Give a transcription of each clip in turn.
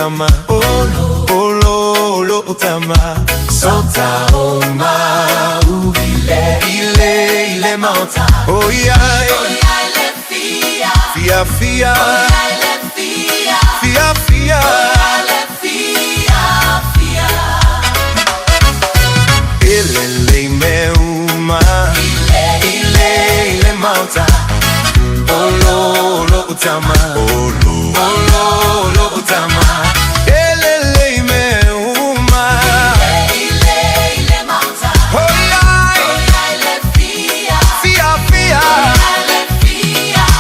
Tama. Olo, olo, olo tama. Sota o mau ile ile mauta. Oh yeah, fia fia, fia fia. Elele me uma, ile ile mauta. Olo olo tama. Olo olo olo tama. Elele me uma. Oh yeah, fia fia,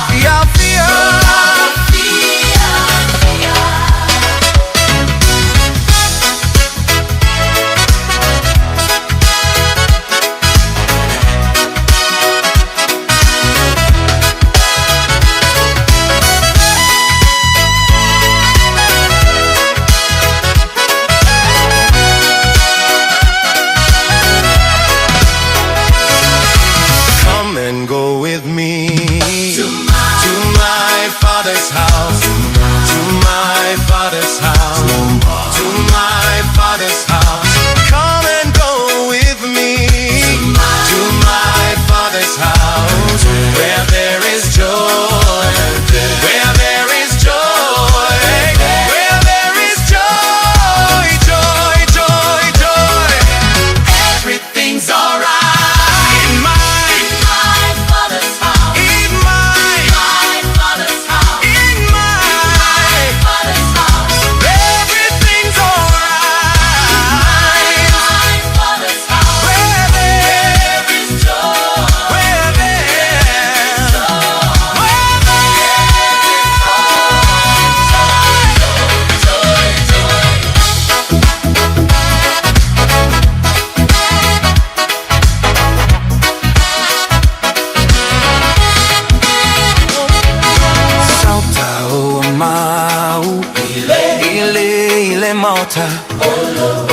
fia fia. Come and go with me to my father's house, to my father's house, to my father's house. Come and go with me to my father's house, where there is joy, where there is joy, where there is joy, joy, joy, joy. Everything's alright in my Father's house, in my, my father's house, in my, father's house, everything's alright. My father's house. Where there, Is joy, where there, where joy, joy. Sauta o mau ile ile mauta.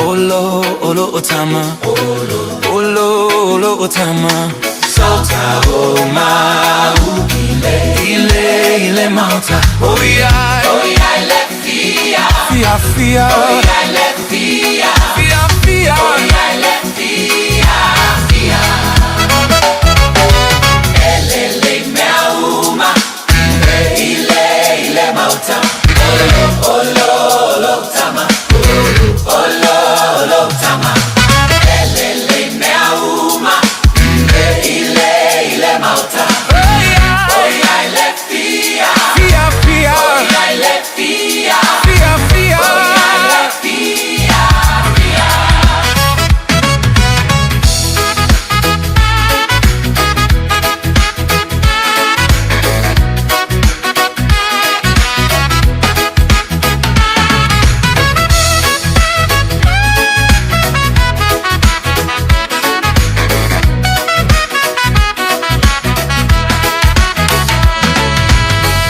Olo olo otama. Olo olo otama. Sauta o mau ile ile mauta. Oh yeah, Oh yeah, le fia, Fia fia, oh yeah, le fia, fia fia. Oh yeah, le fia, fia. Elele meauma, ile ile mauta. Olo olo olo tama, olo olo tama. Elele meauma, ile ile mauta. Oh yeah, Oh yeah, le fia, fia fia, oh yeah, le fia. Fia fia. Oh yeah, le fia, fia.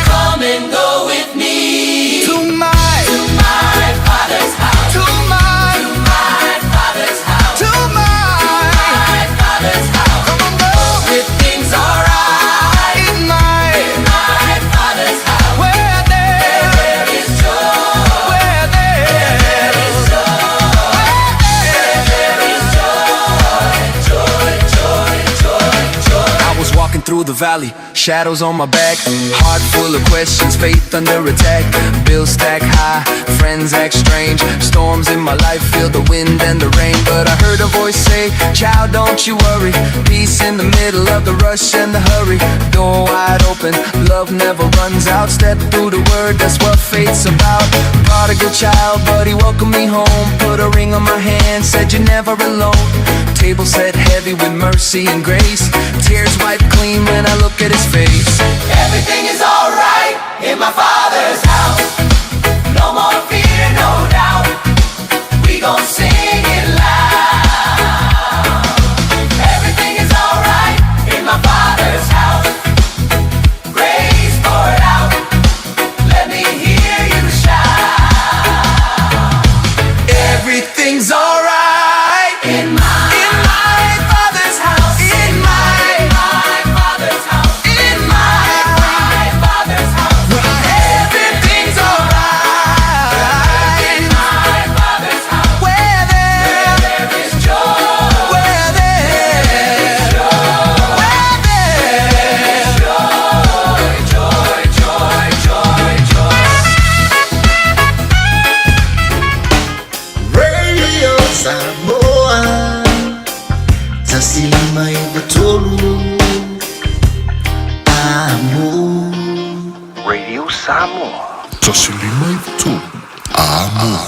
Come and go with me To my, to my father's house, to my, my father's house, to my. My father's house. Come on, go Everything's alright in my, my father's house. Where there, There is joy, where there, there is joy, joy, joy, joy, joy. I was walking through the valley, shadows on my back, heart full of questions, faith under attack. Bills stack high, friends act strange, storms in my life feel the wind and the rain. But I heard a voice say, "Child, don't you worry. Peace in the middle of the rush and the hurry. Door wide open, love never runs out. Step through the word, that's what faith's about." Prodigal child, but he welcomed me home. Put a ring on my hand, said, "You're never alone." Table set heavy with mercy and grace. Tears wiped clean when I look at his face. Everything is alright in my father's house. No more fear, no doubt. We gon' sing it loud. Everything is alright in my father's house. Grace poured out. Let me hear you shout. Everything's alright In my, in my father's house. In my, my father's house. In my, My father's house. Everything's alright. Samoa 153 Amo. Radio Samoa. 153 Amo.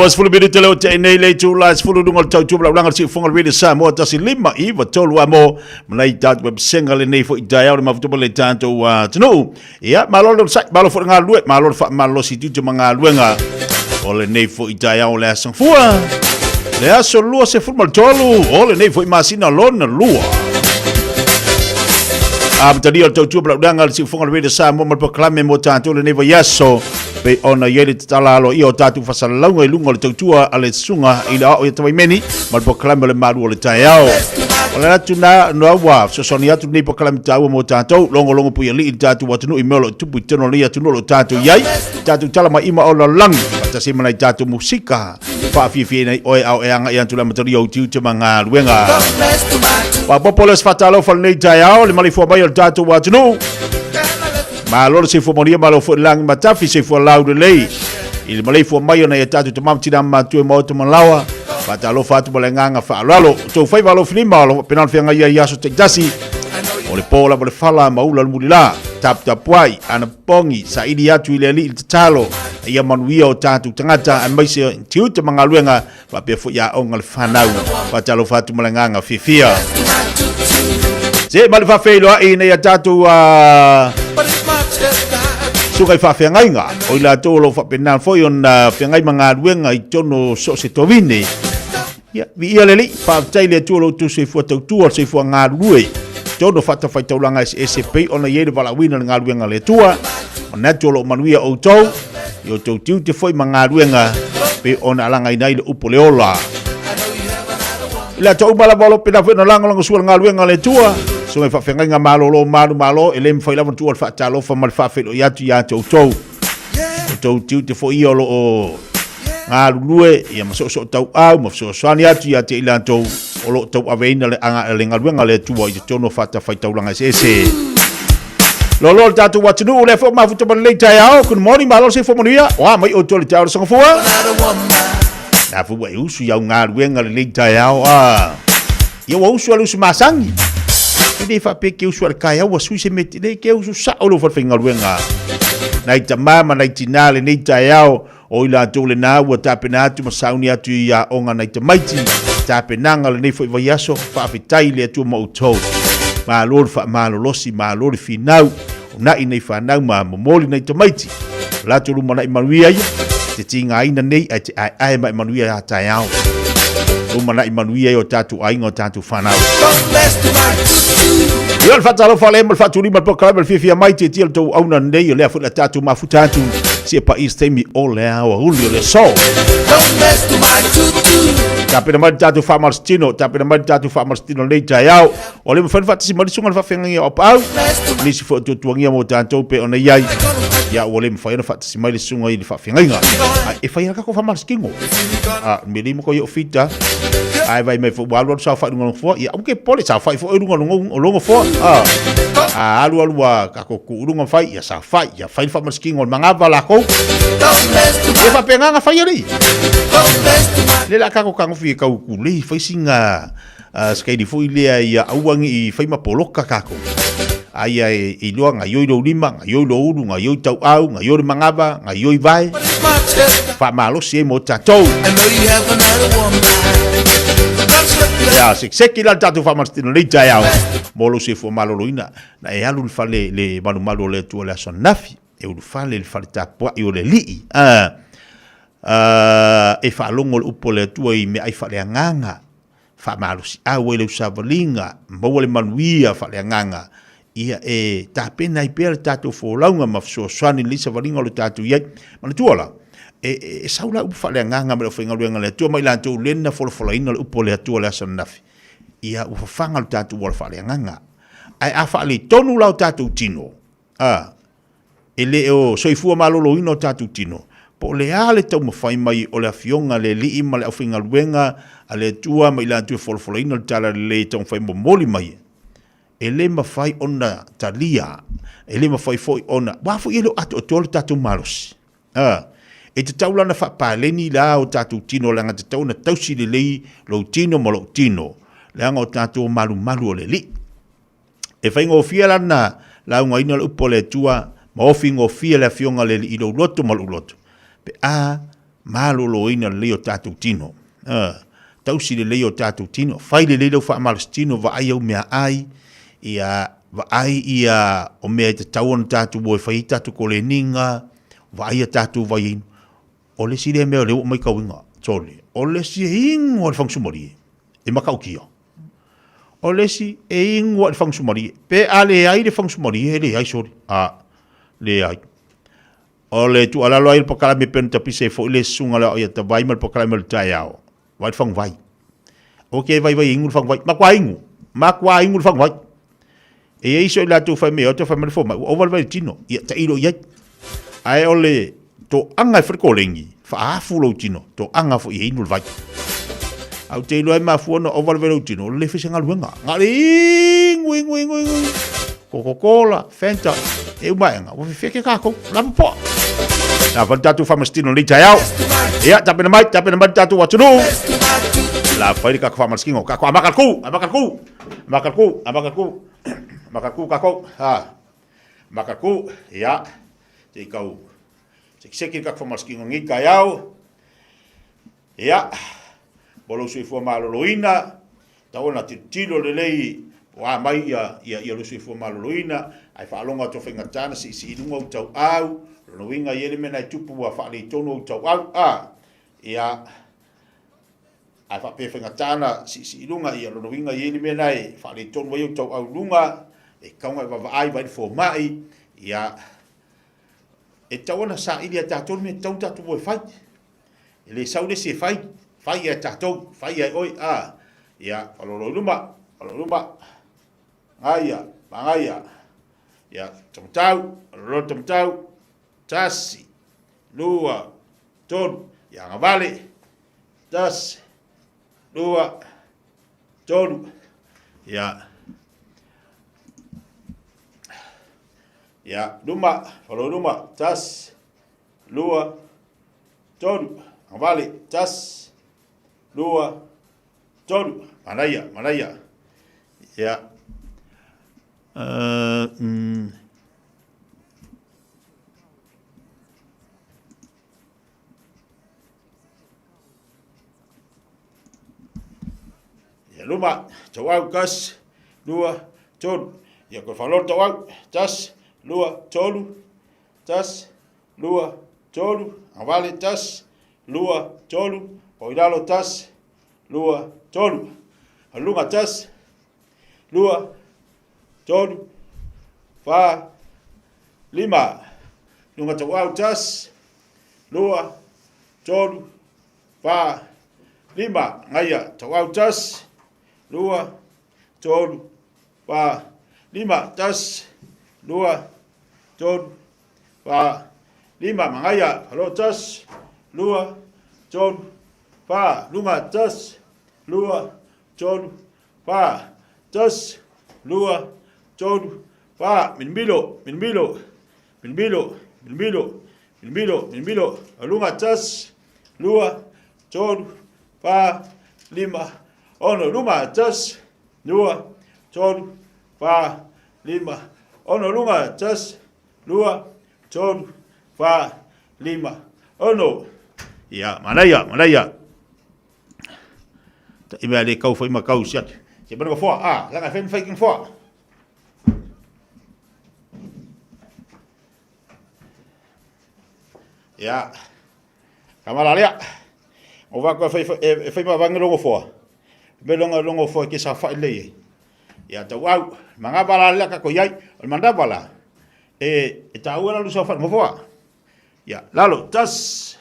20 minute leo te nei le tu la sefulu lunga o le tautua ma laulaga le siufoga le Radio Samoa 1 5 9 3 amo manai tatou websenga lenei foi taeao le mafutopa le tatou atunuu. Ia malo le onosai, malo foi le galulue, malo le faamalolosi i tiute ma galuega o lenei foi taeao le aso Gafua, le aso 23 o lenei foi masina lona lua. Amatalia o le tautua ma laulaga le siufoga le Radio Samoa ma le polokalame mo tatou lenei vaiaso pei ona i ai le tatala aloaia o tatou fasalalauga i luga o le tautua a le Susuga i le Aoao ia Tafaimeni ma le polokalame o le Malu o le Taeao. O le atu na no ua fesoasoani atu lenei polokalame taua mo tatou, logologo puialii i le tatou atunuu i mea o lo o tupu i totonu o lenei atunuu o lo o tatou i ai, tatou tala mai ima o lalolagi, faatasi ai ma nai tatou musika faafiafiaina ai oe a o e agai atu i le amatalia o tiute ma galuega. Faaopoopo lea o se faatalofa i lenei taeao, le maleifua mai o le tatou atunuu. Malo le soifua manuia, malo foi le lagi matafi, soifua laulelei i le maleifua mai o nai a tatou tama ma tina ma matua i maota ma laoa. Faatalofa atu ma le agaga faaaloalo. O tou faiva alofilima o lo o faapena ona feagai ai i aso taitasi. O le po lava le fala ma ula le mulila. Taputapuai, anapogi, saili atu i le Alii le tatalo, a ia manuia o tatou tagata aemaise tiute ma galuega faapea foi aoga le fanau. Faatalofa atu ma le agaga fiafia. Se ma le faafeiloai nei a tatou suka i faafeagaiga o i latou o lo o faapena foi ona feagai ma galuega i totonu o so o se tovine. Ia, viia le Alii, faafetai i le Atua lo outou soifua tautua, le soifua galulue i totonu o fatafaitaulaga eseese pei ona i ai le valaauina o le galuega a le Atua. Manatu o lo o manuia outou i outou tiute foi ma galuega pei ona alagaina ai le upu o le ola. I le atoa uma lava o lo o pena foi ona lagolagosua le galuega a le Atua, susuga i faafeagaiga malolo o malu malo, e le mafai lava ona tuua le faatalofa ma le faafeiloai atu ia te outou. Outou tiute foi ia o lo o galulue ia ma soosoo tauau ma fesoasoani atu ia te i latou o lo o tauaveina le, le galuega a le Atua i totonu o fatafaitaulaga eseese. Lolo le tatou atunuu lea foi mafuta ma lelei taeao. Good morning, malo le soifua manuia. Oa mai outou i le taeao o le Sagafua. Na foi ua e usu i au galuega lelei taeao a. Ia ua usu a le usu masani. E le faapea ke usu a le kaeao ua sui se mea te le ke usu sao lou falefaigaluega. Nai tama ma nai tina lenei taeao. O i latou lena ua tapena atu ma sauni atu i aoga nai tamaiti, tapenaga o lenei foi vaiaso, faafetai i le Atua ma outou. Malo le faamalolosi, malo le finau, una'i nei fanau ma momoli nai tamaiti. O latou lumanai manuia ia, te tigaina nei ae te aeae ma e manuia a taeao. Lumanai manuia ia o tatou aiga o tatou fanau. Ia o le faatalofa le ma le faatulima le polokalame le fiafia mai tietia le tou auna nei o lea foi le tatou mafuta atu si pa east taimi o le aoauli o le aso. Tapena mai le tatou faamalositino, tapena mai le tatou faamalositino nei taeao. O le mafai ona faatasi mai le susuga i le faafeagaiga o Aupaau. Nisi foi o tuatuagia mo tatou pe ona i ai. Ia ua le mafai ona faatasi mai le susuga i le faafeagaiga. Ai, e fai lava tatou faamalositino. A, me le mo ko i o fita. Ai vai mai foi ua alu alu saofai i luga o le nofoa. Ia, aua ke popole, saofai foi i luga o le nofoa. A, a alu alu ua tatou tuu i luga ma fai, ia saofai, ia fai le faamalositino o le manava lakou. Ia faapena ona fai alii. Le la tatou tagofi e tau tulei fai sina sikaili foi lea ia aua ne i fai ma poloka tatou. Aia e iloa gaioi lou lima, gaioi lou ulu, gaioi tauau, gaioi le manava, gaioi vae, faamalosi ai mo tatou. Ia, sekiseki la le tatou faamalositino nei taeao mo lou soifua maloloina. Na e alu i le fale le malumalu o le Atua i le aso ananafi, e ulufale i le fale tapuai o le Alii. E faalogo le upu a le Atua i meaai faaleagaga. Faamalosiau ai lau savaliga, maua le manuia faaleagaga, ia e tapena ai pea le tatou folauga ma fesoasoani i lenei savaliga o lo tatou i ai. Manatua la, e, e sau la upu faaleagaga mai le aufaigaluega a le Atua ma i latou le na folafolaina le upu a le Atua i le aso ananafi, ia ua fafaga lo tatou auala faaleagaga. Ae a faaletonu la o tatou tino, a, e le o soifua maloloina o tatou tino, po o le a le taumafai mai o le Afioga a le Alii ma le aufaigaluega a le Atua ma i latou e folafolaina le Talalelei e taumafai momoli mai, e le mafai ona talia, e le mafai foi ona, aua foi e le o atoatoa le tatou malosi. A, e tatau la ona faapaleni la o tatou tino, leaga e tatau ona tausi lelei lou tino ma lou tino, leaga o tatou malumalu o le Alii. E faigofie la na laugaina le upu a le Atua ma ofi gofie le Afioga a le Alii i lou loto ma lou loto, pe a maloloina lelei o tatou tino. Ā, tausi lelei o tatou tino, fai lelei lau faamalositino, vaai au meaai, ia, vaai ia o mea e tatau ona tatou o e fai ai tatou koleniga, vaai a tatou vaiainu. O le isi lea mea o lea ua ou matauina, sole, o le isi e inu lava i le fagusumalie, e matautia. O le isi e inu lava i le fagusumalie. Pe a leai le fagusumalie, e leai sole. A, leai. O le tuualalo ai le pakalame pei ona tapisa ai foi le susuga le ia Tavai ma le pakalame o le taeao, vaai le faguvai. Aua ke vaivai e inu le faguvai. Matua inu. Matua inu le faguvai. E i ai so i latou fai mai, o fai mai le fomai, ua ova le vai i le tino. Ia, tailo i ai. Ae o le toaga e fai le koleni, faaafu lou tino, toaga foi e inu le vai. Ae ou te iloa e mafua ona ova le vai i lou tino, o le le fai se galuega. Na o le inu, inu, inu, inu, inu. Coca-Cola, Fanta, e uma aega, ua fefete tatou, lava poa. Na fai le tatou faamasitino i lenei taeao. Ia, tapena mai, tapena mai le tatou atunuu. La fai le tatou faamasitino, tatou amata le ku, amata le ku. Makaku, amakaku, makaku kakou, ha. Makaku, ia, te i kau, sekiseki ka whamaskino ngi kai au. Ia, mo lou soifua maloloina, tau ona tilotilo lelei po a mai ia, ia, ia lou soifua maloloina, ae faalogo atu a faigata na siisii i luga ou tauau, lona uiga e i ai le mea na e tupu ua faaletonu ou tauau, a, ia, Ae faapea e faigata ona siisii i luga, ia lona uiga e i ai le mea lena e faaletonu ai ou tauau i luga, e tatau ona e vaavaai, vaai le fomai, ia, e tatau ona saili e tatou le mea e tatau ona tatou o e fai. E le sau le isi e fai, fai e tatou, fai e oe, a, ia, faalolo i luma, faalolo i luma, gaia, magaia, ia, taumatau, faalolo taumatau, tasi, lua, tolu, ia agavale, Tasi, lua, tolu. Ia. Ia, luma, follow luma. Tasi, lua, tolu. Agavale, tasi, lua, tolu. Manaia, manaia. Ia. Uh, mm. Ia luma, tauau, tasi, lua, tolu. Ia koe whalolo tauau, tasi, lua, tolu, tasi, lua, tolu, agavale, tasi, lua, tolu, pau i lalo, tasi, lua, tolu. Aluga, tasi, lua, tolu, fa, lima. Luga tauau, tasi, lua, tolu, fa, lima. Gaia, tauau, tasi, lua, tolu, fa, lima. Tasi, lua, tolu, fa, lima. Magaia, falo, tasi, lua, tolu, fa, luga, tasi, lua, tolu, fa, tasi, lua, tolu, fa. Milomilo, milomilo, milomilo, milomilo, milomilo, milomilo. Luga, tasi, lua, tolu, fa, lima, ono. Luma, tasi, lua, tolu, fa, lima, ono. Luga, tasi, lua, tolu, fa, lima, ono. Ia, manaia, manaia. Ta i mea le kau whai ma kau si atu. Se mana foa, a, langa when whai king foa. Ia, kamala lea. O wako e whai, e whai ma wangi rongo foa. Me longa rongo foa ke sa whai lei e. Ia, tau au, manga wala lea kako iai, o manda wala. E, e tā ua lalu sa whai foa. Ia, lalo, tas,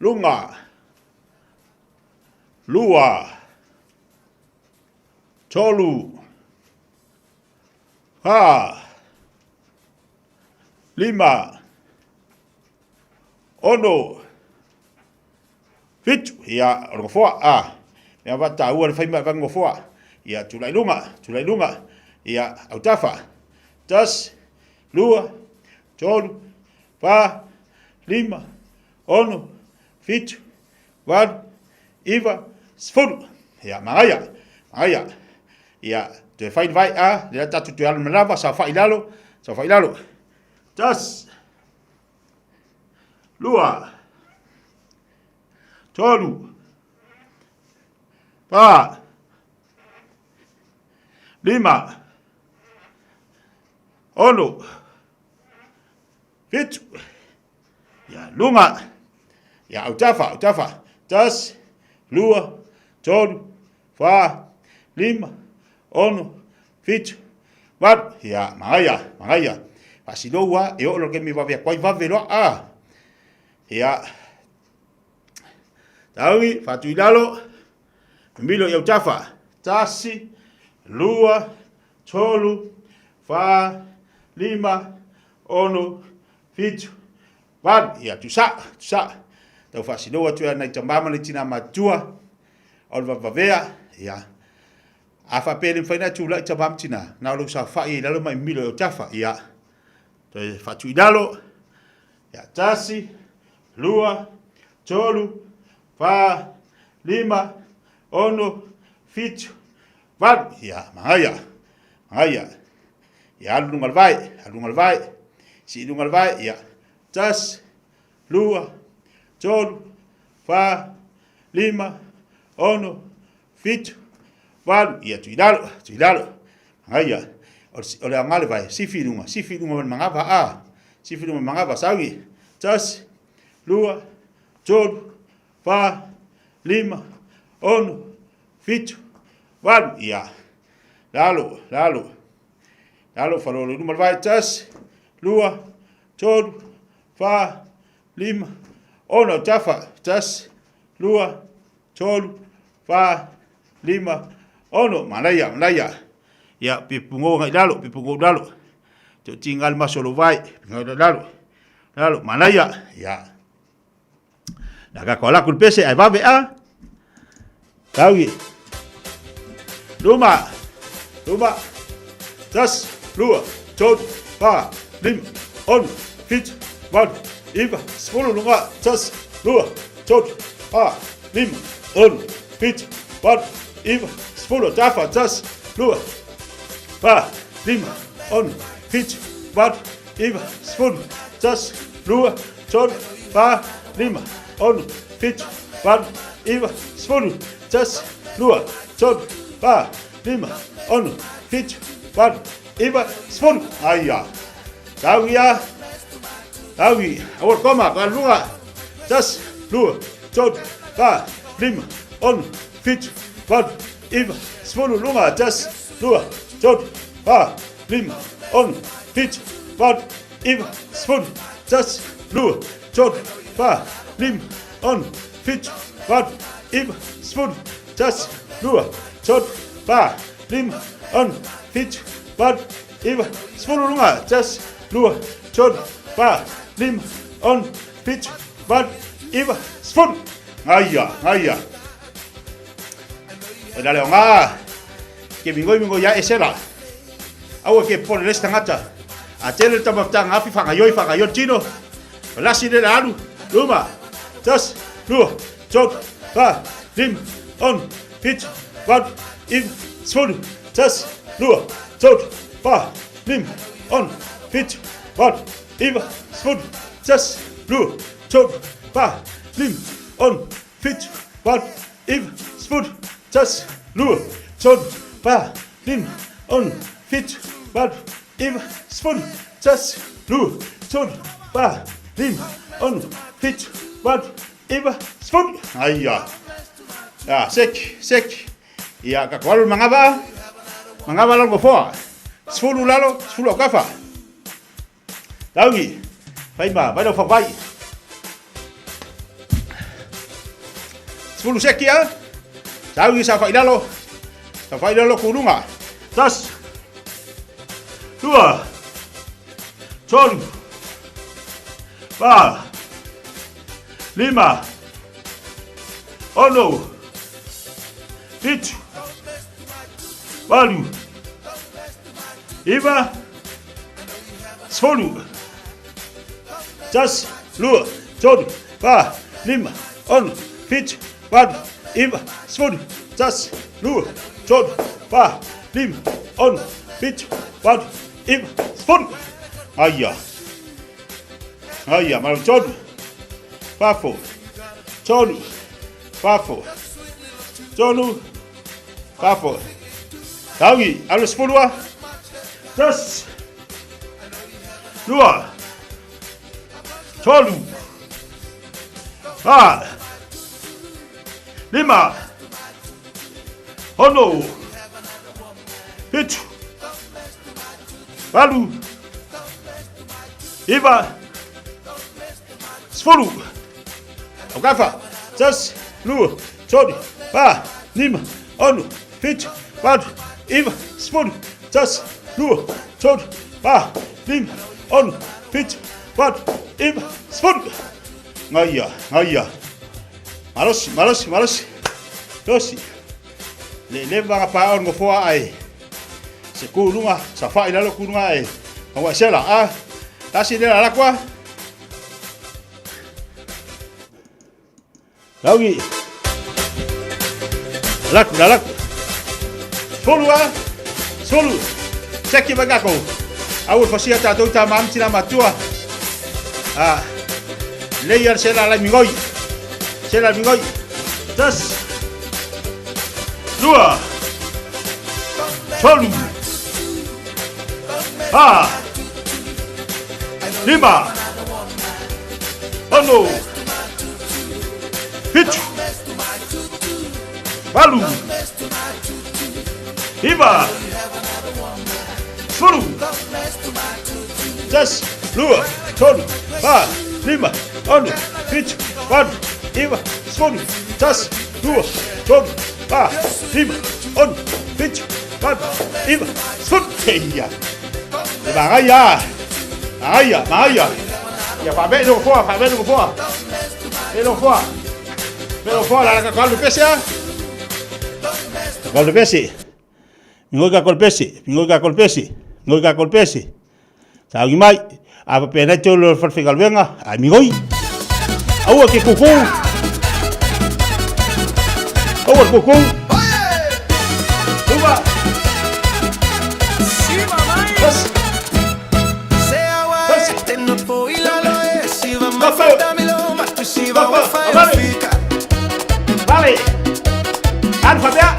lunga, lua, tolu, fa, lima, ono, fitu. Ia, o le gofoa, a, mea va tāua le whaima e gofoa. Ia, tūlai lunga, tūlai lunga. Ia, autafa. Tas, lua, tolu, fa, lima, ono, fitu, valu, iva, sefulu. Ia, magaia, magaia. Ia, toe whai vai a, le tatu toe alu manawa, sa whai lalo, sa whai lalo. Tas, lua, tolu, fa, lima, ono, fitu, Ia, luga. Ia, autafa, autafa. Tasi, lua, tolu, fa, lima, ono, fitu, valu. Ia, magaia, magaia. Fasilou a, e oo lo ke mi vave koai vave loa a. Ia. Taui, fatu i lalo. Milo i autafa. Tasi, lua, tolu, fa, lima, ono, fitu, valu. Ia, tusa, tusa. Tau faasinou atu e nai tamā ma nai tinā matutua, o le vavavea, ia. A faapea e le mafai ona e tulai tamā ma tinā, na o lou saofai ai i lalo ma e milo i autafa, ia. Toe faatu i lalo, ia, tasi, lua, tolu, fa, lima, ono, fitu, valu. Ia, magaia, magaia. Ia, alu luga o le vae, alu luga o le vae, sii luga o le vae, ia, tasi, lua, tolu, fa, lima, ono, fitu, valu. Ia, tui lalo, tui lalo. Magaia, o le aoga le vae, sifi i luga, sifi i luga ma le magava, a, sifi i luga ma le magava, sauni, tasi, lua, tolu, fa, lima, ono, fitu, valu. Ia, lalo, lalo, lalo, falolo i luma le vae, tasi, lua, tolu, fa, lima, ono, tafa, tasi, lua, tolu, fa, lima, ono, manaia, manaia. Ia, pipungo ngai lalo, pipungo lalo. Te tinga le maso lo vai, ngai lalo. Lalo, manaia. Ia. Na ka kola ku pese ai vave a. Taugi. Luma. Luma. Tas, lua, tolu, fa, lima, ono, fitu, valu, iva, sefulu, luga, tasi, lua, tolu, fa, lima, ono, fitu, valu, iva, sefulu, tafa, tasi, lua, fa, lima, ono, fitu, valu, iva, sefulu, tasi, lua, tolu, fa, lima, ono, fitu, valu, iva, sefulu, tasi, lua, tolu, fa, lima, ono, fitu, valu, iva, sefulu. Aia. Tau ia. Tau i. Aua le koma, ka luga. Tasi, lua, tolu, fa, lima, ono, fitu, valu, iva, sefulu, luga. Tasi, lua, tolu, fa, lima, ono, fitu, valu, iva, sefulu. Tasi, lua, tolu, fa, lima, ono, fitu, valu, iva, sefulu. Tasi, lua, tolu, fa, lima, ono, fitu, valu, iva, sefulu, luga. Tasi, lua, tolu, fa, lima, ono, fitu, valu, iva, sefulu. Gaia, gaia. O na le onga, ke mingoi mingoi ia esela. Aua ke pole les tangata. A tele le tamafutanga afi whakaioi whakaioi tino. O lasi le alu, luma, tas, lua, tolu, fa, lima, ono, fitu, valu, iva, sefulu, tasi, lua, tolu, fa, lima, ono, fitu, valu, iva, sefulu, tasi, lua, tolu, fa, lima, ono, fitu, valu, iva, sefulu, tasi, lua, tolu, fa, lima, ono, fitu, valu, iva, sefulu, tasi, lua, tolu, fa, lima, ono, fitu, valu, iva, sefulu. Aia. Ah, seki, seki. Ia, ka koalu mangava. Mangava lalo gofoa. Sefulu lalo, sefulu au kafa. Taugi. Fai ma, vai lau whawai. Sefulu seki a. Taugi sa whai lalo. Sa whai lalo kurunga. Tas. Lua. Tolu. Fa. Lima. Ono. Fitu. Valu. Iva. Sefulu. Tasi, lua, tolu, fa, lima, ono, fitu, valu, iva, sefulu, tasi, lua, tolu, fa, lima, ono, fitu, valu, iva, sefulu. Aia. Aia, malo tolu. Fafo. Tolu. Fafo. Tolu. Fafo. Taugi, alu sefulu a. Tasi. Lua. Tolu. Fa. Lima. Ono. Fitu. Valu. Iva. Sefulu. Aukafa. Tasi. Lua. Tolu. Fa. Lima. Ono. Fitu. Valu. Iva. Sefulu. Tasi. Lua. Tolu. Fa. Lima. Ono. Fitu. Valu. Iva. Sefulu. Ngaia. Ngaia. Malosi. Malosi. Malosi. Losi. Le le vanga pa o ngofoa ai. Se kulunga, sa fa ilalo kulunga ai. Awa sela a. Tasi le la kwa. Laugi. Laku, la laku. Solu a. Solu. Seki magako. Au fasia tātou tā mamti na matua. A. Leia sela la mingoi. Sela mingoi. Tas. Lua. Tolu. Fa. Lima. Ono. Fitu. Valu. Iva. Sefulu. Tasi. Lua. Tolu. Fa. Lima. Ono. Fitu. Valu. Iva. Sefulu. Tasi. Lua. Tolu. Fa. Lima. Ono. Fitu. Valu. Iva. Sefulu. Eia. E magaia. Magaia. Magaia. Ia whaamea no foa. Whaamea no foa. E no foa. Me no foa. La ka kalu pese a. Kalu pese. Mingoi ka kolpesi. Mingoi ka kolpesi. Mingoi ka kolpesi. Taugi mai. A pape nei te olo whalwhenga A mingoi. Aua ke kuku. Aua kuku. Uma. Vale. Alfa bea.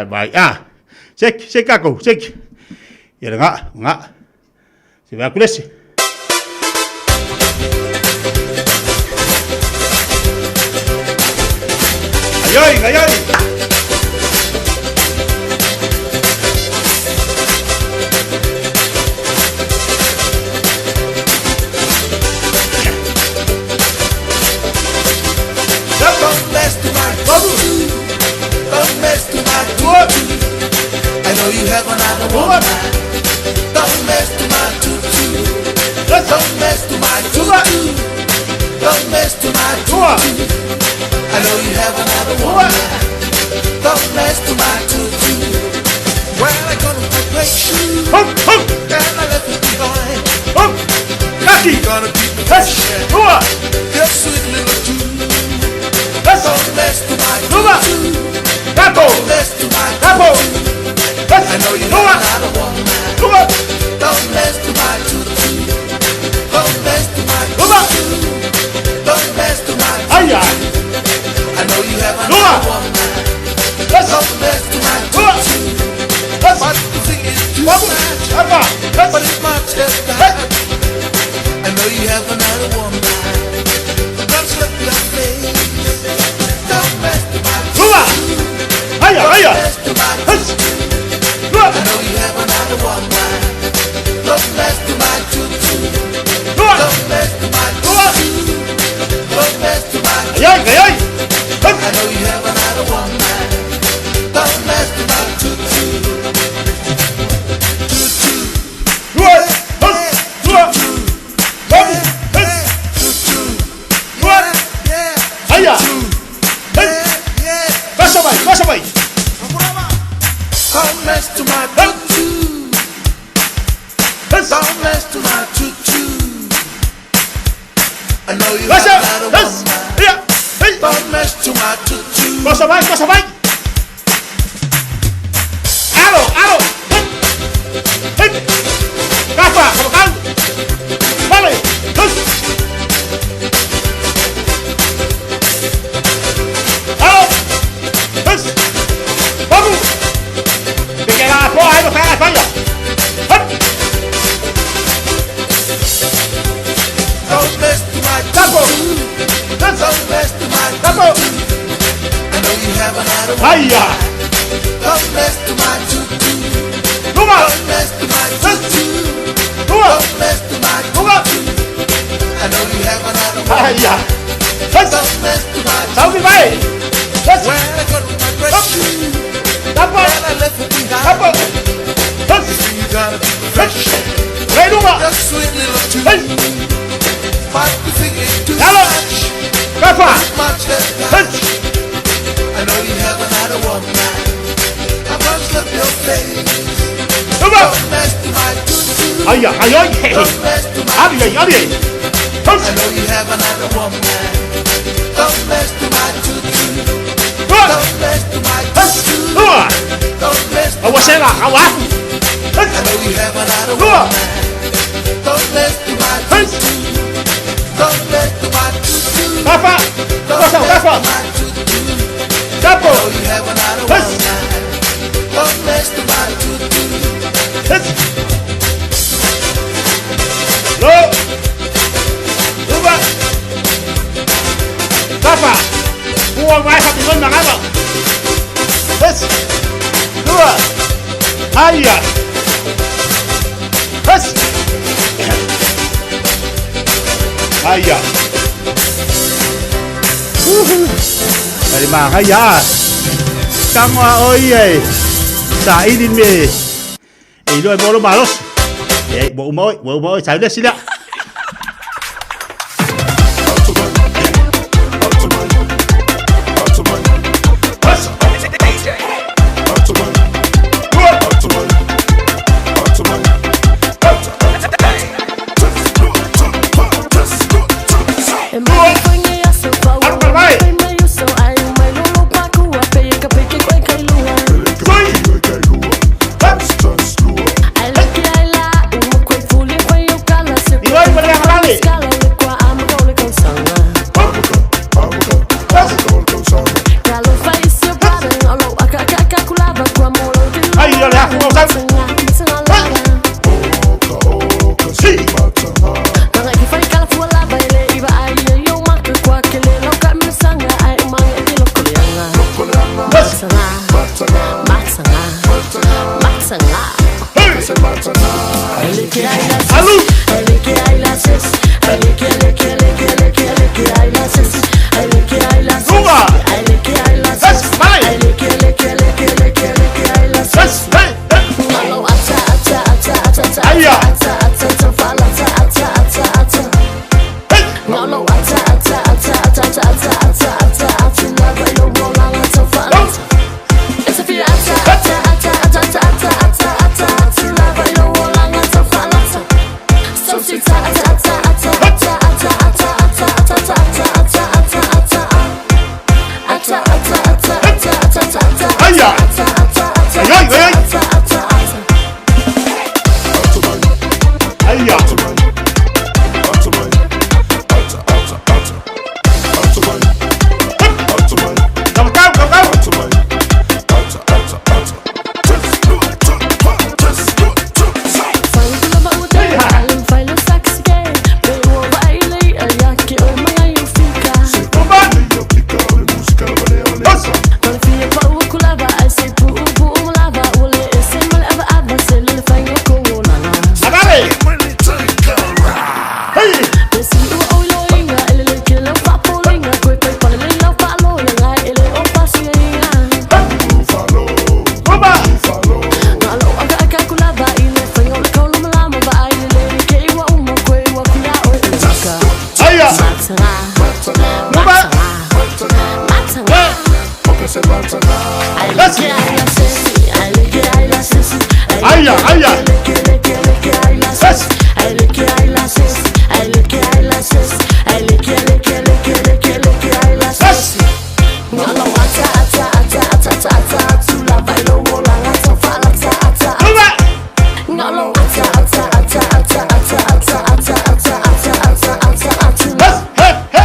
Vai ah. Sek, sek ako, sek. Ia nga, nga. Se vai kulesi. Ayoi, ayoi. Don't mess to my tutu. I know you have another woman. Don't mess to my tutu. Don't mess to my tutu. Don't mess to my tutu. I know you have another woman. Don't mess to my tutu. Well, I got a great shoe and I left it behind. You gonna keep me your sweet little tune. Don't mess to my tutu. Don't mess to my tutu. I know you have another woman. Don't mess to my tutu. Don't mess to my tutu. Don't mess to my tutu. I know you have another woman. Don't mess to my tutu. But the thing is too much. But it's much as that. I know you have another woman. Don't slip your face. Don't mess to my tutu. Don't mess to my tutu. I know you have another woman. Don't mess to my tutu. Don't mess to my tutu. Don't mess to my tutu. I know you have another woman. Don't mess to my tutu. Tutu. Tutu. Tutu. Tutu. Pasa mai. Don't mess to my tutu. Don't mess to my tutu. I know you have another woman. Don't mess to my tutu. Pasa mai, pasa mai. Alo, alo. Kafa. Aia. Don't mess to my tutu. Luma. Don't mess to my tutu. Luma. Don't mess to my Luma. tutu. I know you have another one. Aia. Hey. Don't mess to my 手機咪。 tutu. When I got my fresh shoe, 打波。 and I left it 打波 behind. 。 You gotta be fresh. 嚟 Luma。 Your sweet little tune. Hey. Might be thinking too Hello. much. 加快。 Much less Hey. touch. I know you have another one man. I must love your face. Luma. Don't mess to my tutu. 哎呀，哎呀。 Don't mess to my 阿里阿里。 I know you have another woman. Don't mess to my tutu. Don't mess to my tutu. 哇！ Don't mess to 啊，我先啦，啊我。 I know you have another 哇 woman. Don't mess to my tutu. Don't mess to my tutu. 打發， Don't 我手 mess 打 to 發， my tutu. 打波 I。know you have another Hey. woman. Don't mess to my tutu. 六，五八，打發，我買下邊個馬嘛？六，哎呀，哎呀，哎妈，哎呀，刚啊，哎呀，打一点咩？哎，你冇得马咯。哎，冇冇冇冇，就呢先啦。哎呀，你嚇我心！哎呀！哎呀哎呀！哎呀！夠夠夠夠！阿媽嚟！嘿！老闆！哎呀！老闆！哎呀哎呀！老闆！嘿嘿！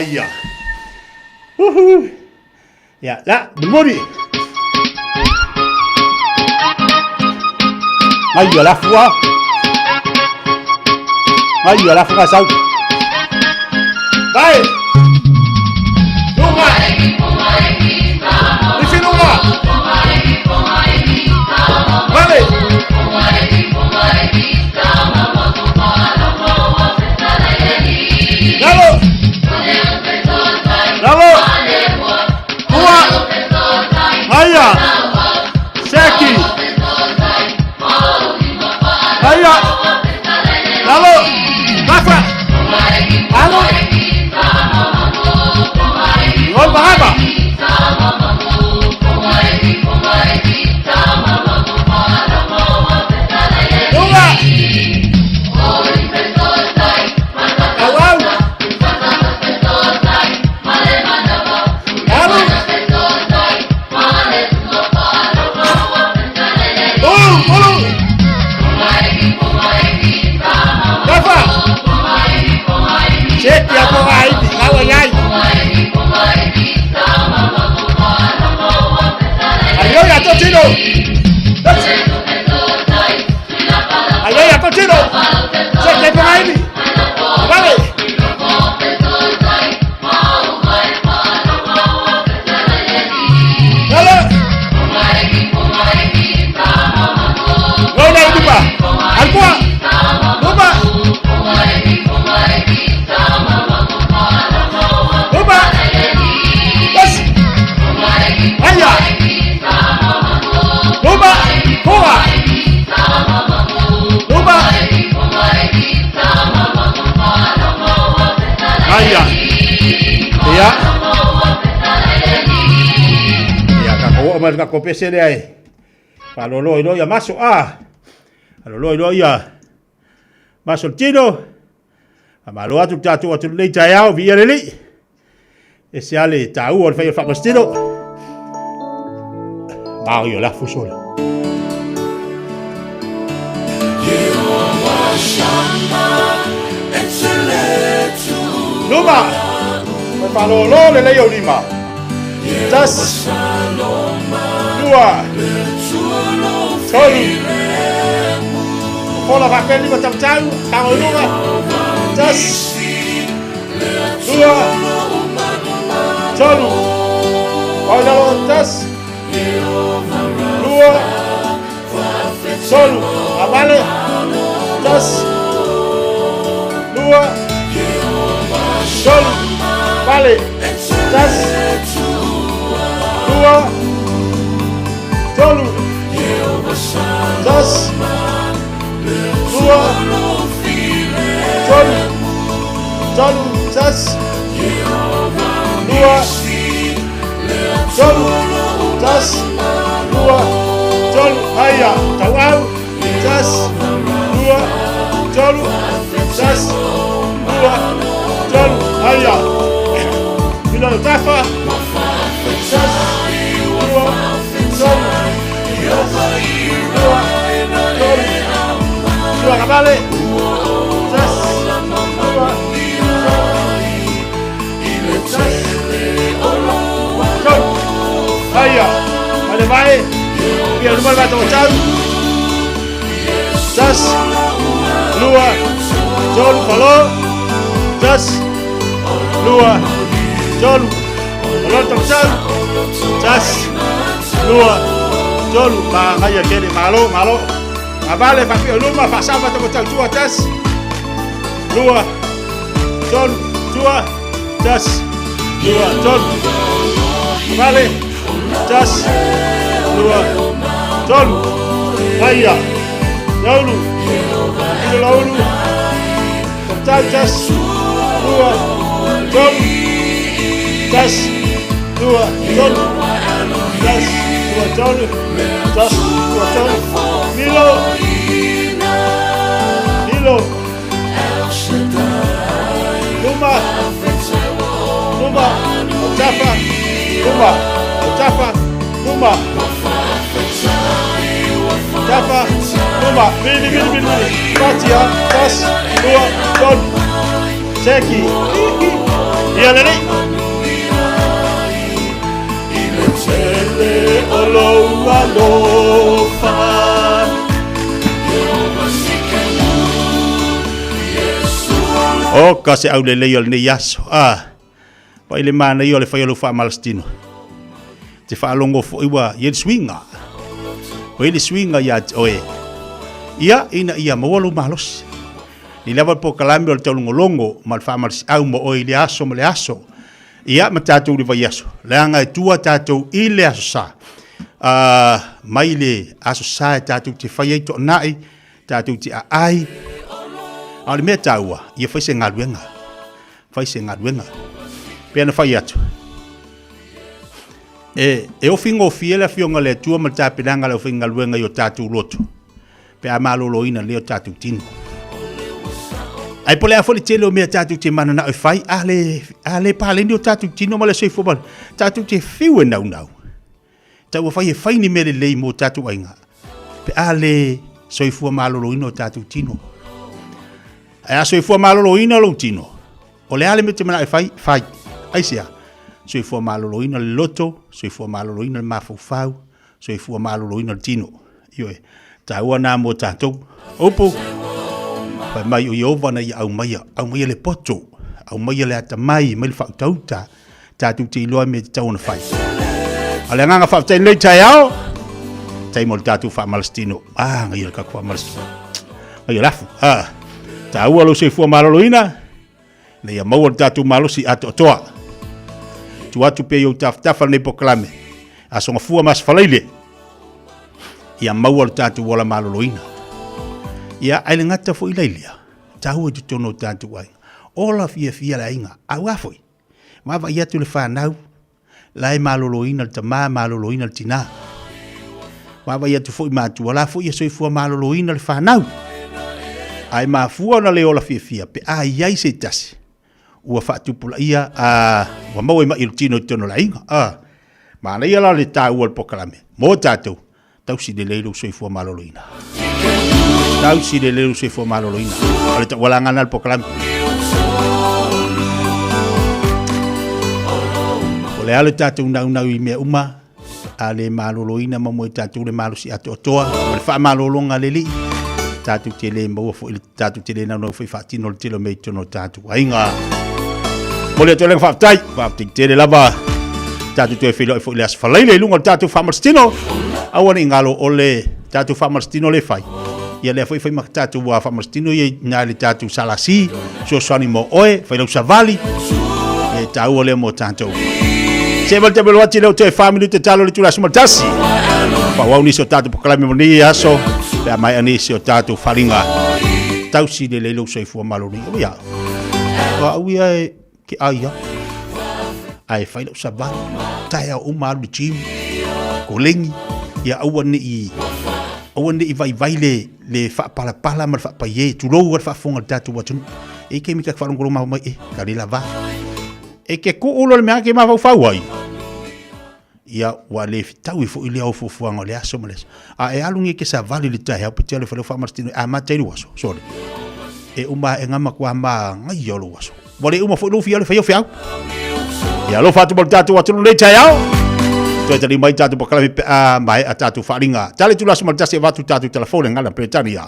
Aia. Uhu. Ia, la, mulimuli. Aia la fua. Aia la fua sau. Vai. Luma. Ifi luma. Vale. Lalo. Lalo. Ua. Aia. Seki. Aia. Lalo. Rafa. Lalo. Gol Bahama. Luma. Awau. Lalo. Ulu, ulu. Rafa. Seki a poga ini, gaua iai. Aio ia totino. Aio ia totino. Seki a poga ini. Vale. Lalo. Gona lupa. Alkua. Lupa. Lupa. Yes. Aya. Lupa. Koa. Lupa. Aya. Ia. Ia ka ko ma ka ko pese le ai. Pa lo lo ia maso a. Alo lo ia. Maso tino. A malo atu tātou atu lei taeao via le lei. E se ale tāua o le whai o le whaamastino. Mario la fusola. Luma! Mai whalolo le lei o lima. Tas. Lua. Tolu. Fola whapea lima tau tau. Tango lunga. Tas. Lua. Tolu. Oi lalo tas. Lua. Tolu. Avale. Tas. Lua. Tolu. Vale. Tas. Lua. Tolu. Tas. Lua. Tolu. Tolu. Tas. Lua. Tolu. Tas. Lua. Tolu. Aia. Tauau. Tas. Lua. Tolu. Tas. Lua. Tolu. Aia. Ila le tafa. Tas. Lua. Tolu. Tas. Lua. Tolu. Lua kabale. Tas. Lua. Tas. Tolu. Aia. Ale vai. Ia luma le vata o tau. Tas. Lua. Tolu falo. Tas. Lua. Tolu. Falo tau tau. Tas. Lua. Tolu. Magaia kele. Malo, malo. Avale whapia luma, whasau vata o tau tua. Tas. Lua. Tolu. Tua. Tas. Lua. Tolu. Avale. Tas. Lua. Tolu. Aia. Laulu. Ilo laulu. Tau tas. Lua. Tolu. Tas. Lua. Tolu. Tas. Lua. Tolu. Tas. Lua. Tolu. Milo. Milo. Luma. Luma. Otafa. Luma. Otafa. Luma. Tafa. Luma. Mili, mili, mili, mili. Fatia. Tas. Lua. Tolu. Seki. Ia le Alii. O ka se aulelei o lenei aso. Ah, pai le manaia o le fai o lou faamalositino. Te faalogo foi ua i ai le suiga. Ua i ai le suiga ia te oe. Ia, ina ia maua lou malosi. Nei lava le polokalame o le taulogologo ma le faamalosiau mo oe i le aso ma le aso. Ia, ma tatou i le vaiaso. Leaga e tua tatou i le Aso Sa. Mai le Aso Sa e tatou te fai ai toanai, tatou te aai. A o le mea taua, ia fai se galuega. Fai se galuega. Pei ona fai atu, e, e ofi gofie le Afioga i le Atua ma le tapenaga a le aufaigaluega i o tatou loto, pe a maloloina lelei o tatou tino. Ae po o le a foi le tele o mea tatou te mananao e fai, a le, a le paleni o tatou tino ma le soifua maloloina, tatou te fiu e naunau. Tau fai e fai ni mea lelei mo tatou aiga, pe a le soifua maloloina o tatou tino. Ae a soifua maloloina lou tino, o le a le mea e te manao e fai, fai. Aisea? Soifua maloloina le loto, soifua maloloina le mafaufau, soifua maloloina le tino. Ioe, taua nā mo tātou. Upu, fai mai o Ieova na ia aumaia, aumaia le poto, aumaia le atamai, mai le faautauta, tātou te iloa mea e tatau ona fai. A o le agaga faafetai i lenei taeao, tai mo le tātou faamalositino. Ah, ngaia le tatou faamalositino. Ngaia le afu. Ah, taua lou soifua maloloina, ina ia maua le tatou malosi atoatoa. Tuu atu pea i ou tafatafa lenei polokalame, Aso Gafua ma Aso Faraile, ia maua le tatou ola maloloina. Ia, ae le gata foi la i lea, taua i totonu o tatou aiga. Ola fiafia le aiga, aua foi, vaavaai atu le fanau, la e maloloina le tama, maloloina le tina. Vaavaai atu foi matua, la foi e soifua maloloina le fanau. Ae mafua ona le ola fiafia pe a i ai se tasi ua faatupulaia a ua maua i mai i le tino i totonu o le aiga. A manaia la le taua o le polokalame mo tatou, tausi lelei lou soifua maloloina. Tausi lelei lou soifua maloloina. O le taualaga lena o le polokalame. O le a le tatou naunau i mea uma, a le maloloina ma mo i tatou le malosi atoatoa, ma le faamalologa a le Alii, tatou te le maua foi le tatou te le naunau foi faatino le tele o mea i totonu o tatou aiga. Momoli atu ai le faafetai, faafetai tele lava. Tatou toe feiloai foi i le Aso Faraile i luga o le tatou faamalositino. Aua ne i galo o le tatou faamalositino lea e fai. Ia lea foi fai ma tatou faamalositino ia i le tatou SLC, fesoasoani mo oe, fai lau savali. E taua lea mo tatou. Se ma le taimi ati leo toe 4 minute talo le itula 11. Faaauau nisi o tatou polokalame mo lenei aso, pe a maea nisi o tatou faaaliga. Tausi lelei lou soifua maloloina. Ia, o au ia e ke ai a. Ae fai lau savali, taeao uma alu i le gym, koleni, ia aua ne i aua ne i vaivai le le faapalapala ma le faapaie, tulou a le faafofoga a le tatou atunuu. E i ai taimi ta te faalogologo mai, e, ka le lava. E te tuu loa le mea te mafaufau ai, ia ua le fetaui foi lea o fuafuaga o le aso ma le aso. A e alu nei e te savali i le taeao pe te alu e fai lau faamalositino e amata ai lou aso, sole. E uma ae nga matua manaia o lou aso. Ua le uma foi lou fia alu e fai au feau. Ia alofa atu mo le tatou atunuu nei taeao. Toe tali mai tatou polokalame pe a maea tatou faaaliga. Tala itula 11 e avatu tatou telefone gana Peretania.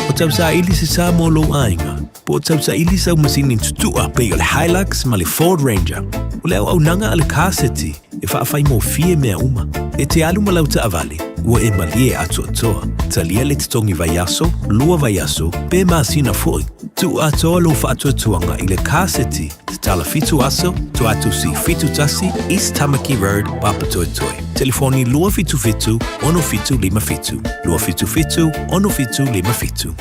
O tausaili se sa mo lou aiga, po o tausaili sau masini tutua pei o le Hilux ma le Ford Ranger. O le auaunaga a le Car City e faafaigofie mea uma. E te alu ma lau taavale, ua e malie atoatoa. Talia le totogi vaiaso, lua vaiaso, pe masina foi. Tuu atoa lou faatuatuaga i le Car City, tatala 7 aso, Tuatusi 71, East Tamaki Road, Papatoetoe. Telefoni 277 6757, 277 6757.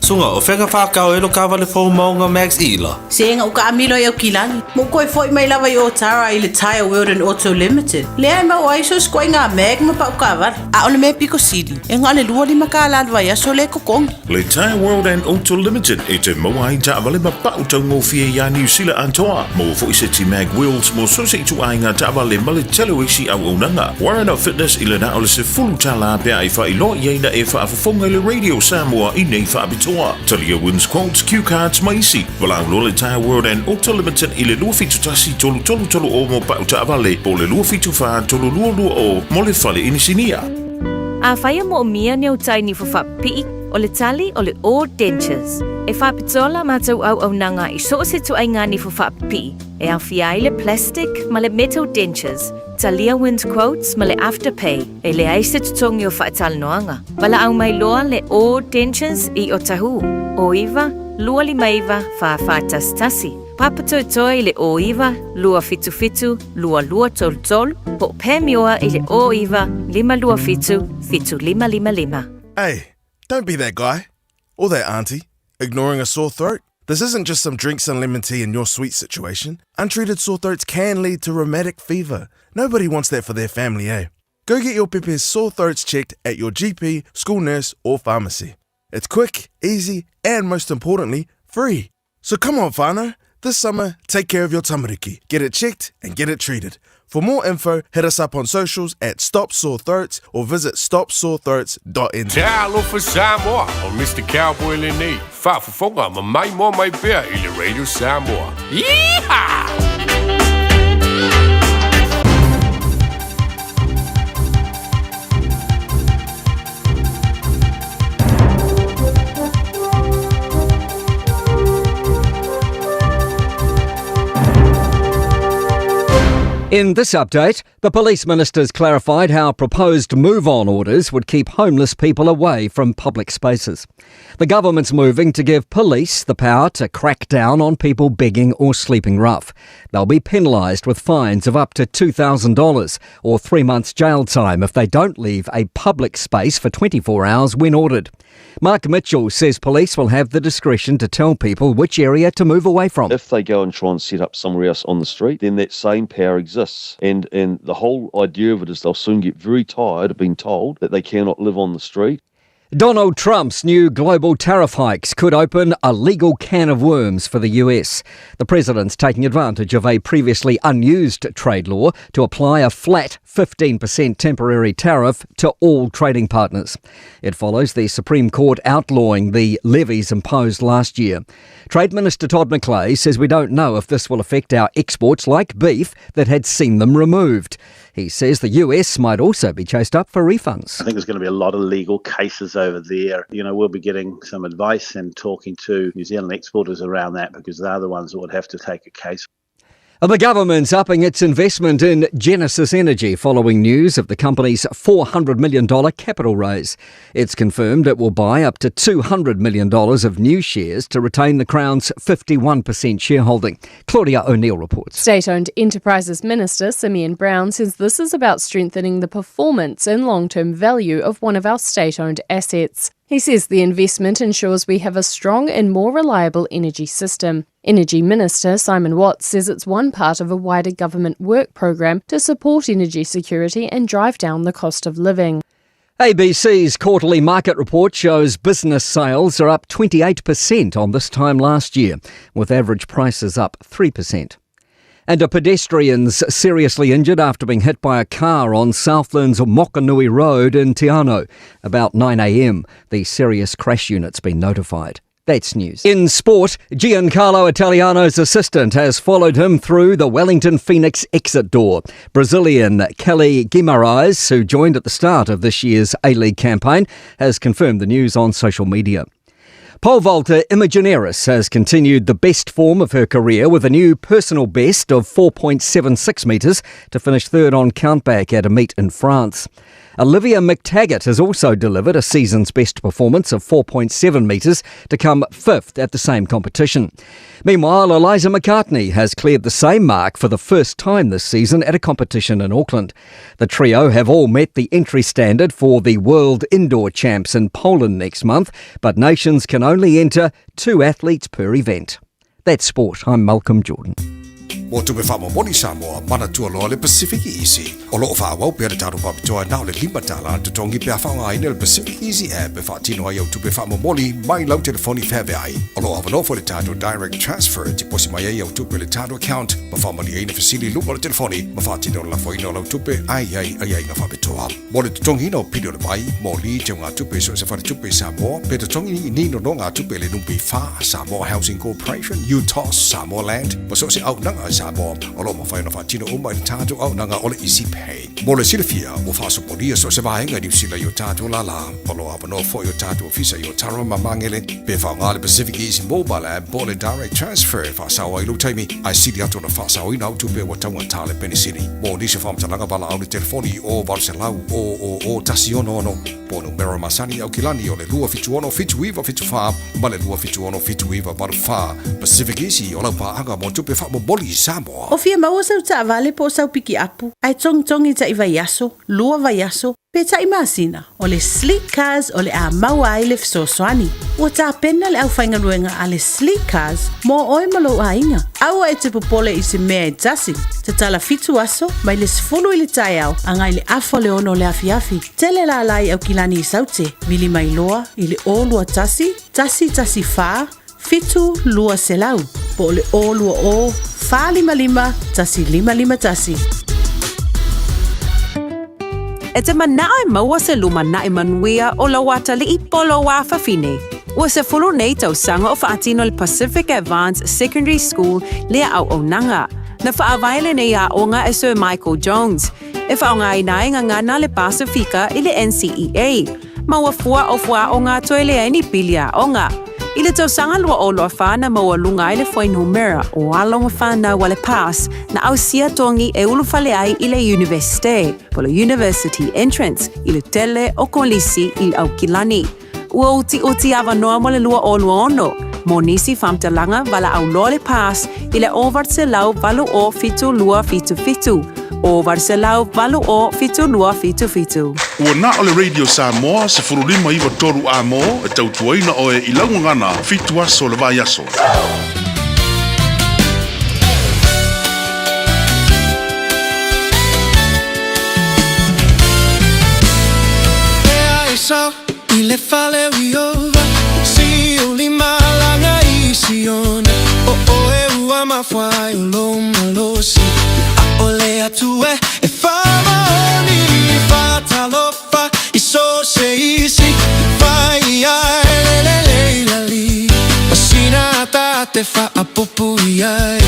Sunga, o fea ka whakao e lo kawale fou maunga Max Ila? Se nga uka amilo e au kilani. Ma ou toe foʻi mai lava i Otara i le Tyre World and Auto Limited, lea e maua ai so o se ituaiga mag ma pau taavale. A o le mea pito sili, e na o le 25 kālā le vaiaso lea e totogi. Le Tyre World and Auto Limited e toe maua ai taavale ma pau taugofie iā Niu Sila atoa. Maua foi seti mag wheels mo so o se ituaiga taavale ma le tele o isi auaunaga. Warren of Fitness i le na o le $10 pe a e faailoa i ai na e faafofoga i le Radio Samoa i nei faapitoa. Talia wins quotes, cue cards ma isi. Valaau loa le Tyre World and Auto Limited i le 271 3330 mo pau taavale po o le 274 3220 mo le fale inisinia. Afai e moomia ni au tai niho faapipii, o le tali o le All Dentures. E faapitoa la matou auaunaga i so o se ituaiga niho faapipii, e aofia ai le plastic ma le metal dentures, talia wind quotes ma le afterpay, e leai se totogi o faatalanoaga. Valaau mai loa le All Dentures i Otahuhu, 09 259 4411, Papatoetoe i le 09 277 2233, po o Pamioa i le 09 527 7555. Hey, don't be that guy. Or that auntie, ignoring a sore throat. This isn't just some drinks and lemon tea in your sweet situation. Untreated sore throats can lead to rheumatic fever. Nobody wants that for their family, eh? Go get your pepe's sore throats checked at your GP, school nurse, or pharmacy. It's quick, easy, and most importantly, free. So come on, whānau. This summer, take care of your tamariki. Get it checked and get it treated. For more info, hit us up on socials at Stop Sore Throats or visit stopsorethroats.nz. Talofa Samoa, o Mr Cowboy lenei, faafofoga ma maimoa mai pea i le Radio Samoa. Yeehaw! In this update, the police ministers clarified how proposed move on orders would keep homeless people away from public spaces. The government's moving to give police the power to crack down on people begging or sleeping rough. They'll be penalised with fines of up to $2,000 or three months jail time if they don't leave a public space for 24 hours when ordered. Mark Mitchell says police will have the discretion to tell people which area to move away from. If they go and try and set up somewhere else on the street, then that same power exists. And, and the whole idea of it is they'll soon get very tired of being told that they cannot live on the street. Donald Trump's new global tariff hikes could open a legal can of worms for the US. The president's taking advantage of a previously unused trade law to apply a flat 15% temporary tariff to all trading partners. It follows the Supreme Court outlawing the levies imposed last year. Trade Minister Todd McClay says we don't know if this will affect our exports like beef that had seen them removed. He says the US might also be chased up for refunds. I think there's going to be a lot of legal cases over there. You know, we'll be getting some advice and talking to New Zealand exporters around that because they're the ones that would have to take a case. The government's upping its investment in Genesis Energy following news of the company's $400 million capital raise. It's confirmed it will buy up to $200 million of new shares to retain the Crown's 51% shareholding. Claudia O'Neill reports. State owned Enterprises Minister Simeon Brown says this is about strengthening the performance and long term value of one of our state owned assets. He says the investment ensures we have a strong and more reliable energy system. Energy Minister Simon Watts says it's one part of a wider government work program to support energy security and drive down the cost of living. ABC's quarterly market report shows business sales are up 28% on this time last year, with average prices up 3%. And a pedestrian's seriously injured after being hit by a car on Southland's Mokonui Road in Te Anau about 9am. The serious crash unit's been notified. That's news. In sport, Giancarlo Italiano's assistant has followed him through the Wellington Phoenix exit door. Brazilian Kelly Guimaraes, who joined at the start of this year's A League campaign, has confirmed the news on social media. Pole vaulter Imogen Ayris has continued the best form of her career with a new personal best of 4.76 metres to finish third on countback at a meet in France. Olivia McTaggart has also delivered a season's best performance of 4.7 metres to come fifth at the same competition. Meanwhile, Eliza McCartney has cleared the same mark for the first time this season at a competition in Auckland. The trio have all met the entry standard for the World Indoor Champs in Poland next month, but nations can only enter two athletes per event. That's sport. I'm Malcolm Jordan. Mo tupe faamomoli Samoa, manatua loa le Pacific Easy. O loo faaauau pea le tatou faapitoa na o le $5 le totogi pe a faaaogaina le Pacific Easy app e faatino ai au tupe faamomoli mai lau telefoni feaveai. O loo avanoa foi le tatou Direct Transfer e tiposi mai ai au tupe i le tatou account ma faamalieina fesili i luga o le telefoni ma faatino le lafoina o lau tupe a i ai aiaiga faapitoa. Mo le totogiina o pili o le vai, moli, teugatupe i so o se faletupe i Samoa, pe totogi ni nonogatupe i le NPF, Samoa Housing Corporation, UTOS, Samoa Land, ma so o se auaunaga a Samoa, o lo o mafai ona faatino uma i le tatou auaunaga o le Easy Pay. Mo le silafia, ua faasopolia so o se vaega i Niu Sila i o tatou lālā. O lo o avanoa foi o tatou ofisa i Otara ma Magele, pe faaaoga le Pacific Easy Mobile App po o le Direct Transfer e faasao ai lou taimi, ae sili atu ona faasaoina au tupe ua taugata le penisini. Mo nisi o faamatalaga valaau i le telefoni i o 800 000 166 po o numera masani i Aukilani o le 276 7974 ma le 276 7984. Pacific Easy o lau paaga mo tupe faamomoli i Samoa. O fia maua sau taavale po o sau pikiapu, ae togitogi taʻi vaiaso, lua vaiaso, pe taʻi masina, o le Sleek Cars o le a maua ai le fesoasoani. Ua tapena le aufaigaluega a le Sleek Cars mo oe ma lou aiga. Aua e te popole i se mea e tasi. Tatala fitu aso, mai le 10 i le taeao agai le afa o le 6 o le afiafi. Tele lālā i Aukilani i Saute, vili mai loa i le 021 114 7200 po o le 020 455 1551. E te manao e maua se lumanai manuia o lou atalii po o lou afafine. Ua 10 nei tausaga o faatino le Pacific Advanced Secondary School lea auaunaga. Na faavae lenei aoga e Sir Michael Jones, e faaaogaina ai gagana le Pasifika i le NCEA. Ma ua fua o fuaaoga toe leai ni pili aoga. I le tausaga 2024 na maualuga ai le fuainumera o alo ma fanau a le PASS na ausia togi e ulufale ai i le Iunivesite, po o le University Entrance, i le tele o kolisi i Aukilani. Ua utiuti avanoa mo le 2026 mo nisi faamatalaga valaau loa le PASS i le 800 80 72 77, 800 80 72 77. Ua na o le Radio Samoa 15 9 3 A-mo e tautuaina oe i lau gagana fitu aso o le vaiaso. I le fale o Iehova, Si o lima alaga i Siona, O oe ua mafua ai o lou malosi, ʻAʻole atu e e faamaoni, Faatalofa i so o se isi, Fai ai le lele i lali, Ma sina ata te faapupu i ai,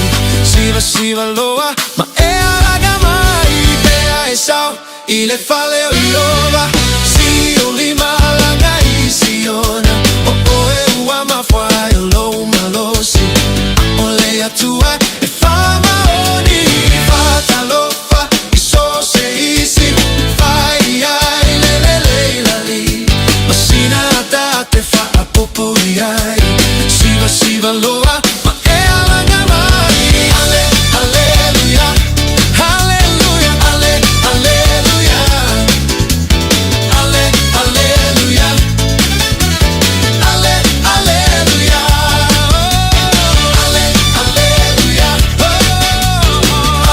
Sivasiva loa ma e alaga mai, Pea e sao i le fale o Iehova, Si o lima alaga i Siona, O oe ua mafua ai o lou malosi, ʻAʻole atu e faamaoni, Faatalofa i so o se isi, Fai ai le lele i lali, Ma sina ata te faapupu i ai, Sivasiva loa ma e alaga mai. Ale, aleluia, aleluia, ale, aleluia, ale, aleluia, ale, aleluia, ale, aleluia,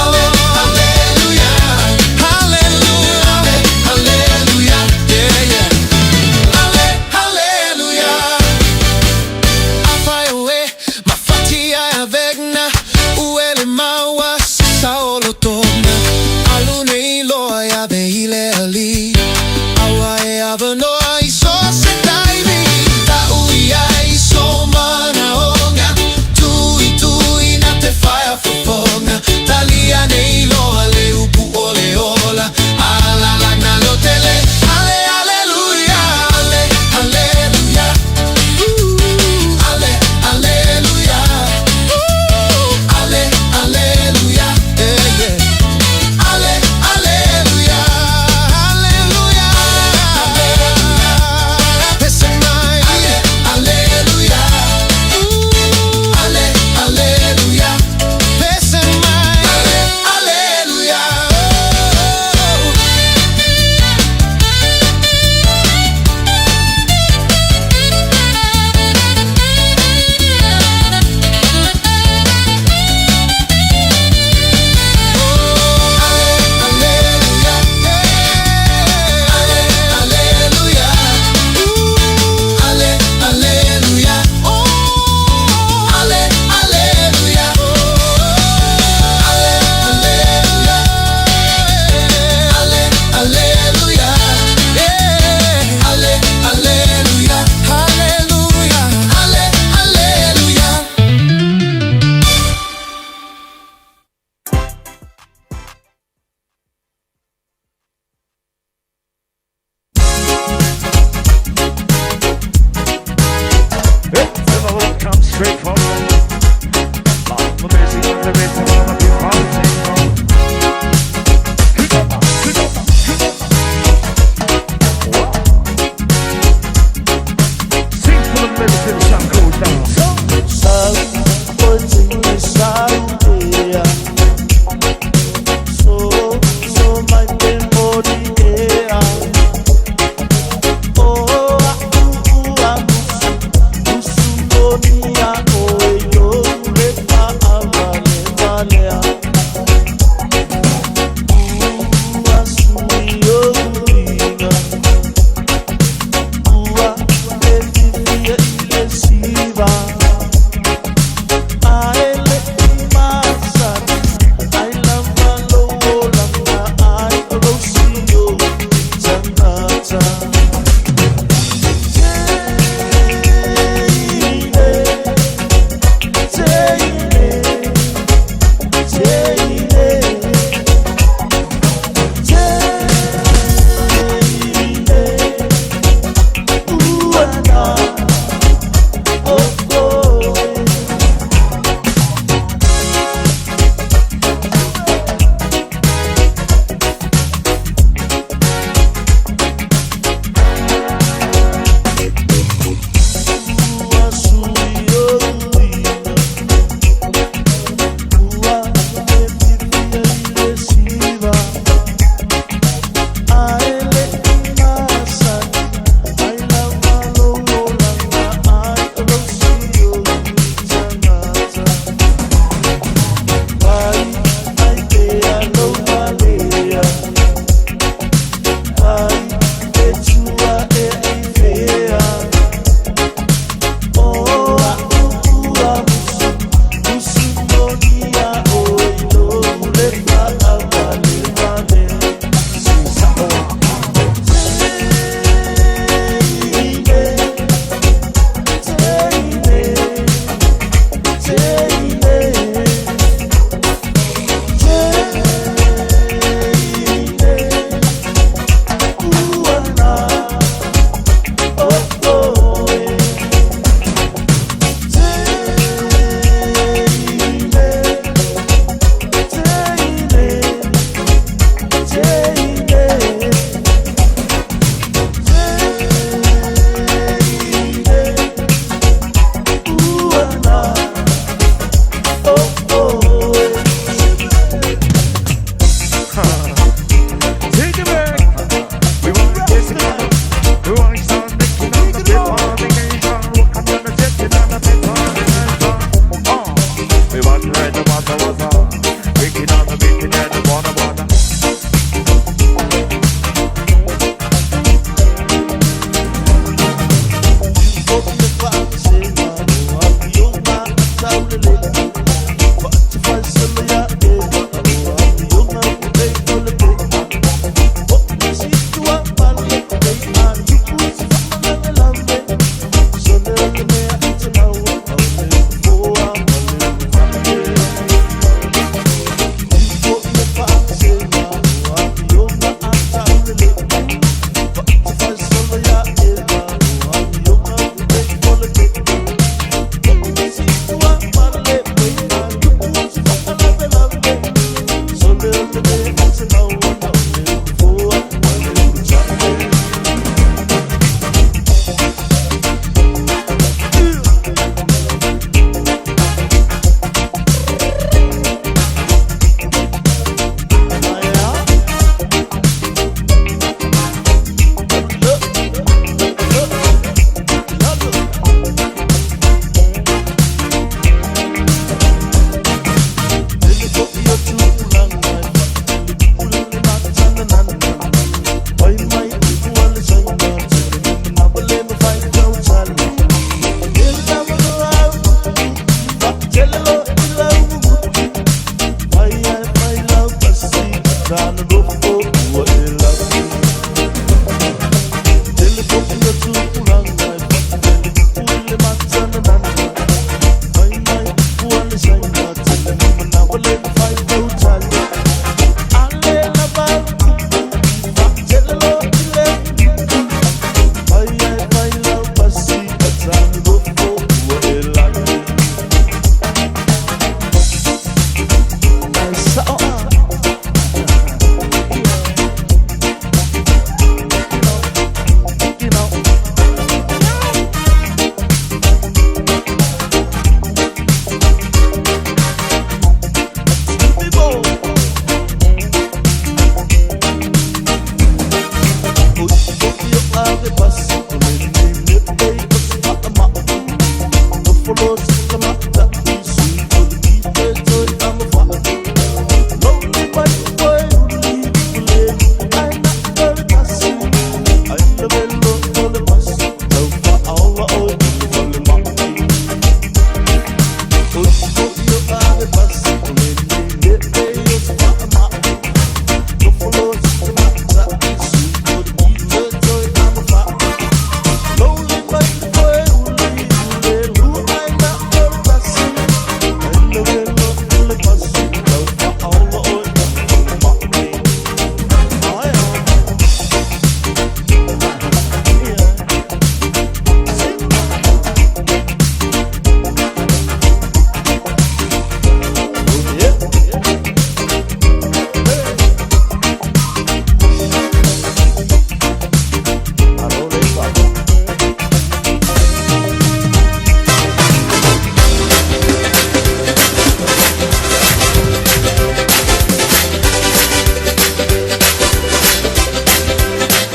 ale, aleluia, aleluia, aleluia, yeah, yeah, ale, aleluia. Afai oe mafatia e avegna, Uele maua sa olo tona, Alu nei loa ia ve i le ali, Aua e avanoa i so se taimi, Ta'u ia i so manaoga, Tui tui na te whaia fofoga, Talia nei loa le upu o le ola, Ala lagna lo tele, Ale, aleluia, ale, aleluia, Ale, aleluia, ale, aleluia, yeah, yeah. Ale, aleluia, aleluia,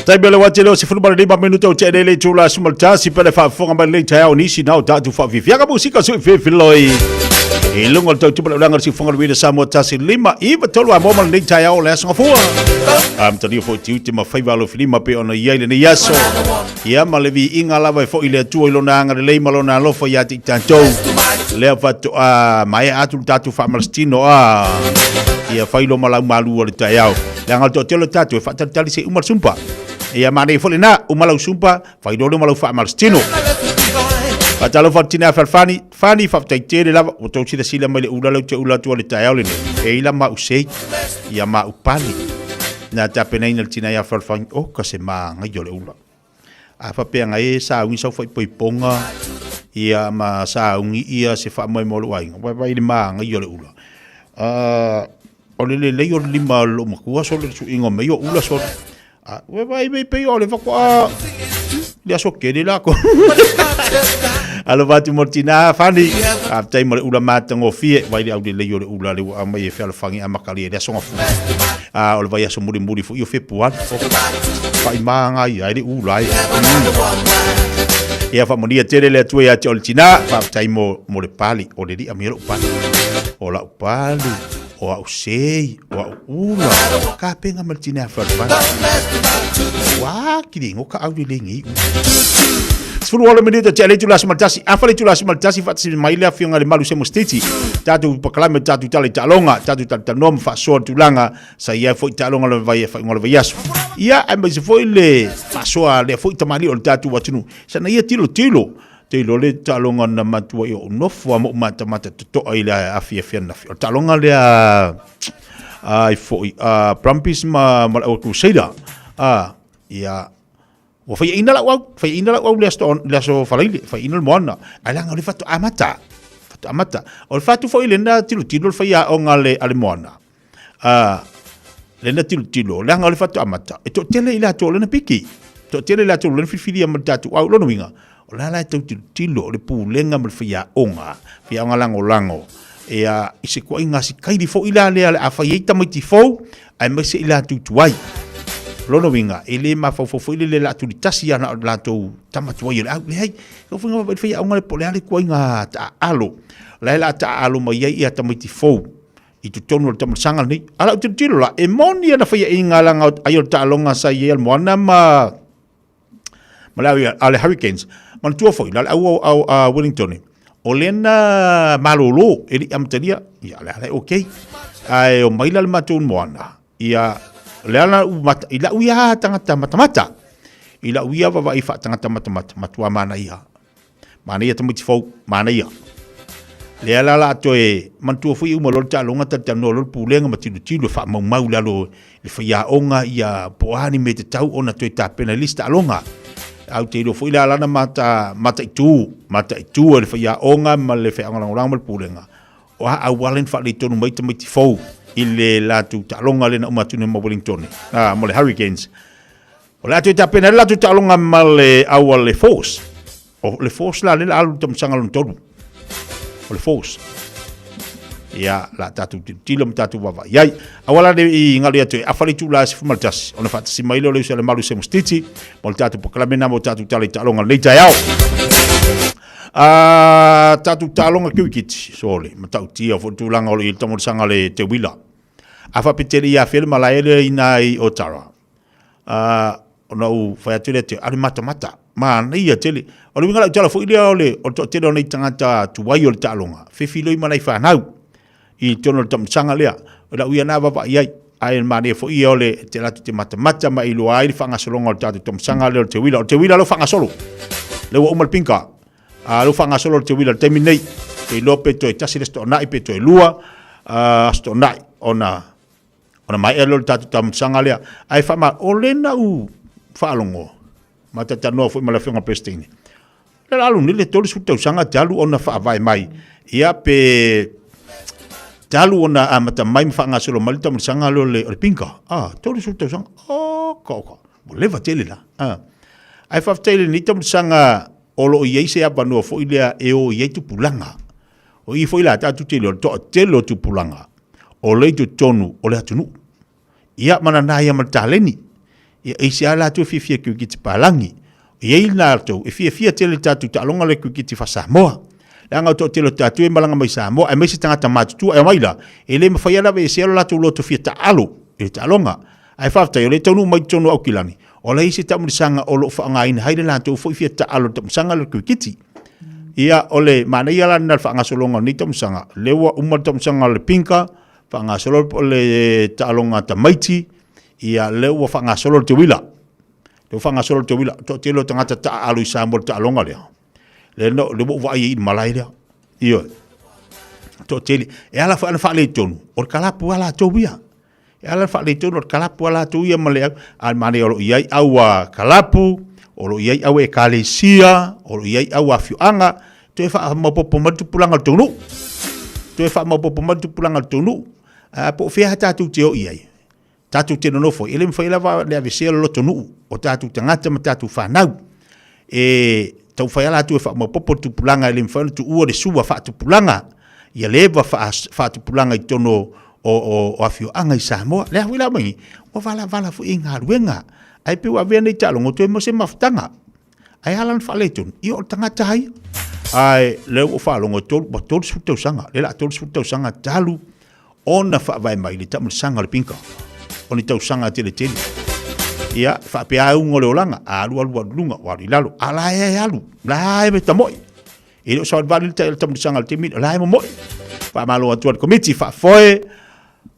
Taimi o le wati leo 15 minuta o te lele i tūla sumaltasi pele faafofoga mai lenei taeao nisi na o tatou faafiafiaga musika sui fefiloi. I luga o le tautupa le ulaga o le siufofoga o le Uida Samoa 1 5 9 3 a moa ma lenei taeao o le aso gafua. Amatalia foi tiute ma faiva alofilima pei ona i ai lenei aso. Ia ma le viiga lava e foi i le Atua i lona agalelei ma lona alofa ia te i tatou. Lea faatoa maea atu le tatou faamalositino a ia fai lo ma lau malu o le taeao. Leaga o le toatele o tatou e faatalitali se i uma le sumpa. Ia manaia foi lena, uma lau sumpa, fai loa lea ma lau faamalositino. Faatalofa atu tina Falfani, Fani faafetai tele lava ua tou silasila mai le ula lea ou te ula atu ai le taeao lenei. E i la ma usei, ia ma upali. Na tapenaina le tina ia Falfani, oka se māngaia o le ula. A faapea ngai e sauni sau faaipoipoga ia ma sauni ia se faamoemoe o lou aiga, vaivai i le māngaia o le ula. O le lelei o le lima o lou matua sole le suiga o mea ia o ula sole. Vaivai mai pei o le faatoa le aso tele lakou. Alofa atu mo le tina Fani. Faafetai mo le ula matagofie. Vai le aulelei o le ula le ua aumai e fealofani amatalia i le aso Gafua. A o le vaiaso mulimuli foi o Fepuari. Faimāga ia ai le ula e. Ia faamanuia tele le Atua ia te oe le tina. Faafetai mo, mo le pali. O le li'a mai lou pali. O lau pali, o au sei, o au ula. Kapega ma le tina fealofani. Ua kili ngo ka au le le ngei ula. 18 minuta te alei tula 11, afa le tula 11 faatasi mai le afioga i le Malu Semo Stiti. Tatou pakalame, tatou tala i taaloga, tatou talatalanoa ma faasoa le tulaga sa i ai foi taaloga o le vai faaiuga o le vaiaso. Ia, aemaise foi le faasoa a lea foi tamalii o le tatou atunuu. Sana ia tilotilo, te iloa le taaloga na matua i ou nofo a ma ou matamata totoa i le afiafi ananafi. O le taaloga lea ai foi a Brumbies ma ma le Au Crusader. A ia Ua faiaina lau au, faiaina lau au le aso, le aso Faraile, faiaina le moana. Ae leaga o le faatoa amata, faatoa amata. O le fatu foi lena tilotilo le faiaoga a le, a le moana. Lena tilotilo, leaga o le faatoa amata, e toatele i latou o lena piki. Toatele i latou o lena filifilia ma le tatou au. Lona uiga, o la la e tau tilotilo le pulega ma le faiaoga, faiaoga lagolago, ia, i se tuaiga sikaili foi la lea o le a fai ai tamaiti fou, aemaise i latou tuai. O lona uiga, e le mafaufau foi lele o le a tulitasi lava na o latou tama tuai o le au. Leai, e faiga faavae i le faiaoga po o le a le tuaiga taaalo. O la e o le a taaalo mai ai ia tamaiti fou i totonu o le tamalsaga lenei. A o lau tilotilo la, e moni ana faiaiga leaga ai o le taaloga sa i ai a le Moana ma ma le au a le Hurricanes. Manatua foi, la le au au a Wellington, o lena malolo e le i amatalia, ia le ala e okay. Ae o mai la le matou moana, ia le ala u mata, i lau ia tangata matamata, i lau ia vavaai faatangata matamata, matua manaia. Manaia tamaiti fou, manaia. Lea la la toe manatua foi uma loa le taaloga talatalanoa loa le pulega ma tilotilo e faamaumau i lalo le faiaoga ia po o a ni mea e tatau ona toe tapena i le isi taaloga. Ae ou te iloa foi la lana mata mataitu, mataitu e le faiaoga ma le faiaoga lagolago ma le pulega o a auala ni faaletonu mai tamaiti fou i le latou taaloga lea na uma atu nei ma Wellington, ma le Hurricanes. O le a toe tapena ai le latou taaloga ma le au a le Force. O le Force la lea la alu tamasaga lona tolu. O le Force. Ia, la tatou tilotilo ma tatou vaavaai ai. Aua la ne i galo ia te oe, afa le itula e 11, ona faatasi mai lea o le uso a le malu se mostiti, mo le tatou polokalame lena mo tatou tala i taaloga lenei taeao. A tatou taaloga kirikiti, sole, matautia foi le tulaga o lo o i ai le tamolesaga a le Teuila. A faapea ia afea le malae lea i ina i Otara, ona ou fai atu lea te alu matamata manaia tele. O le uiga lau tala foi lea o le o le toatele o nei tagata tuai o le taaloga, fefiloi ma nai fanau i totonu o le taamilosaga lea. O lau ia na vaavaai ai, ae manaia foi ia o le te latou te matamata ma iloa ai le faagasologa o le tatou taamilosaga lea o le teuila. O le teuila lea ua faagasolo, lea ua uma le pinka, a lea ua faagasolo le teuila i le taimi lenei. Ou te iloa pe toe tasi le Aso Toonai pe toe lua Aso Toonai ona Ona maea lea o le tatou taamilosaga lea. Ae faama, o lea na ou faalogo, ma talatalanoa foi ma le Afioga i le Peresetene, o le a alu nei le 30 tausaga talu ona faavae mai, ia pe talu ona amata mai ma faagasolo mai le taamilosaga lea o le Pinga. Ah, 30 tausaga, oka oka, ua leva tele la. Ah. Ae faafetai i lenei taamilosaga o lo o i ai se avanoa foi lea e o i ai tupulaga. O i foi la tatou te iloa le toatele o tupulaga o lea i totonu o le atunuu. Ia ma nana ia ma le taleni. Ia, e isi lava latou e fiafia i kirikiti palagi. E i ai latou e fiafia tele i le tatou taaloga lea kirikiti faa-Samoa. Leaga o le toatele o tatou e malaga mai i Samoa, aemaise tagata matutua e omai la, e le mafai lava ona aveesea lo latou loto fia taalo i le taaloga. Ae faafetai o lea e taunuu mai i totonu o Aukilani, o la e i ai se taamilosaga o lo o faaaogaina ai le latou foi fia taalo i le taamilosaga lea o le kirikiti. Ia, o le manaia la lena o le faagasologa o lenei taamilosaga, o lea ua uma le taamilosaga o le Pinka, faagasolo le taaloga a tamaiti, ia lea ua faagasolo le teuila. Lea ua faagasolo le teuila, toatele o tagata taaalo i Samoa i le taaloga lea. Lea na, lea ua ou vaai ai i le malae lea. Ioe. Toatele. E ala foi ona faaletonu, o le kalapu lava latou ia. E ala ona faaletonu, o le kalapu lava latou ia ma le au. A o le manaia o lo o i ai au a kalapu, o lo o i ai au ekalesia, o lo o i ai au afioaga, toe faamaopoopo mai le tupulaga o le tou nuu. Toe faamaopoopo mai le tupulaga o le tou nuu. Po o fea tatou te o i ai. Tatou te nonofo ai, e le mafai lava le aveesea le lotonuu o tatou tagata ma tatou fanau. E taumafai lava latou e faamaopoopo le tupulaga, e le mafai ona tuua le sua faatupulaga, ia le eva faatupulaga i totonu o afioaga i Samoa. Le a foi la mai, ua valavala foi i galuega, ae pei ua avea nei taaloga toe mo se mafutaga. Ae a la ona faaletonu? Ia o le tagata lava ia. Ae lea ua ou faalogo, ua 30 tausaga, lea o le a 30 tausaga talu ona faavae mai le taamilosaga o le pinka o ni tausaga teletele. Ia, faapea lava uga o le olaga, a alu alu alu i luga, ua alu i lalo, a la e alu, la e tamoe. E le o savalivali le taamilosaga i le taimi, o la e momoe. Faamalo atu ai le komiti faafoe,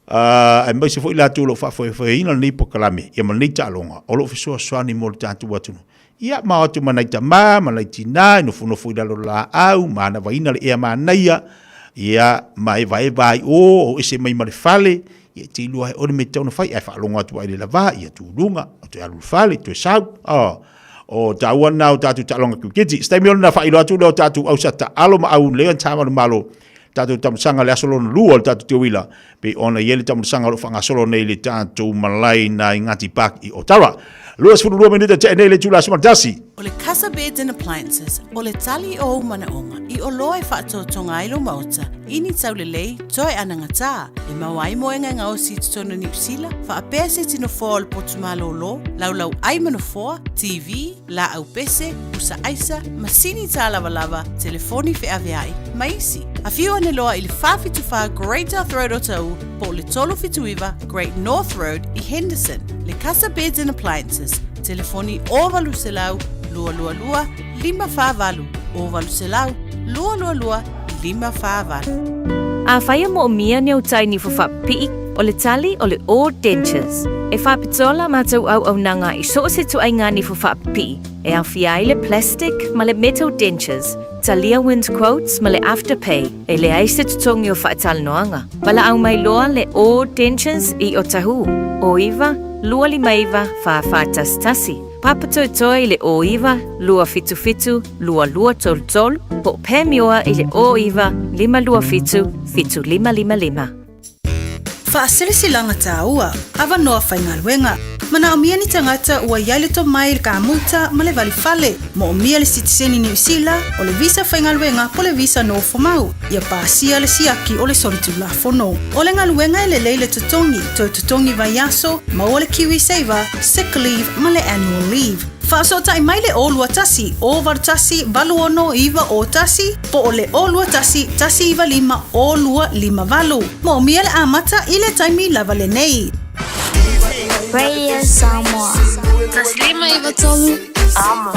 aemaise foi latou o lo o faafoefoeina lenei polokalame, ia ma lenei taaloga, o lo o fesoasoani mo le tatou atunuu. Ia, ma o atu ma nai tama, ma nai tina, e nofonofo i lalo o le laau, manavaina le ea manaia, ia, ma evaeva ai o, o ese mai ma le fale, ia, e te iloa ai oe le mea e tatau ona fai, ae faalogo atu ai i le lava, ia tu luga, toe alu i le fale, toe sau, oh. O taua lena o tatou taaloga kiriketi. Se taimi ona faailoa atu lea o tatou ausa taalo ma au lea tama le malo. Tatou taamilosaga le aso lona lua o le tatou teuila, pei ona i ai le taamilosaga o lo o faagasolo nei i le tatou malae na i Ngāti Park i Otara. 22 minute tea nei le itula 11. O le Casa Beds and Appliances, o le tali o ou manaoga i oloa e faatotoga ai lou maota i ni taulelei toe anagatā, e maua ai moega e gaosi i totonu o Niu Sila, faapea se tino foa o le potu malōlō, laulau ai ma nofoa, TV, laau pese, pusa aisa, masini tālavalava, telefoni feaveai, ma isi. Afio ane loa i le 474 Great South Road o Taʻu po o le 379 Great North Road i Henderson. Le Casa Beds and Appliances, telefoni 0800 222 548, 0800 222 548. Afai e moomia ni au tai nifo faapipii, o le tali o le All Dentures. E faapitoa la matou auaunaga i so o se ituaiga nifo faapipii, e aofia ai le plastic ma le metal dentures, talia wind quotes ma le afterpay, e leai se totogi o faatalanoaga. Valaau mai loa le All Dentures i Otahuhu, 09 259 4411. Papatoetoe i le 09 277 2233 po o Pamioa i le 09 527 7555. Faasilasilaga taua, avanoa faigaluega. Manaomia ni tagata ua i ai le tomai i le kamuta ma le valifale. Moomia le sitiseni Niu Sila, o le visa faigaluega po le visa nofomau, ia pasia le siaki o le solitulafono. O le galuega e lelei le totogi, toe totogi vaiaso, maua le KiwiSaver, sick leave ma le annual leave. Faasootai mai le 021 081 86 91 po o le 021 195 0258. Moomia le amata i le taimi lava lenei. Radio Samoa. 153 Amo.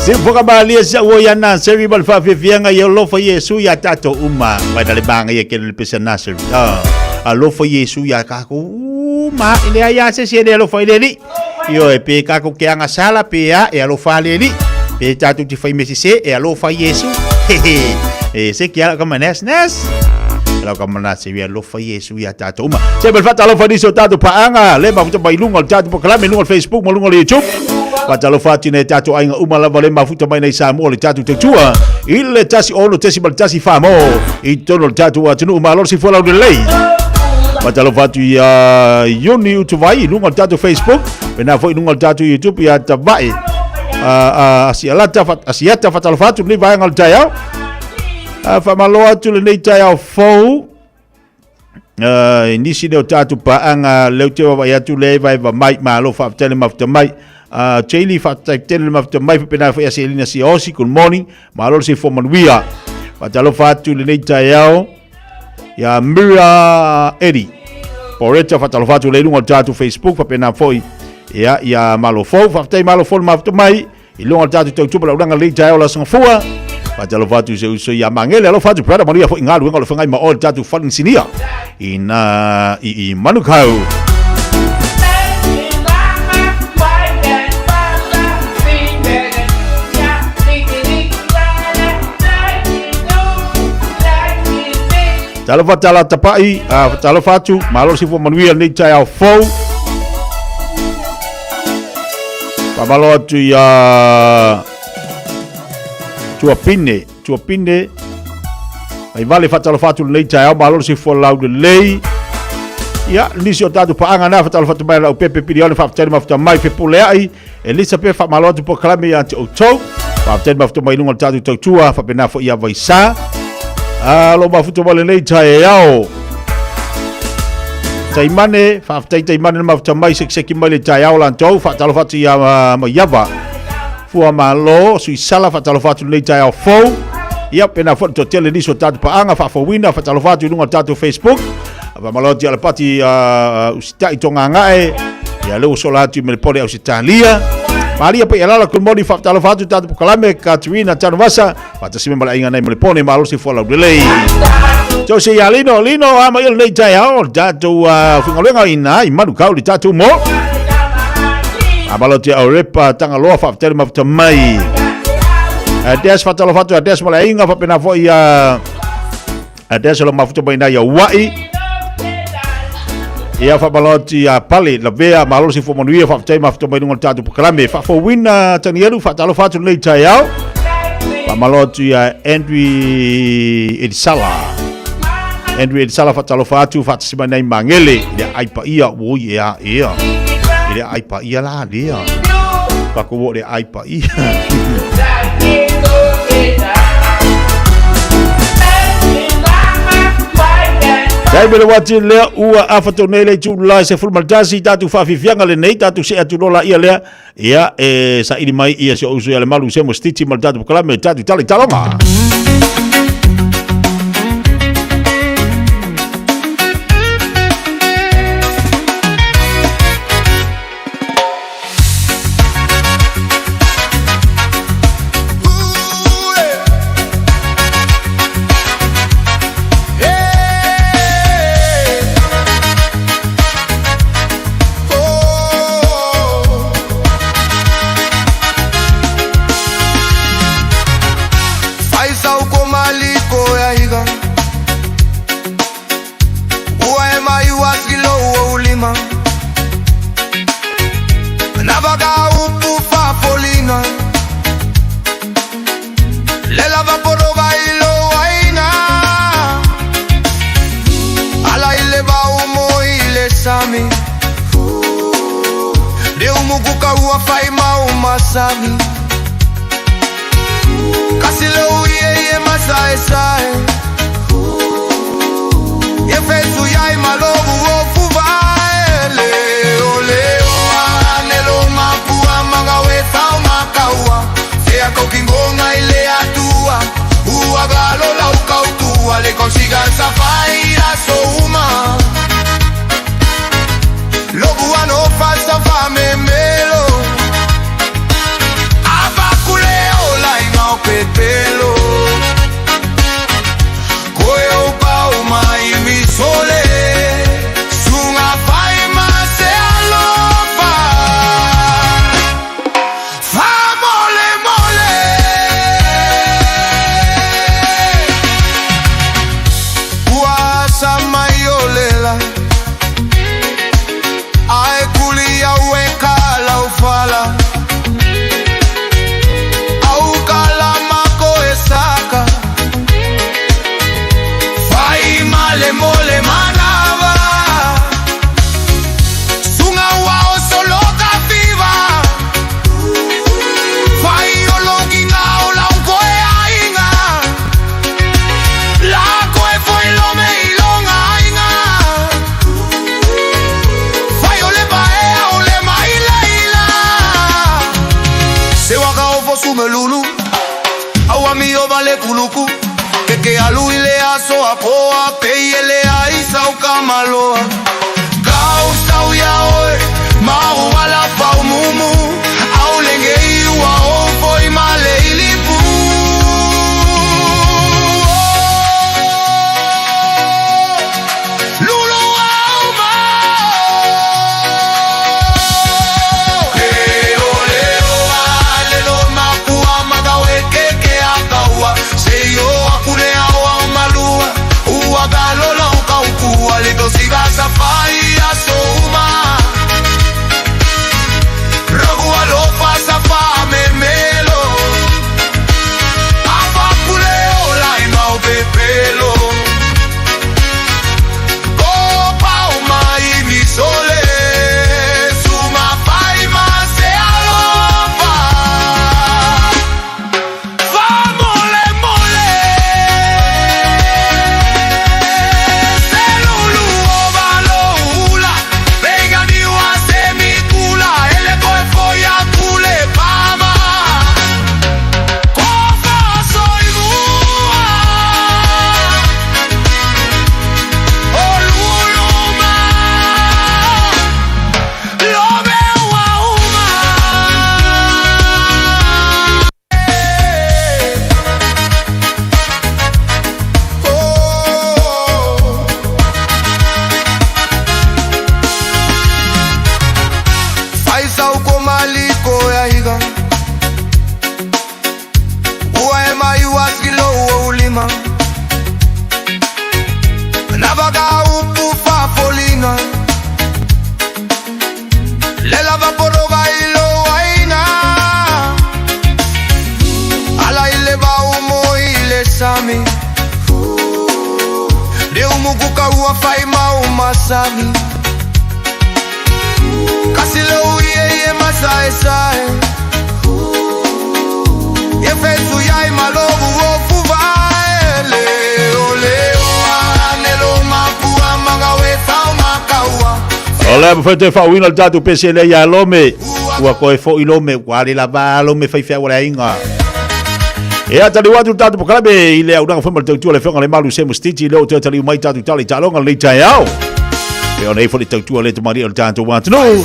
Siufoga malie sa ua ia Naseri ma le faafiafiaga ia alofa Iesu iā tatou uma. Vai na le magaia kele le pese a Naseri. Ah, alofa Iesu iā kākou uma. E leai lava se isi e le alofa ai le Alii. Ioe, pe kākou ke agasala pe a, e alofa lava le Alii. Pe tatou te fai mea sesē, e alofa Iesu. Hehe. E se ke ala ka manas nas. Lau ka manase ia alofa Iesu iā tatou uma. Se ma le faatalofa i nisi o tatou paaga, le mafuta mai luga o le tatou polokalame, luga o le Facebook ma luga o le YouTube. Faatalofa atu i nai tatou aiga uma lava le mafuta mai nei Samoa le tatou tautua i le 16.1 Famo i totonu o le tatou atunuu malo le soifua laulelei. Faatalofa atu ia Iuni Utuvai i luga o le tatou Facebook, pena foi i luga o le tatou YouTube ia Tavae Asialata, Asiata faatalofa atu lenei vaega o le taeao. Faamalo atu lenei taeao fou. I nisi lea o tatou paaga lea ou te vaavaai atu lea e vaeva mai, malo faafetai le mafuta mai. Jaylee faafetai tele le mafuta mai, faapena foi ia Selina Siaosi, good morning, malo le soifua manuia. Faatalofa atu i lenei taeao ia Mira Eddie Poreta, faatalofa atu lea i luga o le tatou Facebook, faapena foi ia ia Malo Fou, faafetai Malo Fou le mafuta mai. I luga o le tatou tautupa laulaga lelei taeao le aso Gafua. Faatalofa atu i se uso ia Magele, alofa atu brother, manuia foi galuega o le feagai ma oe le tatou fale inisinia i na i i Manukau. Talofa tala tapai, talofa atu, malo le soifua manuia lenei taeao fou. Faamalo atu ia Tuapine, Tuapine. Mai vale faatalofa atu lenei taeao, malo le soifua laulelei. Ia, nisi o tatou paaga na faatalofa atu mai lau pepe pilione faafetai le mafuta mai fepuleai. Elisa pe faamalo atu polokalame ia te outou. Faafetai le mafuta mai luga o le tatou tautua, faapena foi ia Vaisa. Alo mafuta mai lenei taeao. Taimane, faafetai Taimane le mafuta mai sekiseki mai le taeao lantou, faatalofa atu ia Maiava. Fua malo, Suisala, faatalofa atu lenei taeao fou. Ia, pena foi le toatele nisi o tatou paaga faafouina, faatalofa atu i luga o le tatou Facebook. Faamalo atu i Alapati Usitai Togagae, ia lea ua sola atu i Melepole Ausetalia. Malia pe alala good morning, faatalofa atu tatou polokalame, Katerina Tanuvasa, faatasi mai ma le aiga nei Melepone, malo se fua laulelei. Jose ia Lino, Lino, a mai lenei taeao, le tatou faigaluega ina i Manukau le tatou mo. Faamalo atu ia Orepa Tagaloa, faafetai le mafuta mai. Des, faatalofa atu ia Des ma le aiga, faapena foi ia Des o lo mafuta mai ina ia Ua'i. Ia faamalo atu ia Pale Lavea, malo le soifua manuia, faafetai mafuta mai luga o le tatou polokalame. Faafouina Tanielu, faatalofa atu lenei taeao. Faamalo atu ia Andrew Elisala. Andrew Elisala faatalofa atu, faatasi mai nai Magele i le ai paia, oi ea ea. I le ai paia la lea. Pakou o le ai paia. Taimi le wati lea ua afa nei le itu lai se 11 tatou faafiafiaga lenei tatou see atu loa laia lea ia e saili mai ia si ou uso ia Lemalu Semo Stitch ma le tatou polokalame tatou tala i taloga. ova le kuluku. Ke ke alu i le aso a poa, pe i ele ai sau ka maloa. Kau sau ia oe, ma ua la fau mumu. Au lenge i ua o foi ma le ilipu. Lulu au ma. Leo leo a lelo makua magawe keke akaua. Seyo akune au au malua. Ua galola ukaukua lito siga safai asouma. Rogu alofa safa memelo. Afa pule ola imau pepelo. Kopa o mai mi sole. Suma fai ma se alofa. Fa mole mole. Se lulu ova lo ula. Venga niwa se mi kula. Ele koe foia kule pama. Kofa soy mua. Oluluma. Lo veo a uma. Faisa uko maliko ya higa. Ua ema iwaskilo uo ulima. Navaga upufa folina. Lela vaporoga ilo aina. Ala ile va umo ile sami. De umukuka ua faima umasami. Kasile uye ye masae sae. Ye fesu yai malogu ofuva. Leo leo anelo mapua magawe fau makaua. O le mawhai te whaawina le tātou pese lea ia Lome. Ua koe fo i Lome, ua ale lava Lome whai whea wale ainga. E a tali watu tātou pokalame i le au nanga whema le tautua le whenga le malu se mustiti le o te tali mai tātou tali talonga le tai au. E ona ifo le tautua le tamari o le tātou wātunu.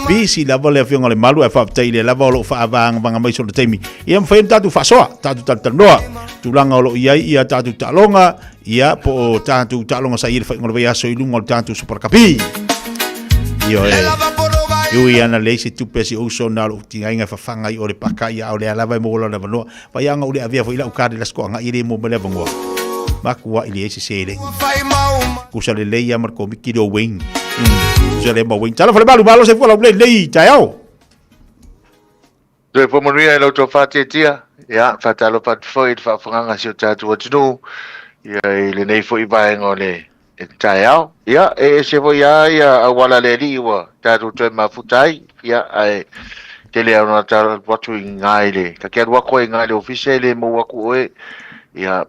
Bisi lava le whenga le malu e whaptai le lava o lo whaavanga vanga mai so le taimi. Ia mwhai tātou whasoa, tātou tali Tūlanga o lo iai ia tātou talonga, ia po o tātou talonga sa i le whainga o le vaiaso i lunga o le tātou superkapi. Io e. Iu ana le se tupe si uso na lo tinga inga whawhanga i o le paka ia o le alava e mō lana vanoa. Vai anga ule avea fo ila ukare las ko anga i le mō mele vangoa. Makua i le ese se le. Kusa le leia mar ko miki do wing. Kusa le ma wing. Tala fale malu malo se fua la ule lei tai ao. Toe whamanuia e lautou whātiatia, ia, whātalofa atu foi i le faafoganga si o tātou atunuu, ia, i lenei foi vaega o le taeao. Ia, e ese foi a ia auala le alii ua tātou toe mafuta ai, ia, ae tele au na tātou atu i ngā i le, ka ke alu aku ai i ngā i le ofisa e le mou aku oe, ia,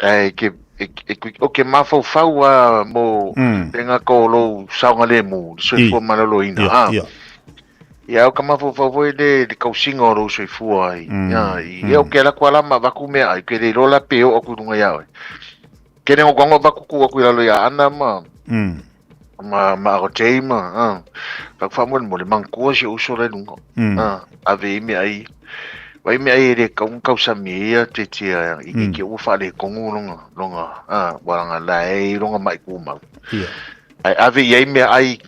ae ke, e, e, o ke mafaufau a mo le ngaka o lou saogalemu, le soifua maloloina, a. Ia o ka mafaufau foi le le kausiga o lou soifua ai. Ia i ia o ke ala ku ala ma vaku mea ai ke le iloa la pe oo aku i luga ia oe. Ke le ngokongo vaku ku aku i lalo ia Ana ma ma ma Arotei ma a vaku faamolemole mangkua si ou uso la i luga. A ave i mea ai vai mea ai e le kau kausami ai ia tetia i ke ke ua faalekogu longa longa a ua la e longa mai kumau. Ae ave i ai mea ai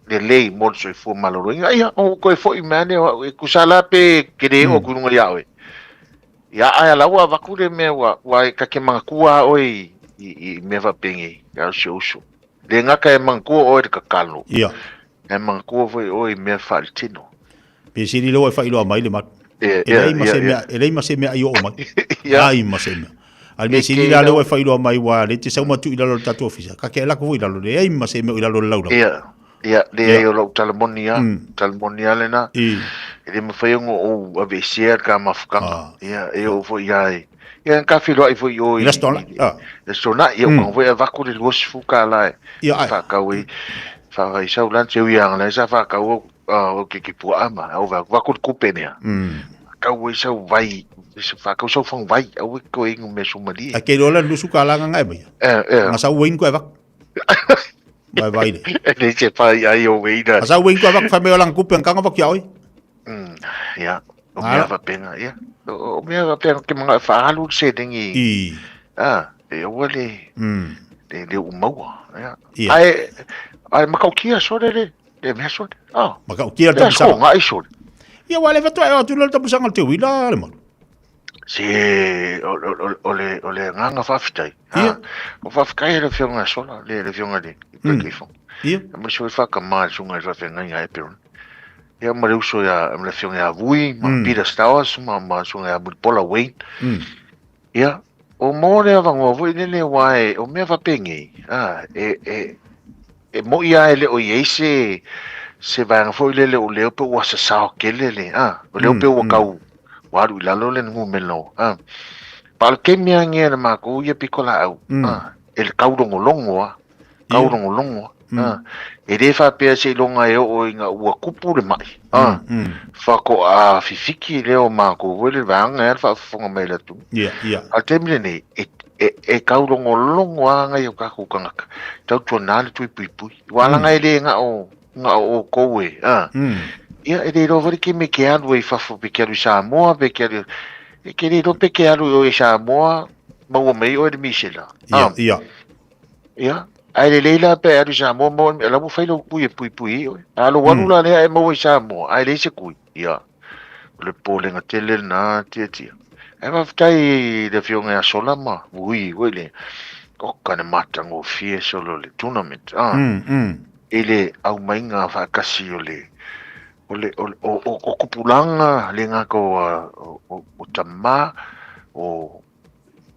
lelei mo le soifua maloloina. Ia, o koe foi mea ane, e kusa la pe ke le o ku lunga ia oe. Ia ae ala ua vaku le mea ua, ua e kake mangakua a oe i, i, i mea whapenge, ia o se uso. Le ngaka e mangakua oe le kakalo. Ia. E mangakua foi oe i mea whaaletino. Pe siri loa e whailoa mai le matu. Ia, E lei ma ia, se ia. mea, e lei ma se mea i oo mai. Ia. Ai ma se mea. Ai me E siri ke la lau. lewa e whailoa mai wa le te sauma tu i lalo le tātou ofisa. Ka ke lako foi lalo le ai ma se mea i lalo le laulau. Ia, ia, le Ia. ai o lau talamoni a, talamoni a lena. I. E le mawhai ongo o aveesea le ka mafukanga. Ia, e o foi ia e. Ia, ka whiloai foi o I i. la stona, ah. Le stona, ia, mm. foi a vaku le luosifu ka la e. Ia, ai. Whakau e, whawhai sau lan te ui anga lai sa whakau o, o ke ke pua ama, au vaku, vaku le kupe nea. faakau ai sau vai, faakau sau faguvai, aua e te toe inu measumalie. Ae ke iloa la le lusu kala nga e mai. Nga sau uainu koe avak. Vai vai le. E le se fai ai o weina. Nga sau uainu koe avak fai mai o langa kupe nga kanga vak ia oi. Ia, o mea faapena, ia. O mea faapena ke manga faalu le seleni. I. Ah, e aua le le le umaua, ia. Ia. Ae ae makautia sole le le mea sole. Ah. Makautia le tapusaga. Ia ngai sole. Ia wa le faatoa e o atu le tapusaga le te uila le malu. Se o o o le o le agaga faafetai. Ia. O faafetai e le afioga ia Sola, le le afioga i le Taitaifono. Ia. Aemaise foi faakama le susuga i le faafeagaiga a Eperon. Ia ma le uso ia ma le afioga ia Vui ma Peter Stowers ma ma susuga ia Mulipola Wayne. Ia, o mo le avanoa foi lele aua e o mea faapenei, a e e e mo'i lava e le o i ai se se vaega foi lele o lea pe ua sasao tele le a o lea pe ua tau ua alu i lalo le numera o a pa o le taimi lava lenei a le matou ia pitolaau a e le taulogologo lava taulogologo lava a e le faapea seiloga e oo ina ua tupu le ma'i a faatoa fifiki lea o matou foi le vaega ea le faafofoga mai a le atunuu. A o le taimi lenei e e e taulogologo lava nai o tatou tagata tautuana le tui puipui aua leaga e le na o na o outou e a ia e le iloa foi le taimi e te alu ai i fafo pe te alu i Samoa pe te alu e te le iloa pe te alu i o i Samoa maua mai ai oe le misela a ia ae lelei la pe alu i Samoa maua o la ua fai lou tui e puipui ai oe a lou alu la lea e maua i Samoa ae leai se tui ia o le popolega tele lena Tiatia. Ae faafetai i le afioga ia Sola ma Vui foi le oka le matagofie solo le tournament ah i le aumaiga faatasi o le o le o o o tupulaga le gata o o tama o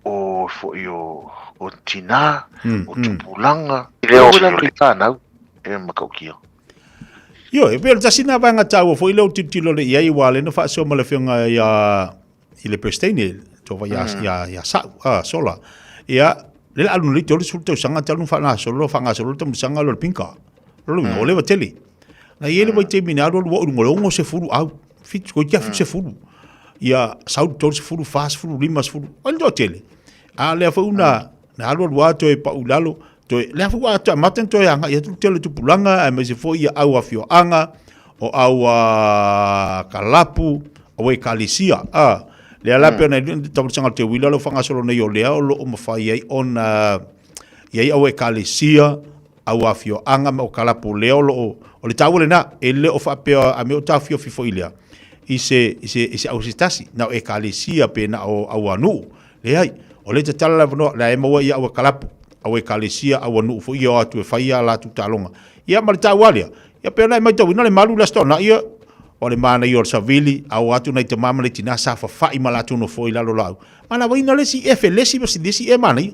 o foi o o tina o tupulaga lea o le fanau e matautia. Ioe, e pei o le tasi lena vaega taua foi lea ou tilotilo lea i ai, aua o lea na faasoa ma le afioga ia i le Peresetene, tova ia, ia, ia Sa'u, ah, Sola. Ia, lea la alu nei 30 tausaga talu ona faagasolo, faagasolo le taamilosaga lea o le pinka. Lona uiga, ua leva tele. Na i ai le vaitaimi na alu alu ua oo i luga o le 60 au, fitu, toeitiiti 70. Ia, sau le 30, 40, 50, ai le toatele. A o lea foi una, na alu alu lava toe pau i lalo, Toe, lea foi ua atoa amata ona toe agai atu le tele o tupulaga, aemaise foi ia au afioaga, o au a kalapu, au ekalesia. A, lea la pei ona tausaga o le teuila o lo o faagasolo nei o lea o lo o mafai ai ona i ai au ekalesia, au afioaga ma au kalapu lea o lo o, o le taua lena, e le o faapea a mea o taofiofi foi lea i se, i se, i se au se tasi, na o ekalesia pe na o au nuu. Leai, o lea e tatala le avanoa, la e maua ia au kalapu, au ekalesia, au nuu foi ia o atu e fai ia latou taaloga. Ia ma le taua lea, ia pei ona e matauina le malu le Aso Toonai ia, o le manaia o le savili, a o atu nai tama ma nai tina sa fafa'i ma latou nofo i lalo o laau. Manavaina le isi efe, le isi le isi e manaia.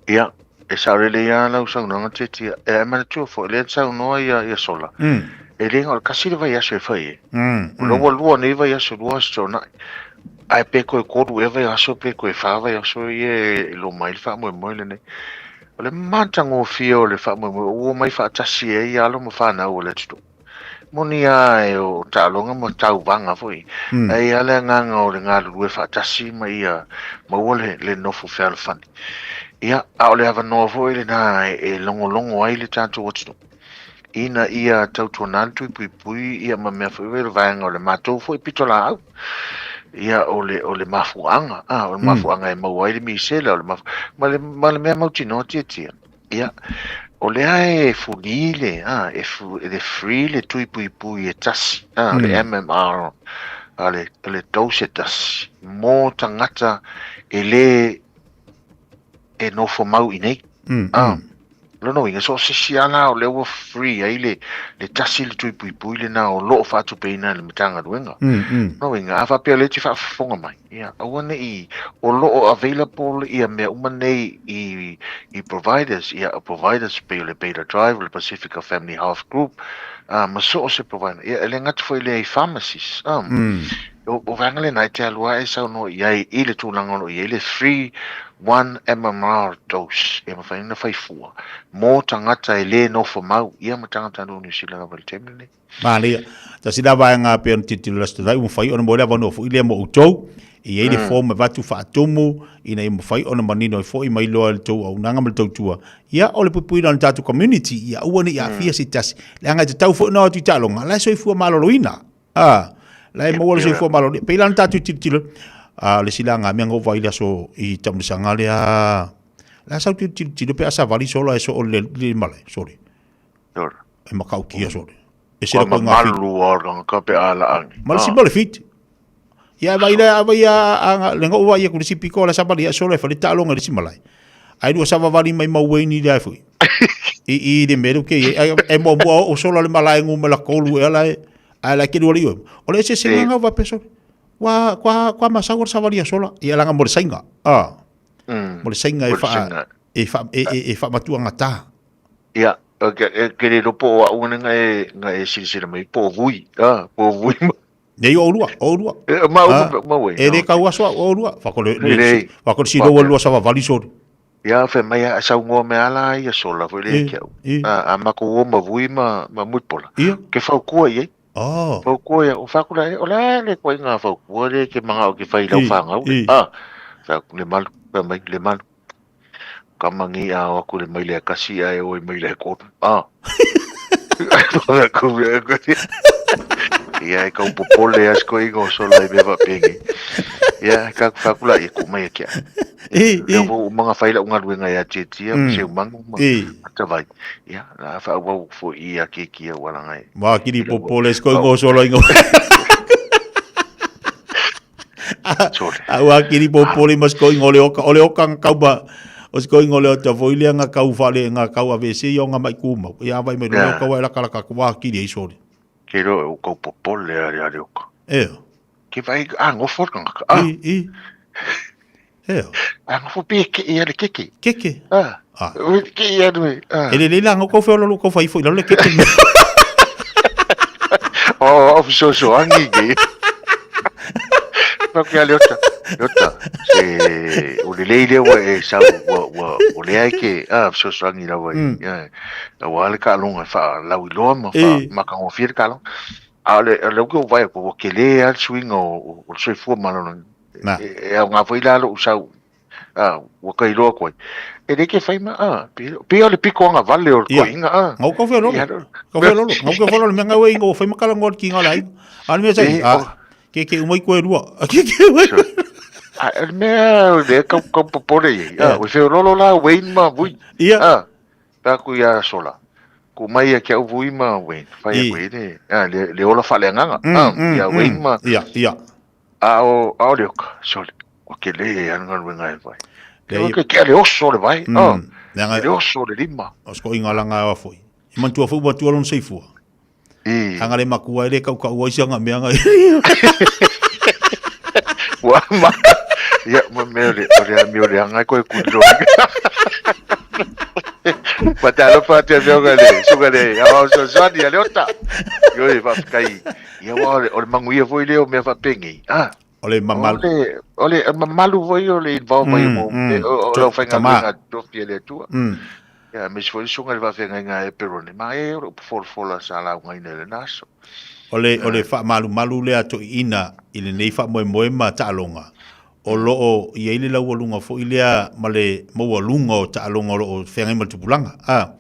Ia, e sao lelei lava lau saunoaga Tiatia. E manatua foi, lea na saunoa ia, ia Sola, e le na o le tasi le vaiaso e fai ai. O lea ua lua nei vaiaso, lua aso Toonai. Ae pe toe tolu ea vaiaso pe toe fa vaiaso ia e loma ai le faamoemoe lenei. O le matagofie o le faamoemoe ua omai faatasi ai alo ma fanau o le atunuu. Moni lava e o taaloga ma tauvaga foi, ae i ai lava le agaga o le galulue faatasi ma ia maua le, le nofo fealofani. Ia, a o le avanoa foi lena e logologo ai le tatou atunuu ina ia tautuana le tui puipui ia ma mea foi le vaega o le matou foi pitolaau. Ia, o le, o le mafuaaga, a, o le mafuaaga e maua ai le misela, o le mafu, ma le, ma le mea mautinoa Tiatia. Ia, o lea e fuli le, a, e, fu, e le free le tui puipui e tasi, a, le MMR, a le, le dose e tasi, mō tagata e lē e nofo mau i nei. A, lona uiga, so o se isi lava la o lea ua free ai le, le tasi le tui puipui lena o lo o faatupeina e le Matagaluega. Lona uiga, a faapea o lea e te faafofoga mai, ia, aua ne i, o lo o available ia mea uma nei i, i providers, ia, providers pei o le Beta Drive, o le Pacifica Family Health Group, a, ma so o se provider. Ia, e le gata foi lea i pharmacies, a. O, o vaega lena e te alu lava e saunoa i ai i le tulaga o lo o i ai le free One MMR dose e mafai ona fai fua mō tagata e lē nofo mau ia ma tagata anō o Niu Sila lava i le taimi lenei. Manaia. Tasi la vaega e pei ona tilotilo i le Aso Toonai ua mafai ona maua le avanoa foi lea mo outou. E i ai le form e avatu faatumu ina ia mafai ona manino ai foi ma iloa e le tou auaunaga ma le tautua. Ia, o le puipuiga o le tatou community, ia aua ne i aafia se tasi. Leaga e tatau foi ona o atu i taaloga, la e soifua maloloina. A, la e maua le soifua maloloina. Pei la ona tatou tilotilo, a, o le isi la mea na ou vaai i le aso i taamilosaga lea, la e sau tilotilo pe a savali sola e soo i le malae, sole. E matautia sole. E se la koe ngā whiti. Malu a ranga ka pe a la angi. Ma le si ma le whiti. Ia vai le vai a le ngau vai ku le si piko la savali ia sole fa le taaloga le si malae. Ai lua savavali mai mau weini le ai foi. I i le mea ke e mo mo o sola le malae ngu me la kolu e ala e ai la ke lua le O le se se ngau va peso. Wa kwa kwa masau o savali ia sola. Ia langa mo le sainga. Ah. Mo le sainga e fa e fa e e e fa matua ngata. Ia, ke le ropo o au nga e nga e silasila mai po vui, ah, po vui. Nei o lua, o lua. E, ma ah, ma we. E le kau aso o lua, fa ko le fa ko si lo lua sa vali so. Ia fe mai a sau ngoa me ala ia sola foi le ke au. A a ma ko o ma vui ma ma muipola. Ke fau kua i. Oh. Fau kua ia o fa kula o la le ko inga fau kua le ke manga o ke fai lau whangau. Ah. Fa le malu, fa mai le malu. Ka mangi a o aku le maile a kasi a e oi maile a konu. Ah. Ia e kau popole as ko ingo so lai me va pengi. Ia ka ku fakula ia ku mai kia. E e o manga whaila unga luenga ia tia tia mm. se mangu ma. E. Ata vai. Ia la fa au fo ia ke kia wala ngai. Ma kiri popole sko ingo so lai ingo. A ua kiri popole ma sko ingo le oka o le oka nga kau ba o sko ingo le ota foi lea nga kau fale nga kau a vese ia o nga mai kumau. Ia vai mai le oka wa laka laka ko wa kiri ai sore. Ke ro o kau popole a le oka. E. Ke vai a ngofo ka ngaka. A. I i. E. A ngofo pe ke ia le keke. Keke. A. A. Ke ia nui. A. E le le la ngoko fe lo ko fai foi lo le keke. O, o so so angi ke. Pa ke ale ota. Ota. Se o le leile wa e sa wa wa o le ai ke a so so angi la wa. Ya. La wa le ka longa fa la wi loa ma fa ma ka ngo fie ka longa. A le le ko vai ko ke le al swing o o soifua malolo. E au ngā foi lalo u sau a ua kai loa koe. E le ke whai ma, a, pe o le piko anga vale o le Ia. koinga, a. Ngau kau whea lolo. Ia, Kau whea lolo. Ngau kau whea lolo. Mea ngau e ingo whai makala ngol ki ngā lai. A le mea sai, E, a, o. ke ke umai koe rua. A ke ke umai koe. A, le mea, le kau, kau popore i. A, Ia. o whea lolo la, Wayne ma, vui. Ia. A, tā kui a sola. Ku mai a kia uvu i ma, Wayne. Whai a koe le, a, le, le ola whale anganga. Mm, A, mm, ia Wayne ma. Ia, ia. A o, a o le oka, sole. O ke le e anu anu ngai vai. Le Ke ke le oso le vai. Mm. Oh. Leaga, Le oso le lima. O sko inga langa awa foi. E mantua foi matua lon seifua. E. Anga le makua e le kau kau ai sianga mea ngai. Ua ma. Ia, ma mea le, o le ami o le anga koe kulilo. Ma te alofa atu e mea le, suka le, awa so soani a le ota. Yo e whawhikai. Ia wa o le, o le manguia foi lea o mea whapengei. Ah. O le mamalu. O le, o le mamalu foi o le involve mai mo, o le Tama. whainga tofi e le atua. Ia, me si foi sunga le whawhengai e perone. Ma e o le upufolafola sa lau ngai le naso. O le, o le whaamalumalu lea to'iina i lenei faamoemoe ma taaloga, o lo o i ai le laualuga foi lea ma le maualuga o taaloga o lo o feagai ma le tupulaga. A,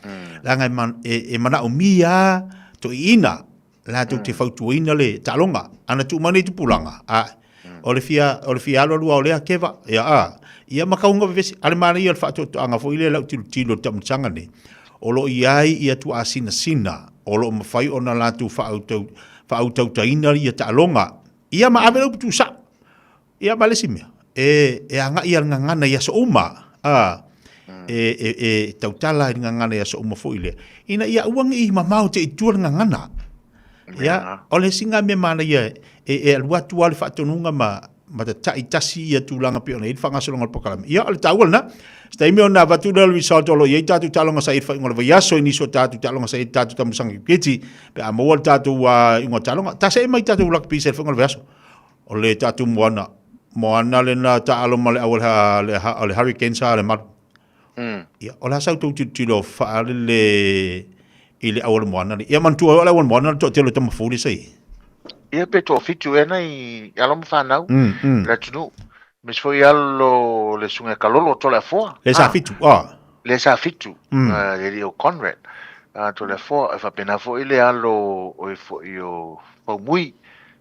leaga e, man, e, e manaomia lava to'iina latou te fautuaina le taaloga. Ana tuu mai nei tupulaga, a, o le fia, o le fia alualu lava o lea keva, ia, a, ia ma kauga vevesi. A le manaia o le faatoatoaga foi lea i lau tilotilo i le taumataga nei, o lo o i ai ia tuaasinasina o lo o mafai ona latou faautau, faautautaina ia taaloga, ia ma ave le upu tuusao. Ia ma le isi mea, e, e agai a le gagana i aso uma, a, e, e, e tautala i le gagana i aso uma foi lea, ina ia aua ne i mamao te i tua le gagana. Ia, o le isi lena mea manaia e, e alu atu lava le faatonuga ma, ma tata'i tasi ia tulaga pei ona i ai le faagasologa o le polokalame. Ia, o le taua lena. Se taimi ona avatu lea o le result o lo o i ai tatou taaloga sa i ai i le faaiuga o le vaiaso i nisi o tatou taaloga sa i ai i le tatou taamilosaga kiriketi pe a maua le tatou iuga o taaloga. Ta see mai tatou rugby sa i le faaiuga o le vaiaso. O le tatou moana. Moana lena taalo ma le au le le Hurricanes a le malu. Ia, o le a sa outou tilotilo faalele i le au o le Moana le. Ia manatua o le au o le Moana le toatele o tama fou lea sa i ai. Ia pe toafitu ea nai alo ma fanau le atunuu. Aemaise foi alo le susuga ia Kalolo Toleafoa. Le sa fitu, ah. Le sa fitu, le alii o Conrad Toleafoa. E faapena foi le alo o e foi o Faumui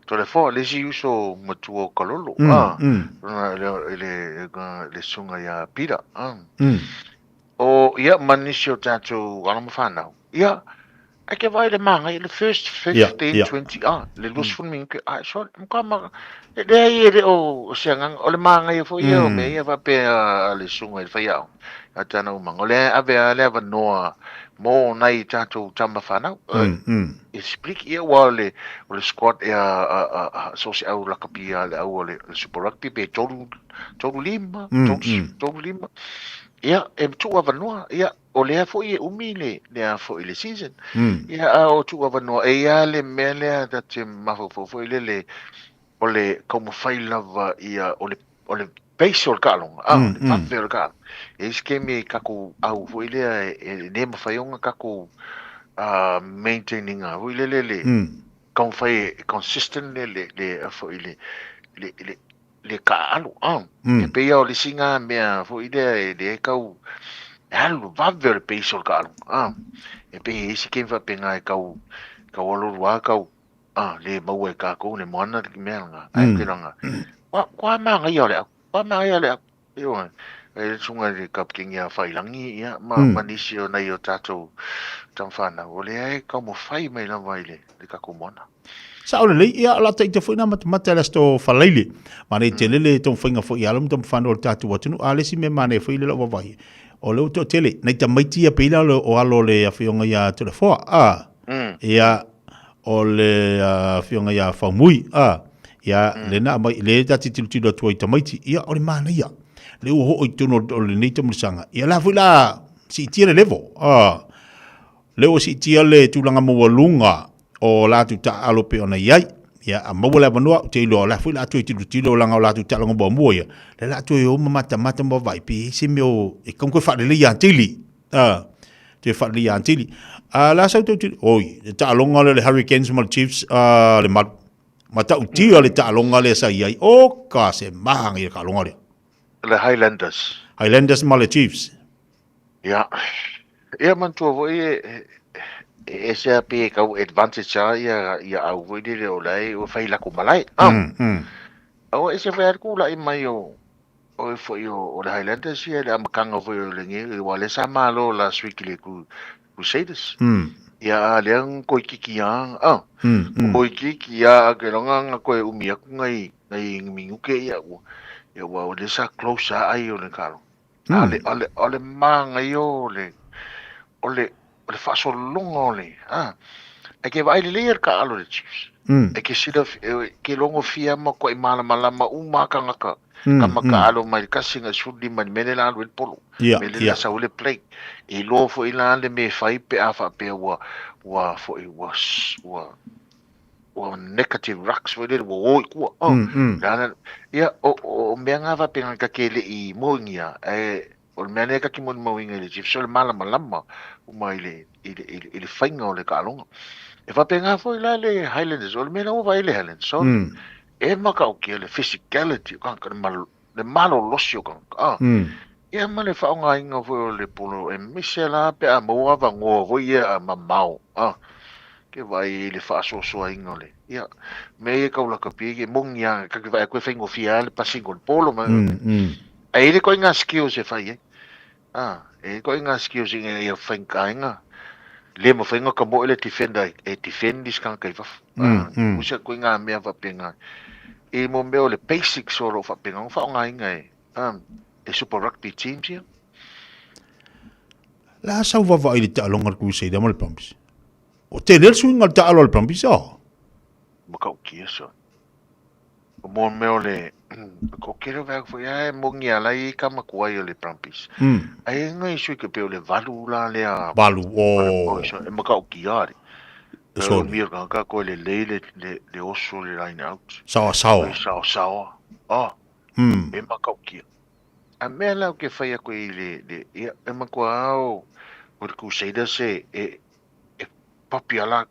Toleafoa, le isi uso matua o Kalolo, le, le susuga ia Peter. O, ia, ma nisi o tatou alo ma fanau. Ia, Ai ke vaai le māngai, le first 15, 20, ah, le 20 minute, ai, sorry, mka ma, e leai e le o se agaga, o le māngai foi ia o mea ia faapea a le susuga i le faiaoga, a tana umanga, o lea e ave lava le avanoa mo nai tatou tama fanau, e speak ia ua o le, o le squad ea a, a, a, so se au lakapi a le au o le Super Rugby pe tolu, tolu lima, tolu, tolu lima, ia, e tuu avanoa, ia, O lea foi e umi le, le a foi le season. Ia, a o tuu avanoa, e i a le mea lea ta te mafaufau foi lele, o le taumafai lava ia, o le, o le base o le taaloga, a, o le vave o le taaloga. E i ai se taimi tatou au foi lea e, e le mafai ona tatou maintain ina foi lele le taumafai e consistent le, le, le, foi le, le, le, le taaalo, a. E pei lava o le isi na mea foi lea e lea e tau e alu vave o le pace o le taaalo, a. E pei e i ai se taimi faapena e tau tau alualu lava tau a le maua e tatou le moana le mea lena, ae ou te iloa na, kua kua manaia o le au, kua manaia o le au. Ioe, e le susuga i le Kapiteni ia Failangi, ia, ma, ma nisi o nai o tatou tama fanau, o lea e taumafai mai lava i le, le tatou moana. Sao lelei, ia, o la taita foi na matamata le aso Falaile. Manaia tele le taumafaiga foi i alo ma taumafai o le tatou atunuu. A le isi mea manaia foi le lau vaavaai, o lea ua toatele, nai tamaiti ia pei la o alo o le afioga ia Toleafoa, a, ia, o le afioga ia Faumui, a, ia, le na aumai, le ta te tilotilo atu ai i tamaiti, ia, o le manaia, le ua oo i totonu o lenei tamulisaga, ia la foi la siitia le level, a, le ua siitia le tulaga maualuga o latou taaalo pei ona i ai. Ia, a maua le avanoa, ou te iloa, o la foi la toe tilotilo leaga o latou taaloga muamua ia, lea la toe o ma matamata ma vaai pe i ai se mea o, e tatau ona toe faaleleia atili. A, toe faaleleia atili. A, la sa outou tilo, oi, le taaloga lea le Hurricanes ma le Chiefs, a, le malu. Matautia le taaloga lea sa i ai. O ka se mahangi le taaloga lea. Le Highlanders. Highlanders ma le Chiefs. Ia, ia manatua foi e, e ese a pe kau advantage a ia, ia au foi lele o lae ua fai lako malae. Ah. Aua ese foi a kula'i mai o, o e foi o, o le Highlanders ia le amataga foi o lenei, ua lea sa malo last week i le Crusaders. Ia a lea koikiki a, ah. Koikiki a, ke longa nga koe umi aku ngai, ngai minuke ia ua, ia ua o lea sa close a ai o le kalo. A le, a le, o le māngai o le, o le, o le faasologa o le, a, e ke vaai lelei le taalo le Chiefs. E ke sila, e ke logo fia ma koe malamalama uma kangaka, ka makaalo mai le kasi nga 15 i le mele la alu ai le polo. Mele la sau ai le play. E iloa foi la le mea e fai pe a faapea ua, ua foi, ua, ua, ua negative rucks foi lele ua o i tua. Oh, mm. Ia, o, o mea ngā faapena ka ke le i moingia, e, o le mea lea ka ki molimauina i le Chiefs, o le malamalama uma i le, i le, i le, i le faiga o le taaloga. E faapena foi la le Highlanders, o le mea la ua vaai le Highlanders, so, e matautia le physicality o tagata, le, mal, le malolosi o tagata. Ah. Ia ma le faaaogaina foi o le polo e mise la pe a maua avanoa foi ia a mamao. Ah. Ke vaai i le faasoasoaina o le, ia, mea ia tau lakapi e moni lava, ta te vaai atu e faigofie lava le passing o le polo ma, ae i ai le ituaiga skills e fai ai. Ah, e i ai ituaiga skills ina ia faigataina, le mafai ona tamoe le defender e defend isi tagata i fafo. Ah, usa ituaiga mea faapena. I mo mea o le basics o lo o faapena ona faaaogaina e, ah, e Super Rugby teams ia. La sau vaavaai i le taaloga a le Crusader ma le Brumbies. O tele le suiga o le taalo a le Brumbies, oh. Matautia sa. O mo mea o le, o kere o vea foi ae moni a lai ka makuai o le Brumbies. Ai ngai sui ke pe o le valu la lea. Valu, oh. E matautia are. E mia ka ka koe le lei le, le, le oso le line out. Sawa sawa. Sawa sawa. Oh. Mm. E makaukia. A mea la o ke whai aku i le, le ia, e matua ao o le Crusaders e, e, e papi ala,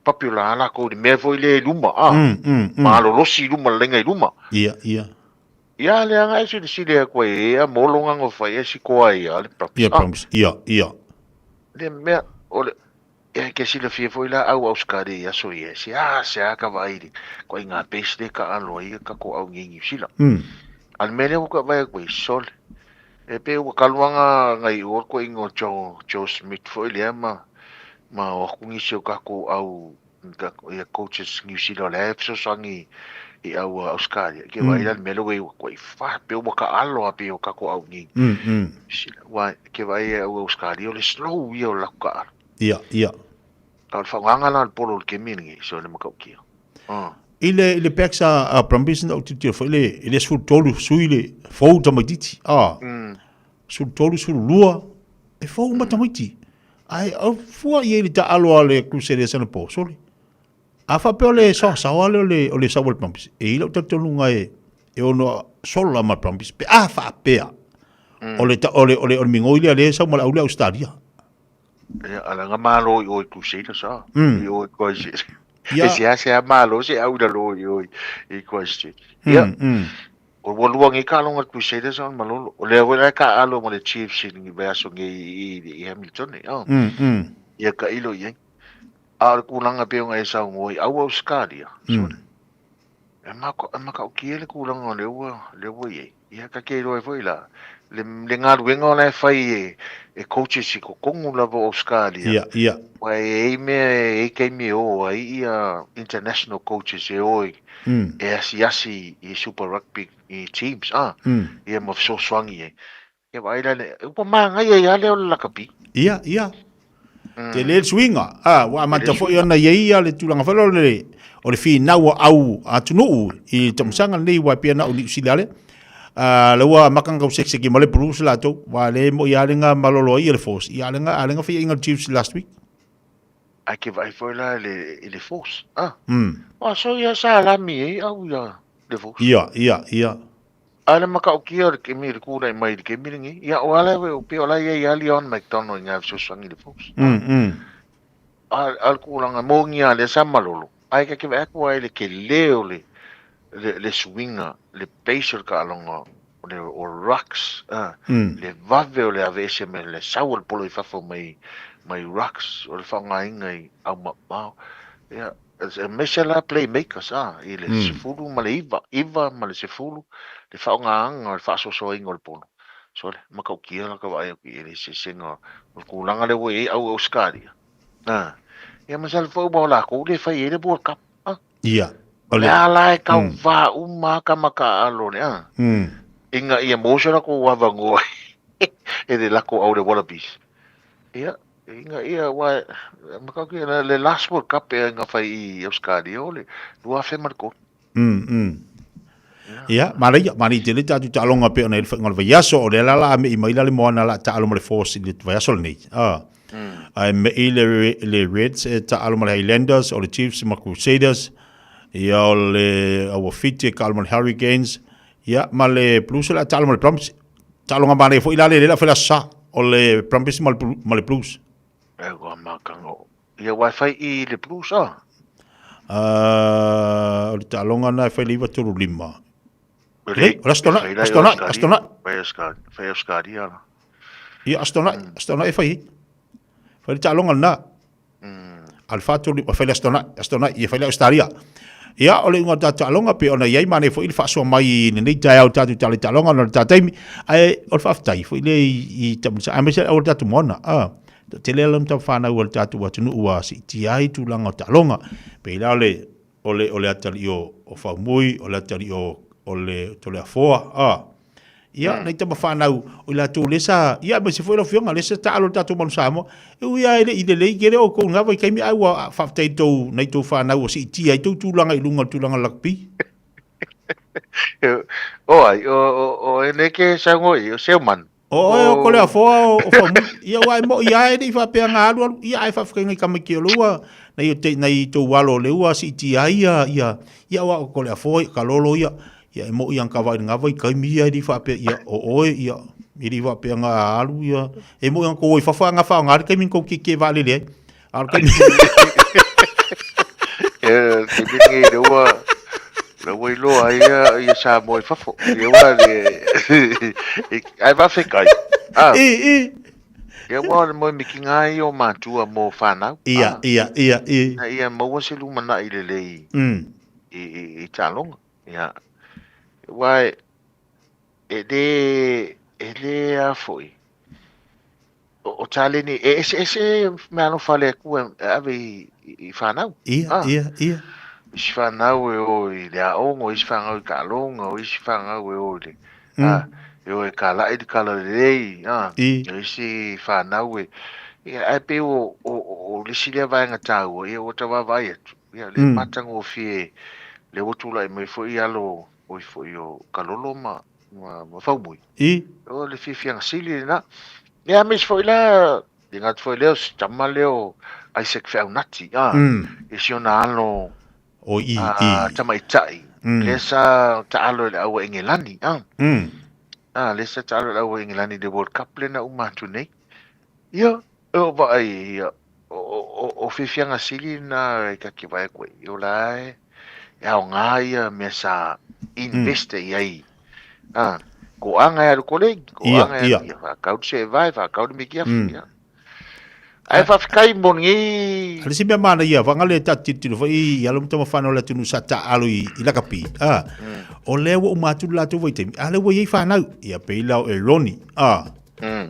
papi o la ala kou le mea foi le luma, a. Mm, mm, mm. Malolosi i luma, lenga i luma. Ia, ia. Ia, le anga e sile sile aku e, ia, molonga ngo whai e si koa ia, le Brumbies. Ia, Brumbies, ia, ia. Le mea, o le, ia, ke sile fia foi la au au skare ia so ia, se a, se a ka vai le, ko i ngā base le ka aloa ia ka ko au ngi New Zealand. A le mea lea ua ka vai aku e sole. E pe ua kaluanga ngai o ko ingo Joe, Joe Smith foi lea ma, ma o aku ngisi o kako au, ka, ia coaches New Zealand le fesoasoani i au Australia. Ke vai la le mea lea ua ko i fa, pe ua ka aloa pe o kako au ngi. Wa, ke vai au Australia o le slow ia o laku ka alo. Ia, ia. A o le faaaogaga la o le polo o le kemi lenei, so le matautia. Ah. I le, i le backs a, a Brumbies na ou tilotilo foi le, i le 13 sui le fou tamaitiiti. Ah. 13, 12, e fou uma tamaiti. Ae au fua i ai le taalo a le Crusaders anapo, sole. A faapea o le saosaoa lea o le, o le sau a le Brumbies, e i ai lou talitonuga e, e ono sola ma le Brumbies, pe a faapea, o le, o le, o le, o le migoi lea lea e sau ma le au lea Australia. Ia, ala nga malo i oi Crusaders, ah. I oi Christchurch. Ia. E se a malo se au i lalo i oi i Christchurch. Ia. O ua lua ngi ka longa Crusaders on malolo. O lea wera ka alo mo le Chiefs i ngi vaiaso ngi i, i Hamilton, ah. Ia ka ilo i ai. A o le kūlanga pe o e sau ngoi au Australia. E mako e makaukia le kūlanga o le ua le ua i ai. Ia ka ke roe foi la. Le le galuega o la e fai e e coaches i kokongu lava o Australia. Ia, ia. Ua e i mea e i kaimi e o ai ia international coaches e o i e asiasi i Super Rugby i teams, ah. Ia ma fesoasoani ai. Ia vaai la le, ua māngaia ia lea o le lakapi. Ia, ia. Te le suiga. Ah, ua amata foi ona i ai ia le tulaga foi lea o le, o le finau o au atunuu i le taumasaga lenei ua pei ona au Niu Sila le. Ah, la ua amaka na tausekiseki ma le Blues latou. Ua le mo ia le nga malolo ai ia le Force. Ia le nga, a le nga faiaiga le Chiefs last week. Ai ke vaai foi la i le, i le Force. Ah. Ua so ia sa lami ai au ia le Force. Ia, ia, ia. A le matautia o le kemi, le kūlai mai i le kemi lenei. Ia, o ala e pei o la ia i a Leon McDonald i ngā fesoasoani i le Force. A, a le kūlanga mōgia lea sa malolo. Ai ka kewe aku ai le kele o le, le, le suiga, le pace o le kaaloga, o le o rucks, a, le vave o le aveese mai, le sau o le polo i fafo mai, mai rucks, o le faaaogaina i au mamao. Ia, Aemaise la playmakers a, i le 10 ma le 9, 9 ma le 10, le faaaogaina o le faasoasoaina o le polo. Sole, matautia la ka vaai atu i ai le eseesega o le tulaga lea ua i ai au Ausetalia. A, ia masalo foi ua o lakou lea e fai ai le World Cup, a. Ia, o le. A la e tauvā uma lava tama taaalo le, a. Ina ia maua so latou avanoa e le lako au le Wallabies. Ia, Ina ia, aua e matautia ia, le last World Cup ea na fai i Australia o le 2003. Ia, manaia, manaia tele tatou taaloga pei ona i ai le faiga o le vaiaso, o lea la la a mei mai la le moana la taalo ma le Force i le vaiaso lenei. Ae mei le, le Reds e taalo ma le Highlanders, o le Chiefs ma Crusaders, ia o le Auawhiti e taalo ma le Hurricanes, ia ma le Blues o le a taalo ma le Brumbies. Taaloga manaia foi la le le la fai le Aso Sa, o le Brumbies ma le, ma le Blues. E ua makanga o. Ia ua e fai i le Blues a? O le taaloga na e fai le 935. Lei, o le Aso Toonai, Aso Toonai, Aso Toonai. Fai Fai Australia la. Ia, Aso Toonai, Aso Toonai e fai ai. Fai le taaloga lena. A le 435, fai le Aso Toonai, Aso Toonai, ia fai le Australia. Ia, o le iuga o le tatou taaloga, pei ona i ai manaia foi le faasoa mai i lenei taeao i tatou tala i taaloga ona o le ta taimi, ae o le faafetai foi lea i Tamalisa, aemaise au o le tatou moana. A, toatele lava tama fanau a le tatou atunuu ua siitia ai tulaga o taaloga. Pei la o le, o le, o le atalii o, o Faumui, o le atalii o, o le Toleafoa, a. Ia, nai tama fanau, o i latou lea sa, ia, aemaise foi lau Afioga, lea sa taalo i le tatou Manu Samoa. E ui lava e le i lelei tele outou i lena vaitaimi, ae ua faafetai i tou, nai tou fanau ua siitia ai tou tulaga i luga o le tulaga o le lakapi. O ai, o, o, o e nei ke saunoa i, o Seumanu. O oe o Koleafoa o, o Faumui. Ia, aua e mo'i lava e le i faapea na alualu, ia, ae faafetai nai tamaiti o lea ua, nai o te, nai tou alo o lea ua siitia ai ia, ia, ia aua o Koleafoa, ia, Kalolo ia. Ia, e moʻi ana ka vaai i lena vaitaimi ia e le i faapea, ia, o oe, ia, e le i faapea na alu ia, e moʻi ana kou o i fafo ae na faaaoga le taimi na tou tietie vaalele ai. A o le taimi... E, taimi lenei lea ua, lea ua iloa ai ia, ia Samoa i fafo. Ia ua le, ae faafetai. Ah. I, i. Ia ua o le moemitiga ia o matua mo whanau. Ia, ia, ia, i. Ina ia maua se lumanai lelei i, i, i taaloga. Ia. Aua e, e le, e le a foi, o, o taleni, e eseese meaalofa a le Atua e ave i, i, i whanau. Ia, Ah. ia, ia. Isi whanau e o i le aoga, o isi whanau i taaloga, o isi whanau e o i le, ah, e o e kalaʻi le kala lelei, ah. I. O isi whanau e, ia, ae pei o, o, o, o le isi lea vaega taua, ia ua tau vaavaai atu. Ia, le matagofie, lea ua tulai mai foi alo o i foi o Kalolo ma, ma, ma Faumui. I. O le fiafiaga sili lena. Ia, aemaise foi la, le gata foi lea o si tama lea o Isaac Feaunati, a, i si ona alo O i, a, i. tamaitai, lea sa taalo i le au a Engelani, a. A, lea sa taalo i le au a Engelani i le World Cup lea na uma atu nei. Ia, e o vaai, ia, o, o, o fiafiaga sili lena e ta te vaai atu ai, o la e, e aoga ia mea sa invest i ai. A, ko anga e alu kolegi, ko anga e alu, ia, whakau te se vai, whakau te miki awhi, ia. Ae whawhikai mo lenei... A le isi mea manaia, whanga le ta tilotilo foi i alo ma tamafana o le atunuu sa taaalo i lakapi, a, o lea ua uma atu le latou vaitaimi, a lea ua i ai fanau, ia pei la o Eroni, a,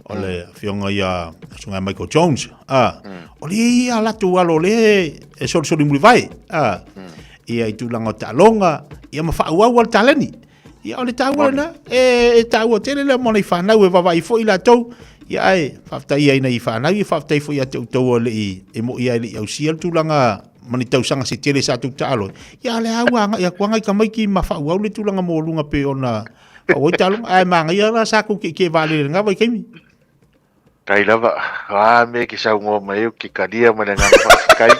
o le afioga ia susuga ia Michael Jones, a, o le i ai a latou alo o lea e solisoli mulivae, a, ia i tulaga o taaloga, ia ma faaauau a le taleni. Ia o le taua lena, e, e taua tele lea mo nei fanau e vaavaai foi latou, ia ae faafetai ai nei fanau, ia faafetai foi ia te outou o le i, e mo'i ai le i ausia le tulaga ma ni tausaga se tele sa tou taalo ai. Ia a o lea ua agai atu lava nai tamaiti ma faaauau le tulaga maualuga pei ona faaauau ai taaloga, ae manaia la sa tou tietie vaalele i lena vaitaimi. Tai lava, o a mea ke saunoa mai ai, ou te talia ma le agaga faafetai.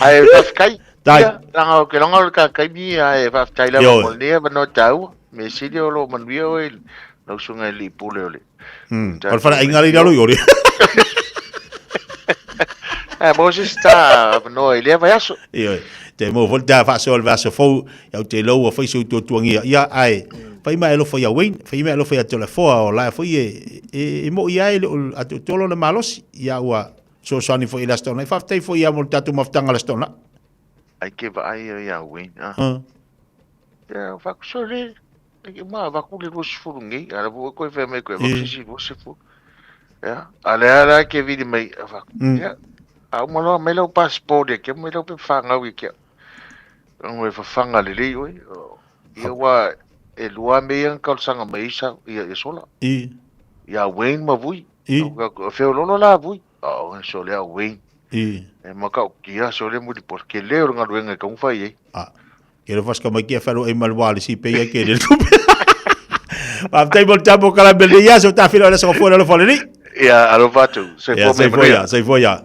Ae faafetai. Tai. Ia, leaga ou te logo o le ta taimi, ae faafetai lava Ioe. mo lenei avanoa taua. Mea sili o lo o manuia oe i lau susuga i le alii pule o le O le faleaiga lea i lalo i o le. Ae maua se isi ta avanoa i lea vaiaso. Ioe. Te maua foi le ta faasoa i le vaiaso fou, ia ou te iloa ua fai si ou tuatuagia. Ia, ae fai ma e alofa ia Wayne, fai ma e alofa ia Toleafoa, o la e foi e, e, e mo'i ai le o a Tootolo le malosi. Ia ua fesoasoani foi i le Aso Toonai. Faafetai foi ia mo le tatou mafutaga i le Aso Toonai. Ai ke vaai ia ia Wayne, ah. Ia, whakusore, ma avatu le 20 nei, a la foi koe whai mai koe avatu se isi 20. Ia, a le ala ke vili mai, a whaku, ia, a uma loa mai lau passport ia kia, mai lau pepa whangau ia kia. Ngo e whawhanga lelei oe. Ia ua e lua me ia talosaga mai ai sa ia ia sola. I. Ia Wayne ma Vui. I. Feololo la Vui. Oh, sole a Wayne. I. E makau kia sole muli por ke le o le galuega e taumafai ai. Ah. Ke le fasika mai kia whero e malu le si pe ia ke le tupe. Faafetai mo le tapu kala me le ia so ta filo le so fo le fo le ni. Ia, alofa atu. Soifua mai manuia. Soifua ia.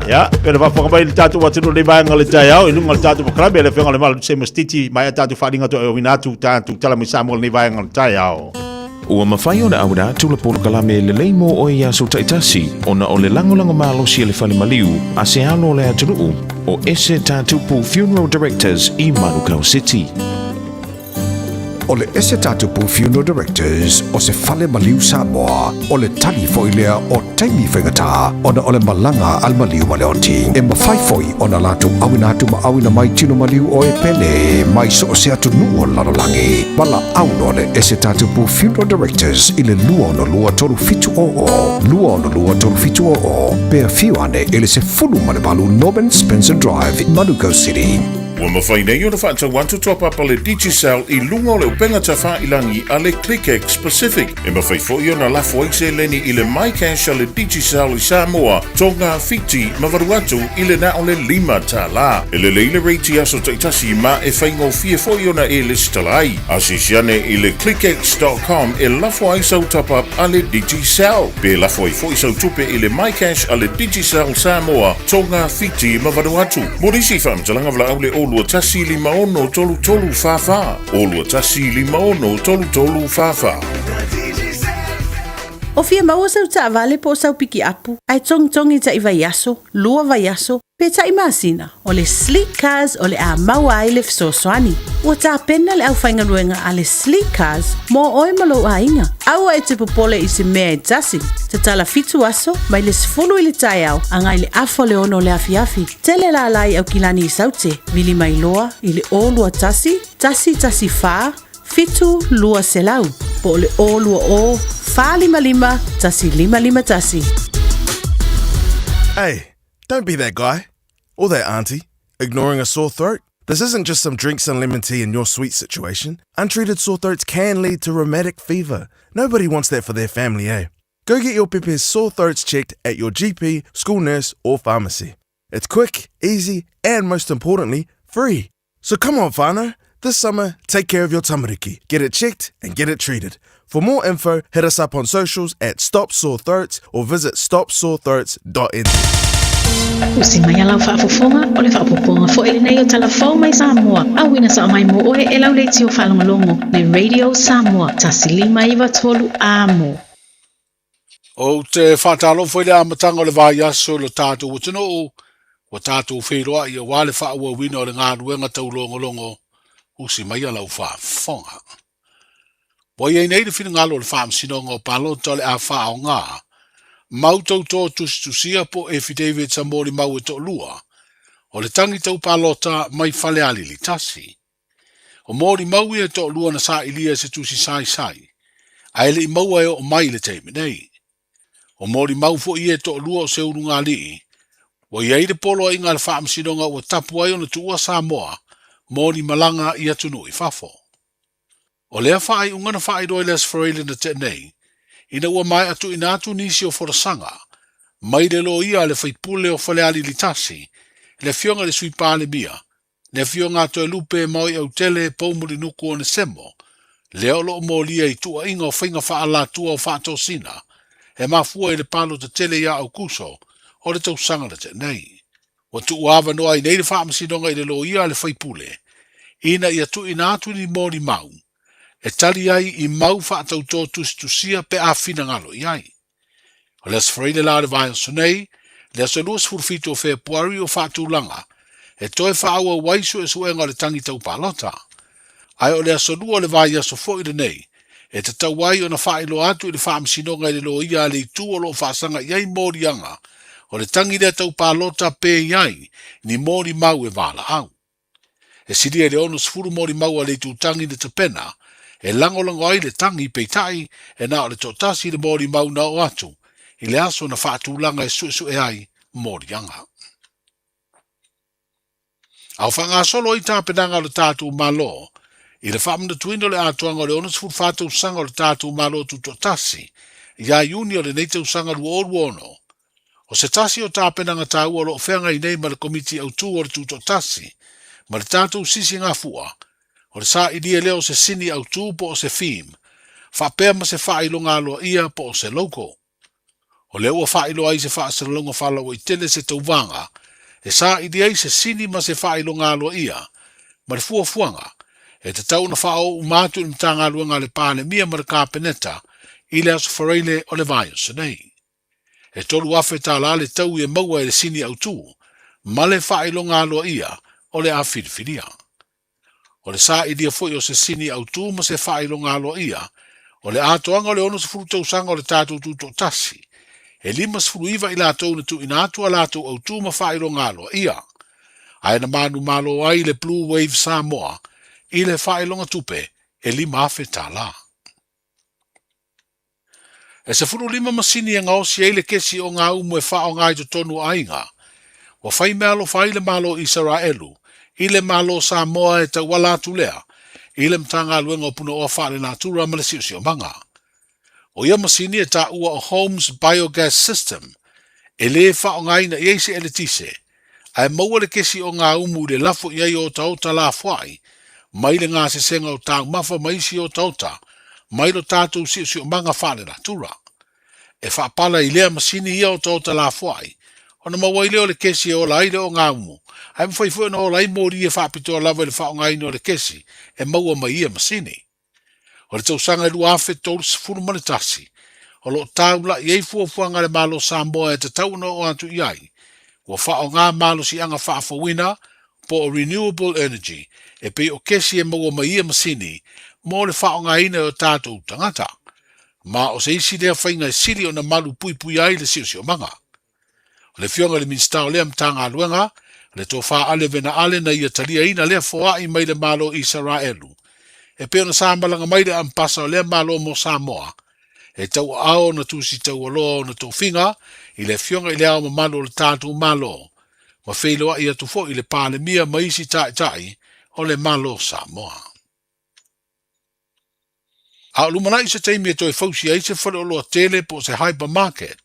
Ia, pena faafofoga mai le tatou atunuu le vaega o le taeao i luga o le tatou polokalame le afioga i le Malo Seamus Titi mai a tatou faaaliga toe auina atu tatou tala mai Samoa lenei vaega o le taeao. Ua mafai ona auina atu le polokalame lelei mo oe i aso taitasi ona o le lagolago malosi a le Fale Maliu a se alo o le atunuu o Ese Tatupu Funeral Directors i Manukau City. O le Ese Tatupu Funeral Directors o se fale maliu Samoa, o le tali foi lea o taimi faigata ona o le malaga a le maliu ma le oti. E mafai foi ona latou auina atu ma auina mai tino maliu o e pele mai so o se atunuu o le lalolagi. Valaau loa le Ese Tatupu Funeral Directors i le 262 3700, 262 3700, pe afio ane i le 18 Norman Spencer Drive, Manukau City. Ua mafai nei ona faatau atu toa papa le Digicel i luga o le upega tafailangi a le ClickX Pacific. E mafai foi ona lafo ai seleni i le MyCash a le Digicel i Samoa, Tonga, Fiti ma Vanuatu i le na o le $5. E lelei le rate i aso taitasi ma e faigofie foi ona e lesitala ai. Asiasi ane i le clickx.com e lafo ai sau top-up a le Digicel. Pe lafo ai foi sau tupe i le MyCash a le Digicel Samoa, Tonga, Fiti ma Vanuatu. Mo nisi faamatalaga valaau le 02 0 21 5 6 3 3 4 4 0 2 1 5 6 3 3 4 4. O fia maua sau taavale po o sau pikiapu, ae togitogi taʻi vaiaso, lua vaiaso, pe taʻi masina, o le Sleek Cars o le a maua ai le fesoasoani. Ua tapena le aufaigaluega a le Sleek Cars mo oe ma lou aiga. Aua e te popole i se mea e tasi. Tatala fitu aso, mai le 10 i le taeao, agai le afa o le 6 o le afiafi. Tele lala i Aukilani i Saute, vili mai loa i le 021 114 7200 po o le 020 455 1551. Hey, don't be that guy or that auntie ignoring a sore throat. This isn't just some drinks and lemon tea in your sweet situation. Untreated sore throats can lead to rheumatic fever. Nobody wants that for their family, eh? Go get your pepe's sore throats checked at your GP, school nurse, or pharmacy. It's quick, easy, and most importantly, free. So come on, whānau. This summer, take care of your tamariki. Get it checked and get it treated. For more info, hit us up on socials at Stop Sore Throats or visit stopsorethroats.nz. Usi mai a lau faafofoga, o le faaopoopoga foi lenei o Tala Fou mai Samoa, auina sao mai mo oe e lau leitio faalogologo, le Radio Samoa, 1 5 9 3 Amo. Ou te faatalofa i le amataga o le vaiaso i lo tatou atunuu, ua tatou feiloai auā le faaauauina o le galuega taulogologo usi maia lau faafofoga. Ua i ai nei le finagalo o le Faamasinoga o Palota o le a faaaogā mau tautō tusitusia po o affidavits a molimau e toalua o le tagi tau palota mai Falealili 1. O molimau ia e toalua na sailia i se tusi saisai, ae le i maua e oo mai i le taimi nei. O molimau foi ia e toalua o Seuulugalii, ua i ai le poloaiga a le Faamasinoga ua tapu ai ona tuua Samoa mo ni malaga i atunuu i fafo. O lea faaiuga na faailoa i le Aso Faraile na tea nei, ina ua maea tuuina atu nisi o folasaga mai le loia a le faipule o Falealili 1, le Afioga i le Sui Palemia, le Afioga a Toelupe Maoiautele Poumulinuku Onesemo, lea o lo o molia i tuuaiga o faiga faaalatua o faatosina e mafua i le palota tele ia Aukuso o le tausaga na tea nei. Ua tuuavanoa ai nei le Faamasinoga i le loia a le faipule ina ia tuuina atu ni molimau e tali ai i mau faatautō tusitusia pe a finagalo i ai. O le Aso Faraile la o le vaiaso nei, le aso 27 o Fepuari o faatulaga e toe faaauau ai suesuega o le tagi tau palota. Ae o le aso 2 o le vaiaso foi lenei e tatau ai ona faailoa atu i le Faamasinoga i le loia a le itu o lo o faasaga i ai moliaga o le tagi lea tau palota pe i ai ni molimau e valaau. E silia i le 60 molimau a le itu tagi na tapena e lagolago ai le tagi, peitai e na o le toatasi le molimau na oo atu i le aso na faatulaga e suesue ai moliaga. A o faagasolo ai tapenaga o le tatou Malo i le faamanatuina o le atoaga o le 64 tausaga o le tatou Malo Tutoatasi ia Iuni o lenei tausaga 2026, o se tasi o tapenaga taua o lo o feagai nei ma le Komiti Autu o le Tutoatasi ma le tatou sisigafua, o le sailia lea o se sini autu po o se theme, faapea ma se faailoga aloaia po o se logo. O lea ua faailoa ai se faasalalauga faalauaitele se tauvaga e saili ai se sini ma se faailoga aloaia ma le fuafuaga e tatau ona faaoo uma atu i le Matagaluega a le Palemia ma le Kapeneta i le Aso Faraile o le vaiaso nei. E $3,000 le taui e maua e le sini autu ma le faailoga aloaia o le a filifilia. O le sailia foi o se sini autu ma se faailoga aloaia o le atoaga o le 60 tausaga o le tatou tutoatasi, e 59 i latou na tuuina atu a latou autu ma faailoga aloaia, ae na manumalo ai le Blue Wave Samoa i le faailoga tupe e $5,000. E 15 masini e gaosi ai le kesi o gaumu e faaaoga i totonu o aiga. Ua fai meaalofa ai le Malo o Isaraelu i le Malo o Samoa e tauala atu lea i le Matagaluega o Punaoa Faalenatura ma le Siosiomaga. O ia masini e taua o Homes Biogas System e lē faaaogaina i ai se eletise, ae maua le kesi o gaumu i le lafo i ai o otaota lafoai mai le gasesega o taumafa ma isi otaota mai lo tatou siosiomaga faalenatura. E faapala i lea masini ia otaota lafoai. Ona maua ai lea o le kesi e ola ai le ogaumu, ae mafai foi ona ola ai moli e faapitoa lava i le faaaogaina o le kesi e maua mai ia masini. O le tausaga e 2031, o lo o taula'i ai fuafuaga a le Malo Samoa e tatau ona oo atu i ai, ua faaaoga malosiaga faafouina po o renewable energy e pei o kesi e maua mai ia masini mo le faaaogaina e o tatou tagata. Ma o se isi lea faiga e sili ona malu puipuia ai le siosiomaga. O le Afioga i le Minisita o lea Matagaluega, le Tofa Ale Venaale na ia taliaina lea foai mai le Malo Isaraelu, e pei ona sa malaga mai le Ampasa o lea Malo mo Samoa, e tauaao ona tusi taualoa ona tofiga i le Afioga i le Ao Mamalu o le tatou Malo, ma feiloai atu foi i le Palemia ma isi Taitai o le Malo Samoa. A o lumanai se taimi e toe fausia ai se faleoloa tele po o se hypermarket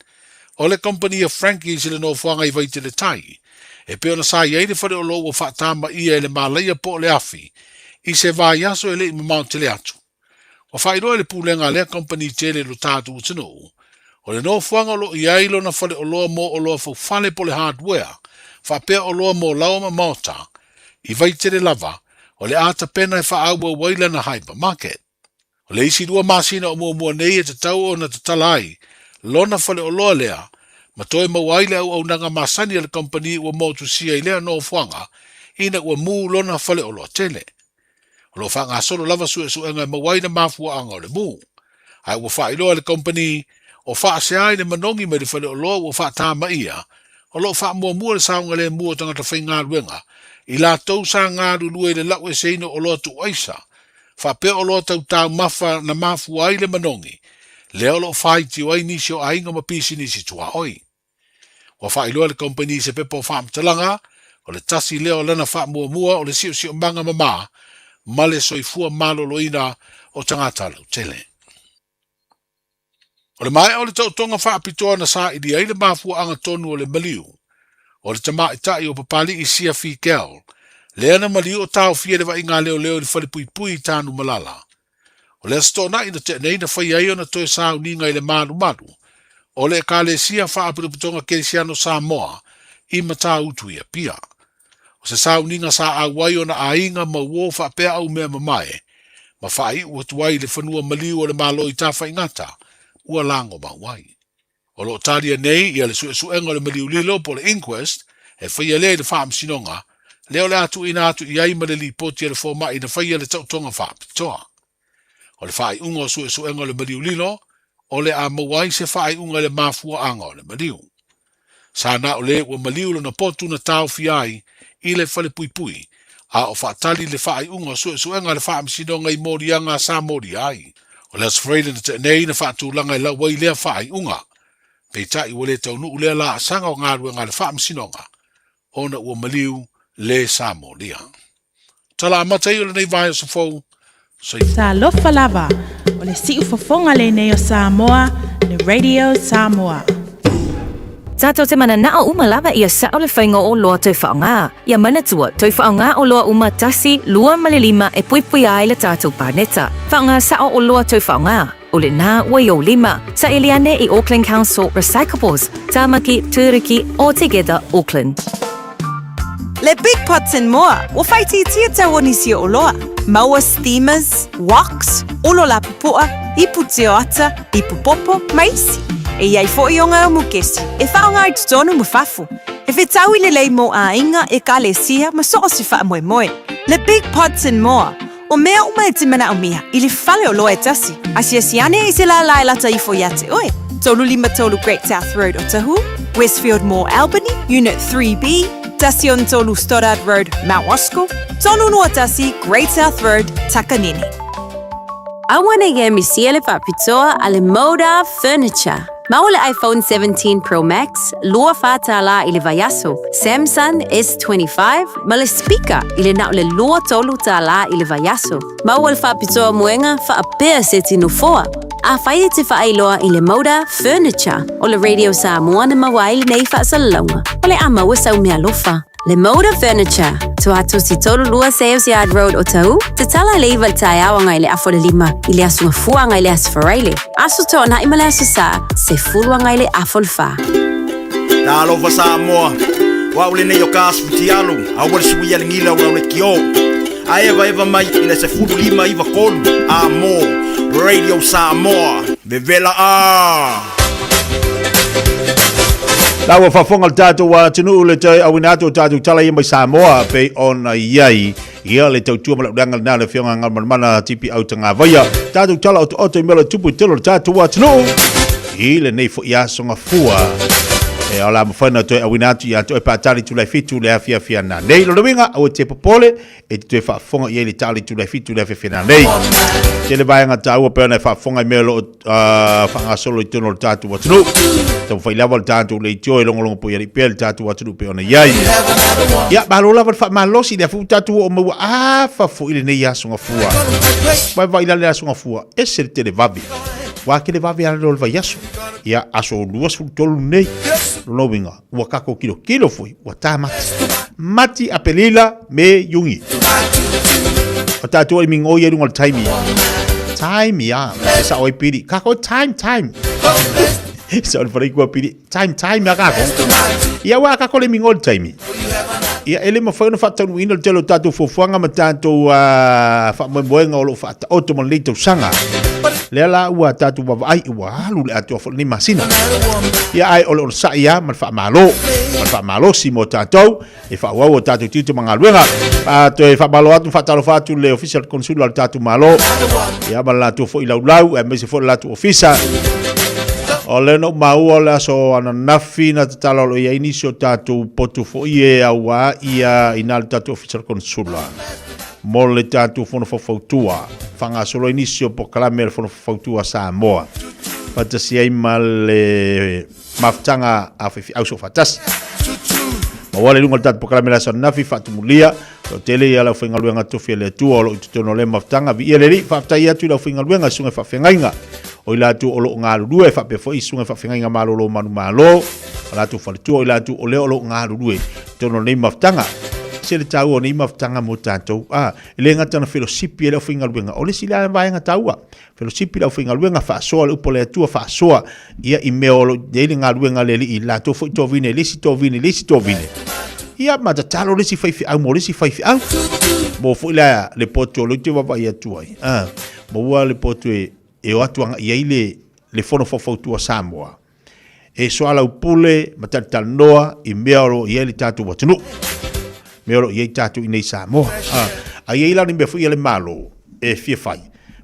o le kamupani a Frankies i le nofoaga i Vaitele Tai, e pei ona sa i ai le faleoloa ua faatamaia e le malaia po o le afi i se vaiaso e le i mamao tele atu. Ua faailoa e le pulega a lea kamupani tele i lo tatou atunuu, o le nofoaga o lo o i ai lona faleoloa mo oloa faufale po o le hardware, faapea oloa mo laoa ma maota, i Vaitele lava, o le a tapena e faaauau ai lana hypermarket. O le isi 2 masina o muamua nei e tatau ona tatala ai lona faleoloa lea ma toe maua ai le auaunaga masani a le kamupani ua motusia i lea nofoaga ina ua mu lona faleoloa tele. O lo o faagasolo lava suesuega e maua ai le mafuaaga o le mu. Ae ua faailoa e le kamupani o faasea ai le manogi mai le faleoloa ua faatamaia o lo o faamuamua le saogalemu o tagata faigaluega i latou sa galulue i le laueseina o oloa tuuaisa faapea oloa tau taumafa na mafua ai le manogi lea o lo o faitio ai nisi o aiga ma pisinisi tuaoi. Ua faailoa e le kamupani i se pepa o faamatalaga, o le tasi lea o lana faamuamua o le siosiomaga mama ma le soifua maloloina o tagata lautele. O le maea o le taotoga faapitoa na saili ai le mafuaaga tonu o le maliu o le tamaitai o Papali'i Sia Figel, lea na maliu o taofia e le vaaiga leoleo i le falepuipui i Tanumalala. O le Aso Toonai na tea nei na faia ai ona toe sauniga i le malumalu o le Ekalesia Faapotopotoga Kerisiano Samoa i Matautu i Apia. O se sauniga sa auai ona aiga ma uo faapea au mea mamae ma faaiu atu ai i le fanua maliu o le Malo i Tafaigata ua lagomau ai. O lo o talia nei ia le suesuega o le maliu lilo po o le inquest e faia lea i le Faamasinoga lea o le a tuuina atu i ai ma le lipoti a le fomai na faia le taotoga faapitoa. O le faaiuga o suesuega o le maliu lilo o le a maua ai se faaiuga i le mafuaaga o le maliu. Sa na o le ua maliu lona potu na taofia ai i le falepuipui a o faatali le faaiuga o suesuega a le Faamasinoga i moliaga sa molia ai. O le Aso Faraile na tea nei na faatulaga e lau ai lea faaiuga. Peitai ua le taunuu lea laasaga o galuega a le Faamasinoga ona ua maliu le sa molia. Tala amata ia o lenei vaiaso fou, soifua. Talofa lava, o le siufofoga lenei o Samoa, le Radio Samoa. Tatou te mananao uma lava ia sao le faiga o oloa toe faaaoga. Ia manatua, toe faaaoga oloa uma tasi, lua ma le lima e puipuia ai le tatou paneta. Faaaoga sao oloa toe faaaoga. O lena ua i ou lima. Saili ane i Auckland Council Recyclables, Tamaki, Turuki, or Together Auckland. Le Big Pots and More, ua faaitiitia tau o nisi o oloa. Maua steamers, woks, olo lapopoa, ipu tioata, ipu popo, ma isi. E i ai foi o ngā mukesi, e whaonga ai totonu ma fafo. E whetaui lelei mō āinga, ekalesia, ma so o se whaamoemoe. Le Big Pots and More, O mea uma e te manaomia i le fale o loa e tasi, asiasi ane i se lālā e lata ifo iā te oe. 353 Great South Road Otahuhu, Westfield Mall Albany, Unit 3B, 13 Stoddard Road, Mount Roskill, 321 Great South Road, Takanini. Aua ne i misia le faapitoa a le Moda Furniture. Maua le iPhone 17 Pro Max, $24 i le vaiaso, Samsung S25 ma le speaker i le na o le $23 i le vaiaso. Maua le faapitoa moega faapea seti nofoa. Afai e te faailoa i le Moda Furniture o le Radio Samoa na maua ai lenei faasalalauga, o le a maua sau meaalofa. Le Moda Furniture, Tuatosi 32 Sales Yard Road Otahuhu, tatala i le 9 i le taeao agai i le afa o le 5 i le Aso Gafua agai i le Aso Faraile, Aso Toonai ma le Aso Sa, 10 agai i le afa o le 4. Talofa Samoa, o au lenei o ka asu fitialu, aua le suia le gila o lau leitio. A evaeva mai i le 15 93 a mo Radio Samoa, vevela a! La ua faafofoga le tatou atunuu le toe auina atu o tatou tala ia mai Samoa pei ona i ai ia le tautua ma le ulaga lena le afioga Galumalemana Tipi Autagavaia. Tatou tala otooto i mea o lo o tupu i totonu o le tatou atunuu i lenei foi aso gafua. E o le a mafai ona toe auina atu ia te oe pe a tali tulai fitu le afiafi ana nei. Lona uiga, aua e te popole, e te toe faafofoga i ai le tali tulai fitu le afiafi ana nei. Tele vaega taua pei ona e faafofoga i mea o lo o faagasolo i totonu o le tatou atunuu. Taumafai lava le tatou leitio e logologo poialii pea le tatou atunuu pei ona i ai. Ia, malo lava le faamalosi, lea foi ua tatou oo mai ua afa foi lenei aso gafua. Vaivai la le aso gafua, ese le televave. Ua televave lava le vaiaso. Ia, aso 23 lenei. Lona uiga, ua tatou tilotilo foi, ua ta Mati. Mati, Aperila, Me, Iuni. O tatou e migoi ai luga o le taimi. Time, ia. E sao ai pili. Kako time, time. Sao le whareikua pili. Time, time, a kako. Ia ua kako le migoi le taimi. Ia e le mafai ona faataunuuina le tele o tatou fuafuaga ma tatou faamoemoega o lo o faataoto ma lenei tausaga. Lea la ua tatou vaavaai ua alu le atoa foi lenei masina. Ia ae o le onosai lava ma le faamalo, ma le faamalosi mo tatou e faaauau o tatou tiute ma galuega. A toe faamalo atu ma faatalofa atu le Ofisa o le Konesula o le tatou Malo, ia ma le latou foi laulau, aemaise foi le latou ofisa. O lea na ou maua o le aso ananafi na tatalo alo i ai nisi o tatou potu foi e auā ia i na le tatou Ofisa o le Konesula mo le tatou Fono Faufautua, faagasolo ai nisi o polokalame a le Fono Faufautua a Samoa faatasi ai ma le mafutaga a faifeau soofaatasi. Maua le luga o le tatou polokalame le aso ananafi, faatumulia, toatele ia le aufaigaluega tofi a le Atua o lo o i totonu o lea mafutaga. Viia le Alii, faafetai atu i le aufaigaluega i susuga i faafeagaiga o i latou o lo o galulue, faapea foi i susuga i faafeagaiga malolo manumalo, ma latou faletua o i latou o lea o lo o galulue i totonu o lenei mafutaga. Se le taua o nei mafutaga mo tatou, a, e le gata na felosipi e le aufaigaluega, o le isi lea vaega taua, Felosipi le aufaigaluega, faasoa le upu a le Atua, faasoa ia i mea o lo o i ai le galuega a le Alii, latou foi tovine, le isi tovine, le isi tovine. Ia, ma tatalo le isi faifeau mo le isi faifeau. Mo foi la le potu o lea ou te vaavaai atu ai, a, maua le potu e, e o atu agai ai le, le Fono Faufautua Samoa, e soalaupule ma talatalanoa i mea o lo o i ai le tatou atunuu, mea o lo o i ai tatou i nei Samoa. A, a i ai la ni mea foi a le Malo e fia fai,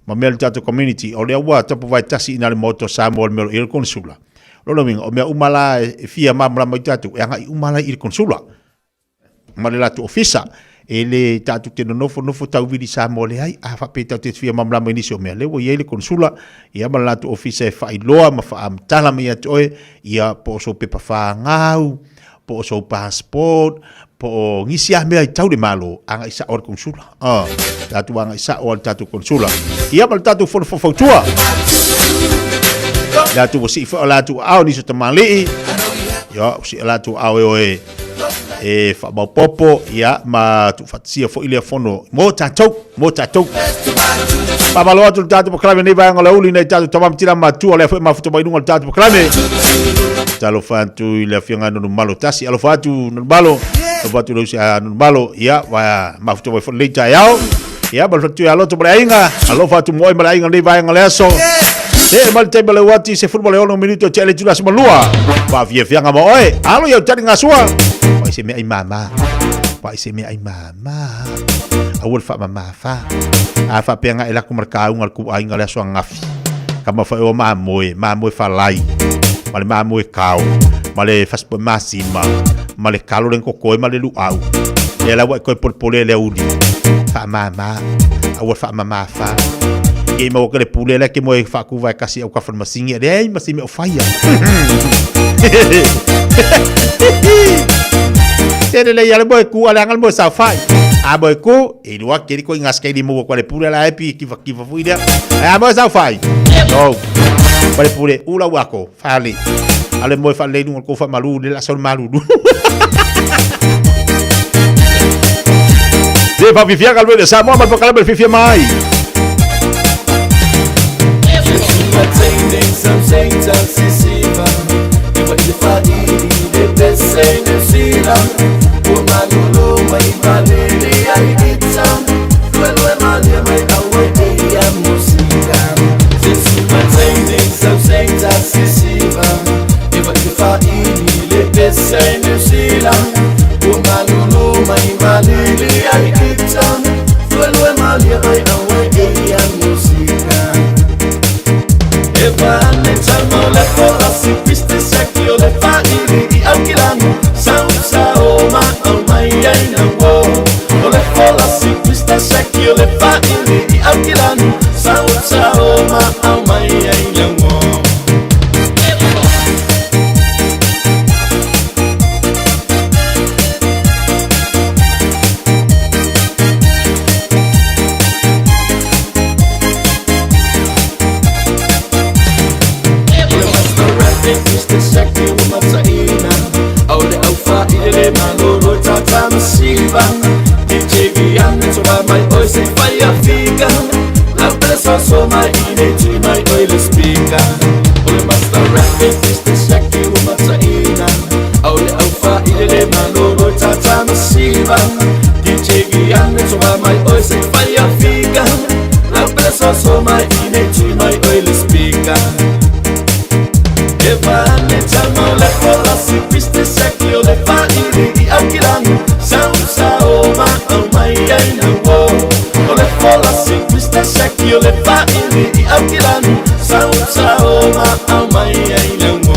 ma mea le tatou community, o lea ua tapuvae tasi i ina le Maota o Samoa i le mea o lo o i ai le Konesula. Lona uiga, o mea uma la e fia malamalama ai tatou, e agai uma la i le Konesula. ma le latou ofisa. E le tatou te nonofonofo tauvili Samoa leai, a faapea tatou te fia malamalama i nisi o mea, lea ua i ai le konesula, ia ma le latou ofisa e faailoa ma faamatala mai ia te oe, ia po o sou pepa fanau, po o sou passport, po o nisi lava mea i tau le Malo, agai sao i le konesula. Tatou agai sao i le tatou konesula. Ia ma le tatou fono faufautua. Latou ua sii foi o latou aao nisi o tamalii. Ia, ua sii o latou aao e o e e faamaopopo ia ma tuufaatasia foi lea fono mo tatou, mo tatou. Faamalo atu le tatou polokalame nei vaega o le aoauli nei tatou tama ma tina matua lea foi mafuta mai luga o le tatou polokalame. Talofa atu i le afioga Nonumalo Tasi, alofa atu Nonumalo, alofa atu i le usi a Nonumalo, ia va mafuta mai foi lenei taeao. Ia ma le faletua ia Loto ma le aiga, alofa atu mo oe ma le aiga lenei vaega o le aso. Se ma le taimi o le uati, 16 minute o tea le itula aso ma lua. Faafiafiaga ma oe, alo iau tali gasua. Fai se mea ai mama, fai se mea ai mama. Aua le faamama fa. A faapea nga e lako ma le kauga le ku aiga le aso angafi. Ka mafai o mamoe, mamoe falai, ma le mamoe kao, ma le fasipoe masima, ma le kalo le kokoe ma le luau. Lea la ua e toe polepole le auli. Faamama, aua le faamama fa. Ia i maua ke le pule lea ke moe faakuva e kasi au kafa le masingi, e leai ma se mea o faia. Se le lei ale moe ku, ale anga le moe saofai. A moe ku, e lua keri ko inga skeli mua kwa le pule la epi kiva kiva fui lea. A moe saofai. No. Kwa le pule, ula wako, fale. Ale moe fa le lunga ko fa malu le la sol malulu. Se fa fifiaga le le Samoa ma pokala le fifia mai. Viane tsoga mai oi se fai afika La pele so so mai ine tui mai oi le speaker O le master rap e Mr. Shaki o mataina Au le au fa ile le malolo tata masiva DJ Viane tsoga mai oi se fai afika La pele so so mai ine tui mai oi le speaker Evane tamo le fola si piste shaki o le fa ili i aukilangu Sau sa o ma au mai ai na wo O le fola si piste shaki o le fa ili i aukilangu Sau sa o ma au mai ai na wo.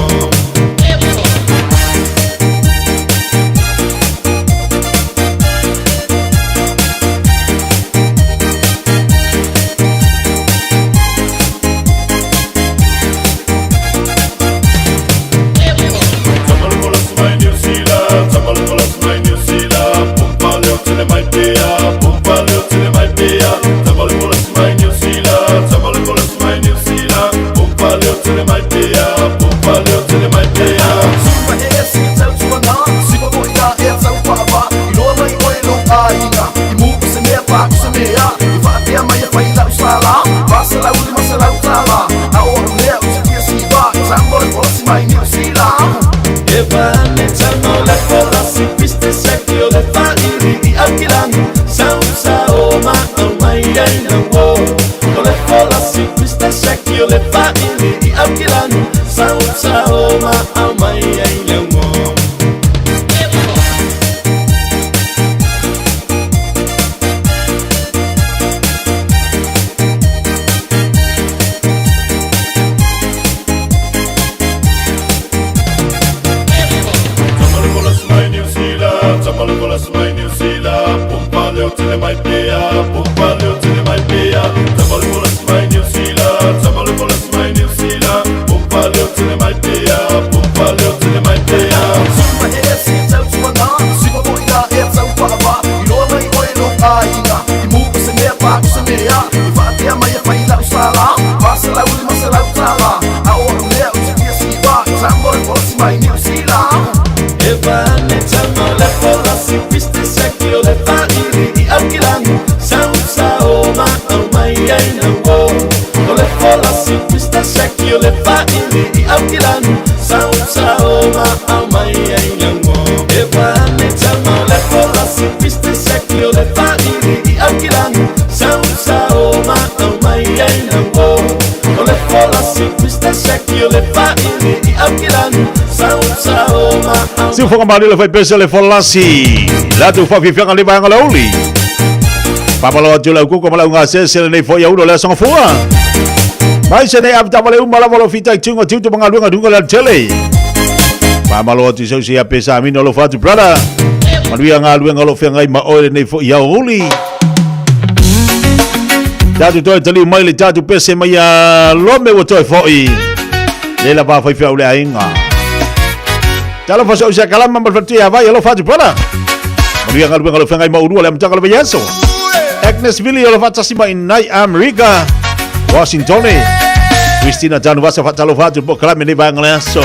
Siufoga malilo fai pese le folasi. La tu fa fifianga le vaega lauli. Papalo atu lau kuka ma lau gasese lenei foi aulo le asoga fua. Mai se nei avitava le uma lava lo fita i tunga tiutu magaluega duga le tele. Papalo atu sau se pesa amino lo fatu brother. Manuia galuega lo feagai ma oe lenei foi auli. Tatu toe taliu mai le tatu pese mai a lome ua toe foi. Le la va fai fiau le aiga. Talo fa sau se kalama ma fatia vai alo fatu brother. Manuia galuega lo feagai ma urua le amataga le vaiaso. Agnes Villi o le faatasi mai nai Amerika, Washington. Christina Tanuvasa faatalofa atu po kalame nei vaega le aso.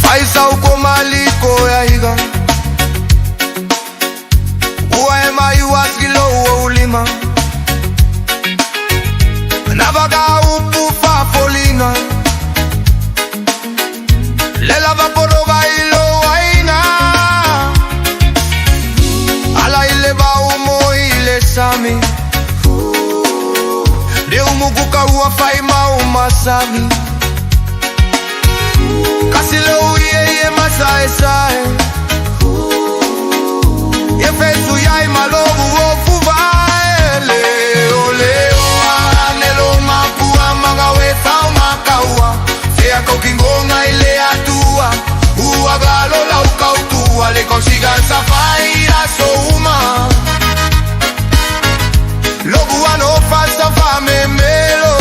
Faisa uko maliko ya higa Uwa ema iwaskilo uwa ulima Navaga upufa folina Lela vaporoga ilo aina Ala ile ba umo ile sami Le umuguka uwa faima umasami Kasi le uye ye masae sae Ye fesu yai malogu ofuva Ele ole oa nelo mapua magawe sao makaua Sea kokingonga ile atua Uagalo laukautua Le consigan safaira souma Logu ano falsa fame melo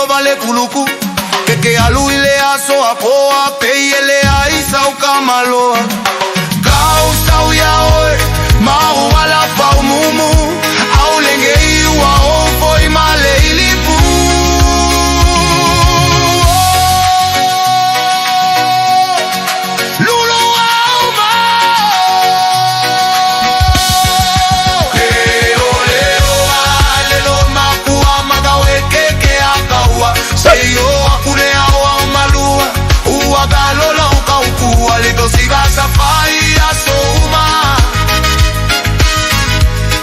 lova le kuluku. Ke ke alu i le aso a poa, pei e le ai sau ka maloa. Kau sau ia oe, mau ala pau mumu. Au lenge i ua o foi ma le ilipu. Lulu au ma. He o le oa, le lo makua, makau e ke ke a kaua. Se i o aku le au au malua, ua ka lola o ka ukua, le tosiga sa fai a so uma.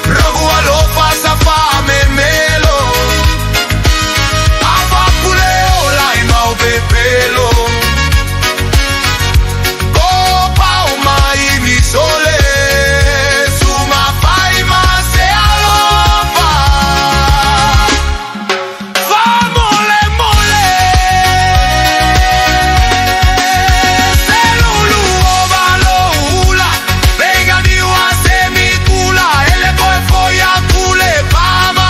Rogu alofa sa fa me melo. Afa pule o lai mau pepelo. Ko pau mai mi sole, suma fai ma se alofa. Fa mole mole, se lulu o valo ula, venga ni ua se mi kula, ele koe foia kule pama.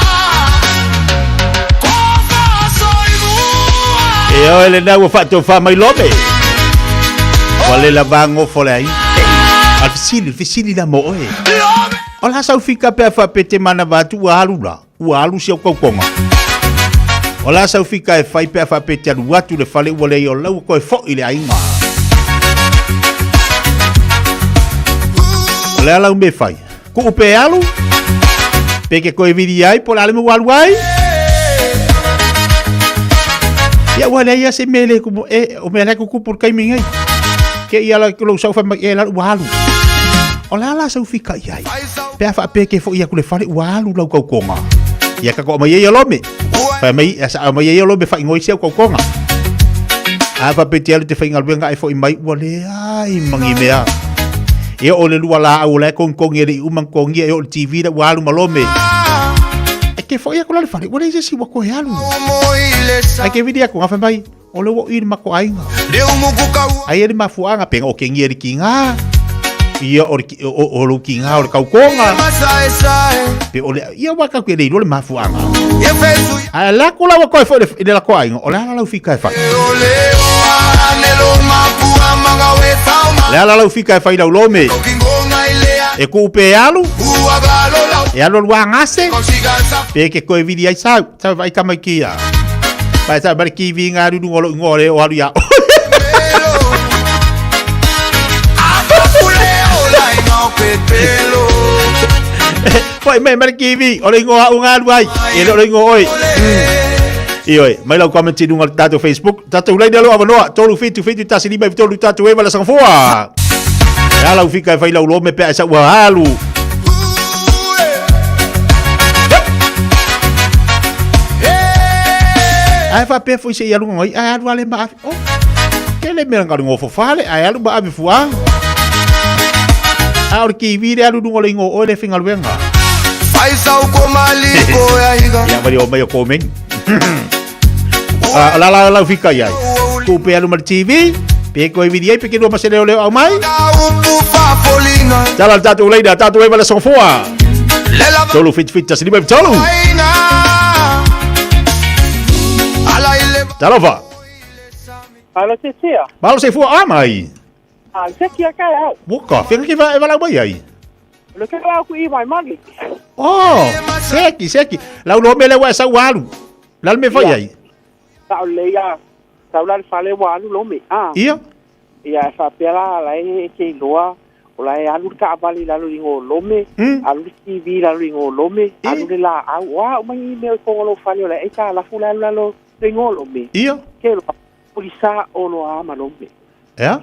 Ko fa soy mua. E oe le nau whaatofa mai lome. Wa le lavango fo le ai. A fisili, fisili la mo oe. O la sau fika pea whapete mana vatu ua alu la. Ua alu si au kaukonga. O la sau fika e whai pea whapete alu atu le fale ua lei o lau koe fo i le ainga. O le ala me whai. Ku upe alu. Pe ke koe viri ai, po le ale mo alu ai. Ia ua lea ia se mele ku e o mea ku ku por kai mingai. Ke ia la lo sau fa mai e la ua alu. O la la sau fika i ai. Pe a fa pe ke fo ia ku le fale ua alu lau kau konga. Ia ka ko mai ia lome. Fa mai ia sa mai ia lome fa ingoi sia kau konga. A fa pe te alu te fa inga luenga e fo i mai ua le ai mangi mea. Ia o le lua la au le kong kong e le umang kong ia e o le TV la ua alu malome. E ke fo ia ku la le fale ua le se si ua ko e alu. Ai ke vidi aku ngafa mai o le wo i mako ainga. Ai e le mafuanga penga o ke ngia le ki ngā. Ia o le ki- o o lo ki ngā o le kaukonga. Pe o le ia waka ke le ilo le mafuanga. Ai la ko la wa koe fo le la ko ainga o le ala lau fika e whai. Le ala lau fika e whai lau lome. E ku pe alu. E alu lua ngase. Pe ke koe vidi ai sau. Sau vai kama ki ia. Vai sau bari ki vi ngā ruru ngolo ngore o alu ia. Foi mai mari ki vi o le ingoa au ngā ai. E le o le ingoa oi. I oi, mai lau comment i lunga le tātou Facebook. Tātou leina lo awanoa, 3 7 7 tasi 5 3 tātou e wala sangafua. E ala ufika e whai lau lome pea e sa ua alu. Ai fa pe foi se ia lunga ngoi, ai alu ale ma afi. Oh, ke le mea ngari ngofo fale, ai alu ma afi fua. A o le ki vi le alu lunga le ingo oi le finga luenga. Ia wari o mai o komen. Ah, la la la fika iai. Ku pe alu ma le TV, pe koe vidi ai, pe ke lua ma se leo leo au mai. Tala le tātou leina, tātou e wala sonfoa. Tolu fit fit tasi lima tolu. Talofa. Alo te tia. Malo se fua a mai. A se kia kai au. Woka, whika ki wa e walau mai ai. Le ke au ku i mai magi. Oh, seki, seki. Lau lo mele wa sa walu. Lal me fai ai. Sa le ia. Sa la fale wa alu lo me. Ah. Ia. Ia fa pela la e ke loa. O la e alu ka vali la lo ingo lome. Alu TV la lo ingo lome. Alu le la au. Wa o mai me ko lo fale o la e ka la fu la la lo ingo lome. Ia. Ke lo polisa o lo ama lome. Ea?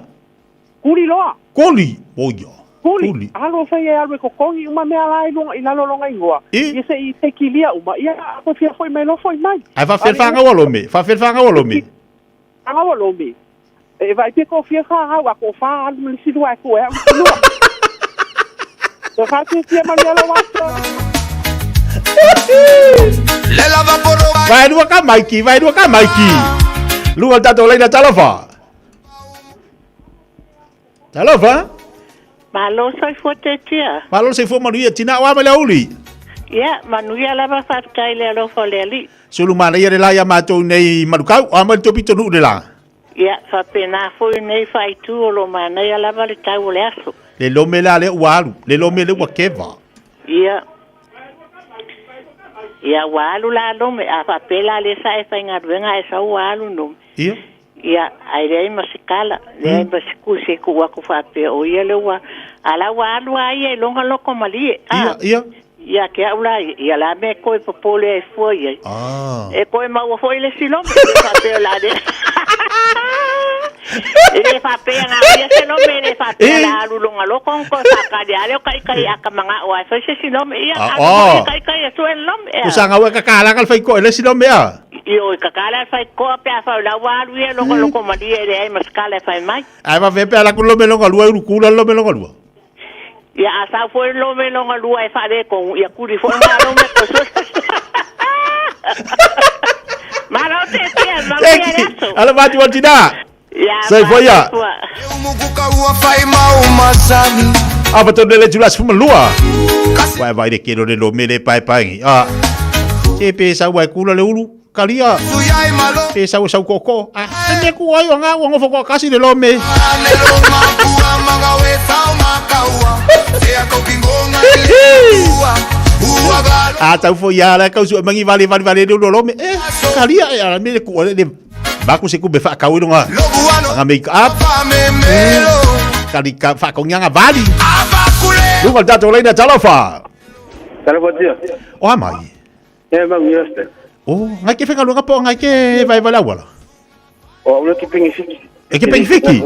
Kuli loa. Koli. Oia. Kuli. Alo fai e alu e kokongi uma mea la i lunga i lalo longa ingoa. Ia se i te kilia uma. Ia ako fia foi mai lo foi mai. Ai fa fel whangau lome. Fa fel whangau lome. Whangau lome. E vai te ko fia whangau ako wha alu mali silua e koe. Alu silua. Te fa te fia mani ala wasa. Vai lua ka maiki, vai lua ka maiki. Lua tātou leina talofa. Talofa. Malo soifua te tia. Malo soifua manuia tina o ama le uli. Ia, manuia lava faafetai le alofa o le Alii. Sulu manaia le la ia matou nei i Manukau, o a mai le tou pitonuu le la? Ia, faapena foi lenei faaitu o lo o manaia lava le tau o le aso. Le lome la lea ua alu, le lome lea ua keva. Ia. Ia, ua alu la lome, a faapea la lea sa e faigaluega ae sau ua alu nome. Ia. Ia, ae leai ma se tala, leai ma se tusi e tuu atu faapea o ia lea ua, a la ua alu lava ia i lona loto malie. Ia, ia. Ia te au la ia, ia la mea e toe popole ai fua i ai. E toe maua foi le isi lome, e le faapea o le a le. E le faapea na o ia se lome, e le faapea o le a alu i lona loto ona toe faatali lava lea o taitai a ka manao lava e fai se isi lome. Ia, alu foi taitai e sue le lome, ea. Kusa ngau e kakalaga le faikoa i le isi lome, a? Ioe, kakala le faikoa pe afai o la ua alu ia i lona loto malie e leai ma se kala e fai mai. Ae faapea pe ala ku lome longa lua e ulukula le lome longa lua. Ia a sau foi le lome longa lua e faaletonu, ia kuli foi ngā lome koe sue. Malo te tia, manuia le aso. Ala vatu wa tina. Ia, Soifua ia. A tonu le tula sefuma lua. Wa vai le kelo le lome le pae pae. A. Se pe sa wa kula le ulu. Kalia. Pe sa sa koko. A. Ne ku ai o nga o ngofo ko kasi le lome. A tau fo ia la kau su mangi vale vale vale le lome. Eh, kalia e ala me le ku le Baku se ku be fa kau nga. Nga make up. Kali ka fa ko nga vali. Luga tato leina talofa. Talofa tia. O a mai. E mau ia ste. O, ngai ke whenga lunga po ngai ke vai vai lauala. O ule ki pingi fiki. E ke pingi fiki?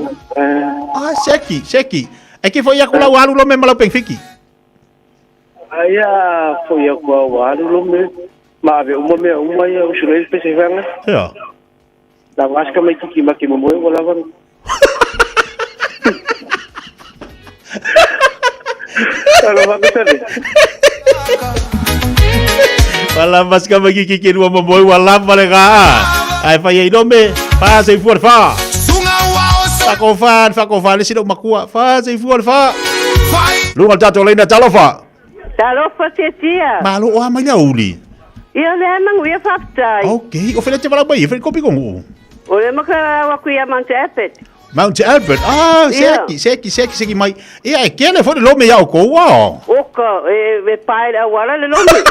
Ah, seki, seki. E ke foi aku lau alu lo me malau pingi fiki. Aia foi aku au alu lo me. Ma ave uma mea uma ia usura i pese whanga. Ia. La vaska mai kiki maki momoe wa lava. Talofa kusale. Wala maska maki kiki rua momoe wa lava le ga. Ai fai ai nome, fa se fua le fa. Whako fa, whako fa, le sino makua, fa se fua le fa. Lunga le tatou leina talofa. Talofa tia. Malo o a mai le auli. Ia le manuia faafetai. Ok, o fele te walau mai, fele kopi kongu. O le maka wa ku ia Mount Albert. Mount Albert, ah, Ia. seki, seki, seki, seki mai. Ia, e kele fo le lome iau kou, ah. Oka, e, e pae le auala le lome.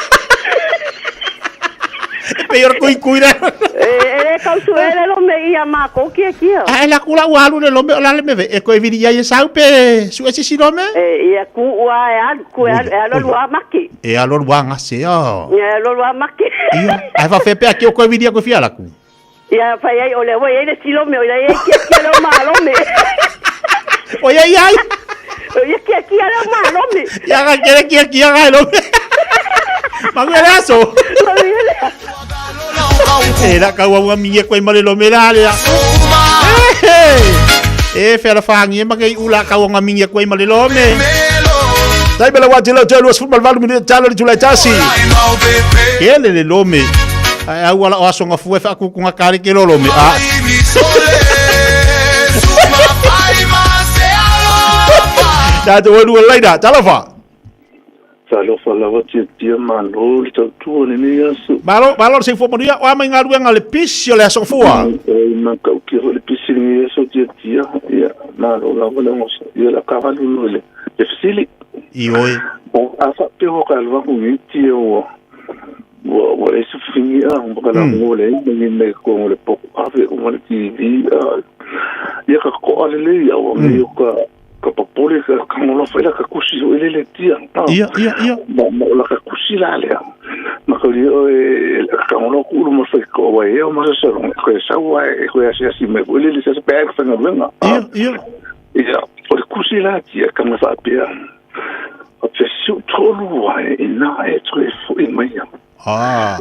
E pe ora kui kui le. E, e le kausu e le lome ia mākou kia kia. A e la kula ua alu le lome o la le meve. E koe viri ia i sau pe su e sisi lome. E, ia ku ua e alu, ku e alu, e alu alu a maki. E alu alu a ngase, ah. Ia alu alu a maki. Ia, ai fa fe pe a ki o koe viri ia koe fia laku. Ia fai ai o le ua i ai le si lome o ia ai kia kia leo mā lome. O ia ia ai. O ia kia kia leo mā lome. Ia ka kere kia kia ka e lome. Manuia le aso. Manuia le aso. E la kau au mingi koe ma le lome la le. E fe la whangi e make i ula kau au mingi koe ma le lome. Tai bela wati lau telu asful malvalu minute talo li tulai tasi. Kele le lome. Ai au ala o aso nga fue fa ku kunga kare ke lome. A. Tātou elu leina, talofa. Talofa lava tia tia malo le tautua lenei aso. Malo, malo se fua manuia, o ama i ngā ruenga le pisi o le aso fua. E ma kau kia ho le pisi lenei aso tia tia. Ia, malo lava le ngosa. Ia la kavalu le le fisili. I oi. O a fa pe ho ka lwa ku ngi tia o. Ua ua e su fingi a mo ka la ngo le ni me ko le po ave o le TV a. Ia ka ko ale le ia o me ka ka papole ka ka ngola fa ila ka kusi o ele le tia. Ia, ia, ia. Mo mo la ka kusi la le. Ma ko li o e ka ngola ku lu mo fa ko wa e o ma sa sa ko e sa wa e ko e asi me ko ele le sa pe ka fa ngaluenga. Ia, ia. Ia, o le kusi la tia ka ma fa pea. O te siu tolu wa e na e toe fo i mai. Ah.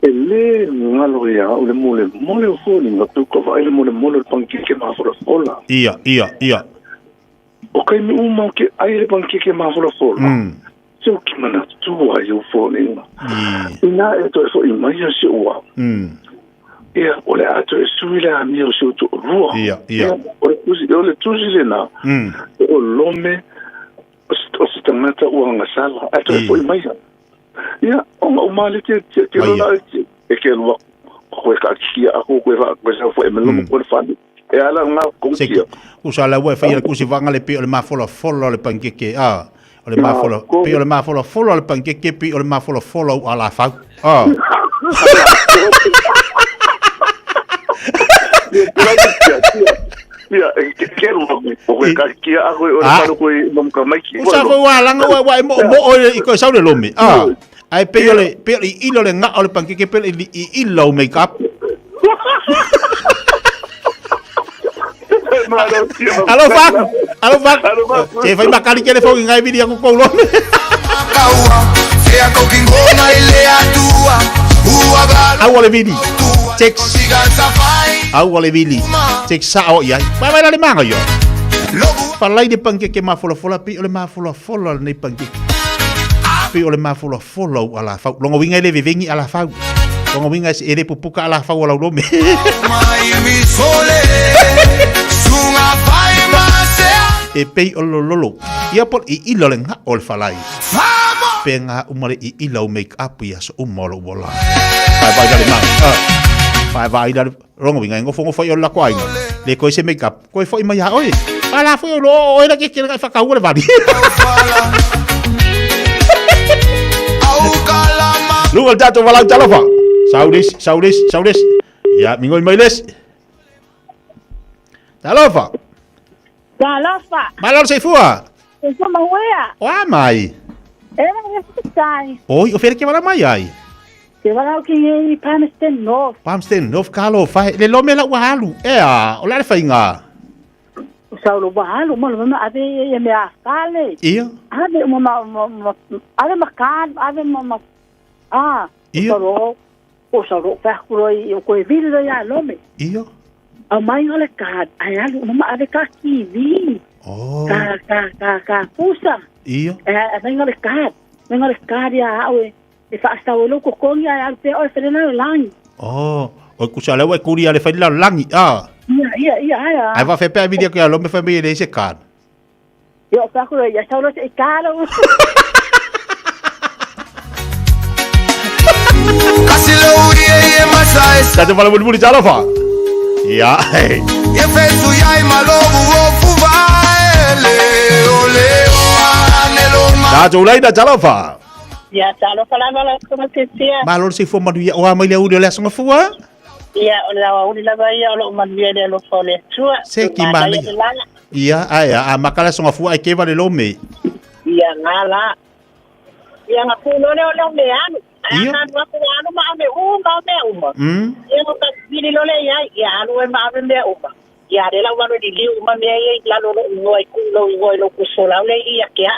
E le ngalo ia o le mole mole o fo ni ngā ka vai le mole mole o le pankeke mafolafola. Ia, ia, ia. O kai mi uma ke ai le pankeke mafolafola. Se o ki mana tua i o fo ni ngā. Ina e toe fo i mai a se ua. Ia, o le ato e sui le a mi o se o to rua. Ia, ia. O le tusi, o le tusi le nā. O lome, o se tangata ua ngasala. Ato e fo i mai a. Ia, o ngau male te te te lona e ke lua koe ka kia aku koe fa koe sa fo e melo mo koe fani. E ala ngā kongtia. Kusa la ua e whaia kusi wanga le pi o le mafola fola o le pankeke a. O le mafola pi o le mafola fola o le pankeke pi o le mafola fola u ala fau. A. Ia, ke lua o koe ka kia aku o le falo koe mam ka maiki. Kusa fo ua langa ua ua e mo mo o i koe sau le lome. A. Ai pe o le pe o le ilo le nga o le pankeke pe le i ilo make up. Alo faku, alo faku. Se fai makali ke le fo ngai vili aku kou lome. Au le vili. Tex. Au le vili. Tex sa o iai. Vai vai le manga yo. Falai de pankeke mafolafola pi o le mafolafola le nei pankeke. Pi o le mafolafola u ala fau. Longo winga le vevengi ala fau. Longo winga se ele pupuka ala fau ala lome. E pei o lololo. Ia po i ilo le nga o le falai. Pe nga umale i ilo make up ia so umolo wola. Vai vai dale manga. Vai vai dale rongo winga ngofo ngofo i o la koainga. Le koe se make up. Koe foi mai a oe. Ala foi o lo oe la ke ke ngai whakahua le vali. Luga le tatou valau talofa. Saulis, saulis, saulis. Ia, mingoi mai les. Talofa. Talofa. Malo seifua. Seifua mahuea. O a mai. E la le Oi, o fere ke wala mai ai. Ke wala ki i Palmerston North. Palmerston North kalo fa le lome la ua alu. E a, o la le whainga. O sa lo ua alu mo lo ma ave e me a fale. Ia. Ave mo ma ma ave ma ka ave ma ma a. Ia. O sa lo o sa lo fa kulo i o koe vili lo ia lome. Ia. A mai o le ka ai alu mo ma ave ka kiwi. Oh. Ka ka ka ka pusa. Ia. E a mai o le ka. Mai o le ka ia au e e whaastau e loko kongi ai alu pe oe whenena o langi. Oh, o kusa lewa e kuri ale whaila langi, ah. Ia, ia, ia, ai a. Ai wa whepea vili aku ia lome whamei e le se kāna. Ia, o whaku ia saulo se i kālo. Tātou wala muli muli talofa. Ia, hei. Tātou laina talofa. Ia, talofa lava la kuma te tia. Malo se fua manuia o a mai le uli o le asonga fua. Ia, o le awa uli lava ia o lo manuia le alofa o le atua. Se ki mana. Ia, ai, a makala asonga fua ai ke vale lome. Ia, ngā la. Ia, ngā pūno le o le me anu. Ai Ia. ngā nua ku anu ma ame uma o mea uma. Ia, ngā ka vili lole ia, ia anu e ma ame mea uma. Ia, re lau wano di liu uma mea ia i lalo lo ingoa i kulo ingoa i lo kusolau le ia ke a.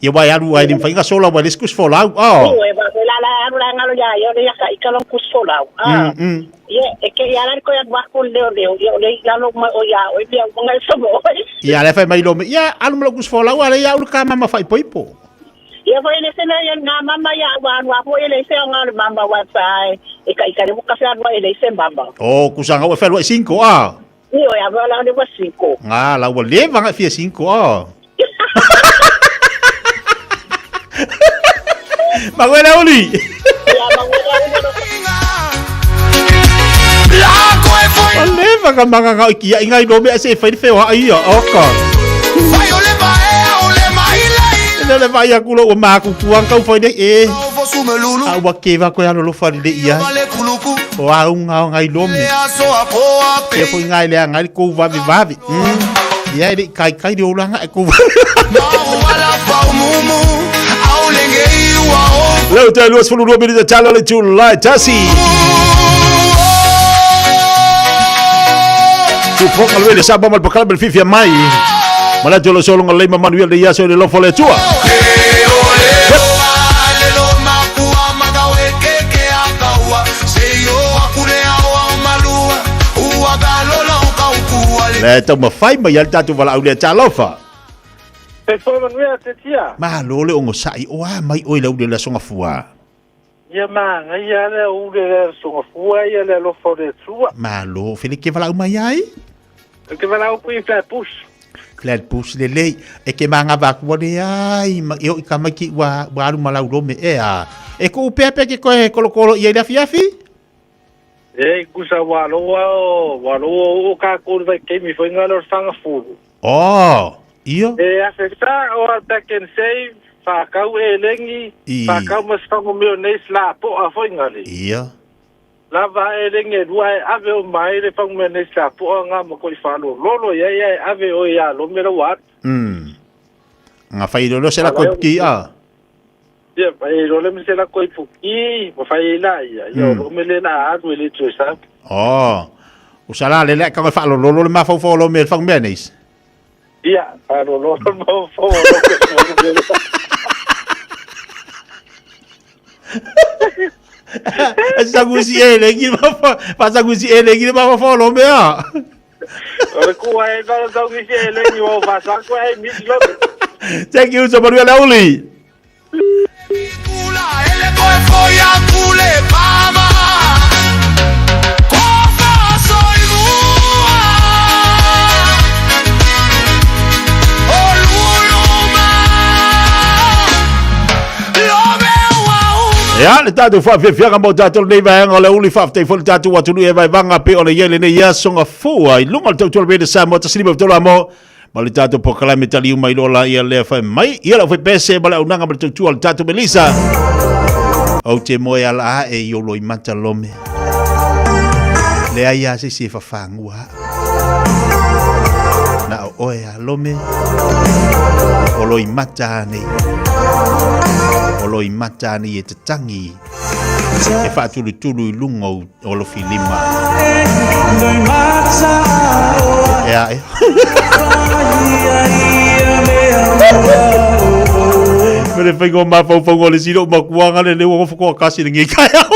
Ia wai alu ai lim whainga sola wai leskus folau. Oh. Ia, e wa la la anu la ngalo ia ia le ia ka ika lo kusolau. Ah. Ia, e ke ia la ko ia waku leo leo, ia o le i lalo mai o ia o mea uma ngai somo. Ia le whai mai lome. Ia alu malo kus folau ale ia ulu ka mama whai poipo. Ia foi le sena ia ngā mama ia wa anu apo ele se o ngā mama wa sai e ka ika le muka se anu ele se mama. Oh, kusanga wa whai 5 ah. Ia o ia la le wa 5. Ngā la wa leva ngā fia 5 ah. Manuela Uli. Ia Manuela Uli. O leva ka manga ngā ki ia ingai lome ase e whai whewa ai ia. Oka. Le le vai aku lo o maku kuang kau whai nei e. A ua kewa koe alo lo whare le ia. O au ngā ngai lome. Ia foi ngai lea ngai kou wavi wavi. Ia ele kai kai le olanga e kou wavi. Leo te lua sefulu lua minita talo le July tasi. Tufoka le sa ba mal pakala bel fifia mai. Mala tolo solo ngalei ma manuel le ia so le lofo le tua. Le tau mawhai mai al tātou wala au le talofa. E fo manuia te tia. Malo le ongo sai o a mai oi le ule le songa fua. Ia manga ia le ule le songa fua ia le alofa o le tua. Malo, fele ke wala au mai ai? Ke wala au pui Flatbush. Flatbush lelei e ke magava atu ua leai ma e oʻi tamaiti ua ua alu ma lau lome ea. E kuʻu pea pe ke koe kolokolo ʻia i le afiafi? E kusa ua loa o ua loa o kākou le vaitaimi foi ngā leo fanga fulu. Oh, io. E afe sa o al Pak'nSave, whakau e lengi, whakau mas whango meo nei sla po a foi ngā le. Io. Lava e lengi e lua e ave o mai le whango meo nei sla po a ngā mako i whalo. Lolo ia ia e ave o ia lo mera wa. Ngā whai lolo se la koe puki a. Ia, e lolo me se la koe puki, ma whai la ia. Ia, lo me le la atu e le tue sa. Oh. O sa la le le ka wha lolo le mawhau lo me le whango mea neis. Ia, wha lolo le mawhau lo me le Sangusi e le ki ma sangusi e le ki ma fa lo me a. O ku ai ba sangusi e le ki o fa sa ku ai mi lo. Thank you so much Lauli. Ia, le tātou whawhiawhianga mō tātou nei vaenga o le uli whawhitei fo le tātou atunuu e vaivanga pe o le iele nei ia songa fua i lunga le tautua le wena sa mō tasilima tolo a mō ma le tātou pokalame tali uma i lola ia lea whai mai ia lau whai pese ma le aunanga ma le tautua le tātou Melissa o te moe ala a e i olo i mata lome le ai a se se whawhangua na o oe a lome o loi mata nei o loi mata nei e te tangi e whaatulutulu i lunga o lo filima e a e Me le whaingo mawhauwhau o le siro makuanga le leo o whakoa kasi le ngi kai au.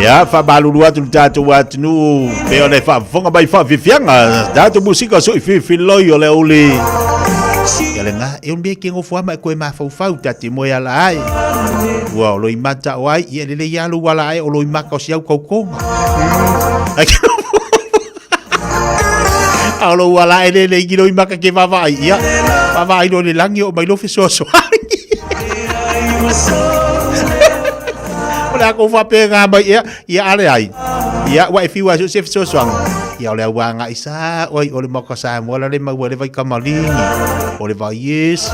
Ia, faamalulu atu le tatou atunuu pei ona e faafofoga mai faafiafiaga tatou musika soi filifiloi o le auli. Ia le ngā, e o mea ke ngofo ama e koe mafaufau ta te moe ala ai. Ua o loi mata o ai, ia lelei lava lou ala ai o loi maka o si au kaukonga. Ai ke A o lou ala e lele i loi maka ke vavaai, ia, vavaai lo le langi o mai lo fesoasoani. O le a kou faapena mai ea, ia ale ai. Ia, ua e fiu ai so se fesoasoani. Ia, o le au agai sa oi, o le Maoka Samoa la le maua ai le vai kamaligi, o le vai esi,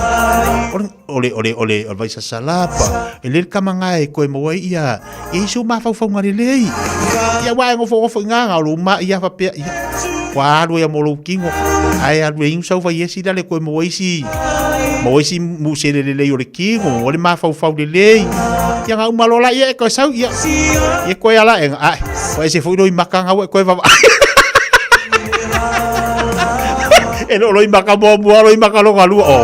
o le, o le, o le, o le, o le vai sasalapa. E le le kamaga e koe maua ai ia, ia i sou mafaufauga lelei. Ia, ua e nofonofo i gaga o lou mai ia faapea, ia, ua alu ai mo lou tino, ae alu e inu sau vai esi la le koe maua ai isi, maua ai isi musele lelei o le tino, o le mafaufau lelei. Ia na uma loa la ia e koe sau, ia, ia koe ala e, ae, ua ese foi loi maka na ua e koe vavaai. E le o loi maka muamua, loi maka lona lua, o.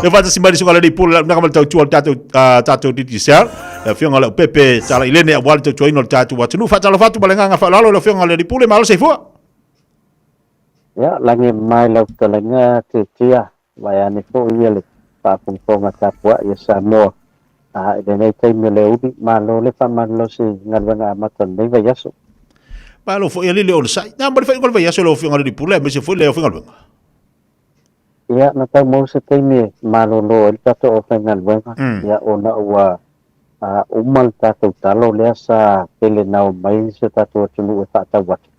Le faatasi mai le susuga i le Alii Pule, lau naga ma le tautua o le tatou, tatou Digicel. Le Afioga i le Aupepe Talailene aua le tautuaina o le tatou atunuu. Faatalofa atu ma le agaga faaaloalo i le Afioga i le Alii Pule, malo soifua. Ia, lagi mai lau fetalaiga Tiatia, vaeane foi ia le faafogafoga tapuai a Samoa i lenei taimi o le aoauli. Malo le faamalolosi i galuega amata o lenei vaiaso. Malo foi alii le onosai. Na mo le faaiuga o le vaiaso lau Afioga i le Alii Pule aemaise foi le aufaigaluega. Ia, na tau maua se taimi e malolo ai le tatou aufaigaluega, ia, ona ua uma le tatou talo lea sa tele na omai si o tatou atunuu e faatau atu.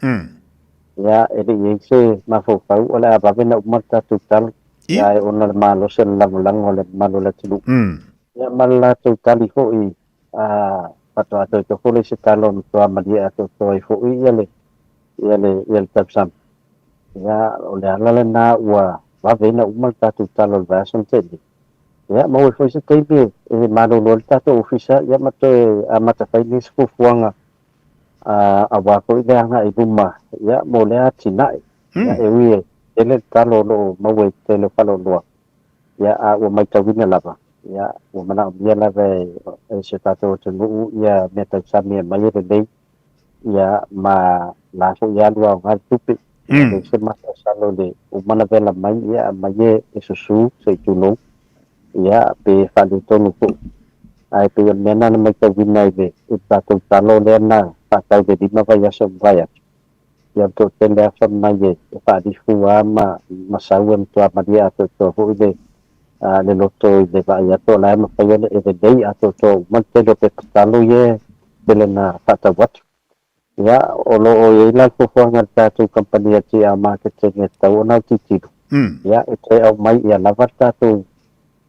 Ia, e le i i ai se mafaufau o le a vave na uma le tatou talo, ia, ae ona o le malosi o le lagolago a le mamalu o le atunuu. Ia, ma le latou tali foi, faatoa toe tofo le isi talo e matua malie atoatoa ai foi ia le, ia le, ia le tausami. Ia, o le ala lena ua vave ai na uma le tatou talo o le vaiaso na tea nei. Ia, maua ai foi se taimi e malolo ai le tatou ofisa, ia ma toe amata fai nisi fuafuaga aua foi le agai i luma, ia, mo lea atinae. Ia, e ui e tele le talo o lo o maua i le tele o faleoloa, ia, a ua maitauina lava, ia, ua manaomia lava e si o tatou atunuu ia meatausami e aumai e lelei. Ia ma la foi alu aoga le tupe. E leai se masalosalo i le uma ona vela mai ia aumai e e susu se i tulou ia pe faaletonu foi. Ae pei o le mea lena na maitauina i le i le tatou talo lea na faatau i le 5 vaiaso ua mavae atu. Ia o le toatele lava fai mai e e faalifu lava ma ma sau e matua malie atoatoa foi le le loto i le vaai atu o la e mafai ona e lelei atoatoa uma le tele o pepa talo ia e tele na faatau atu. Ia, o lo o i ai la le fuafuaga a le tatou kamupani a GR Marketing e tatau ona autilotilo, ia, e toe aumai ia lava le tatou,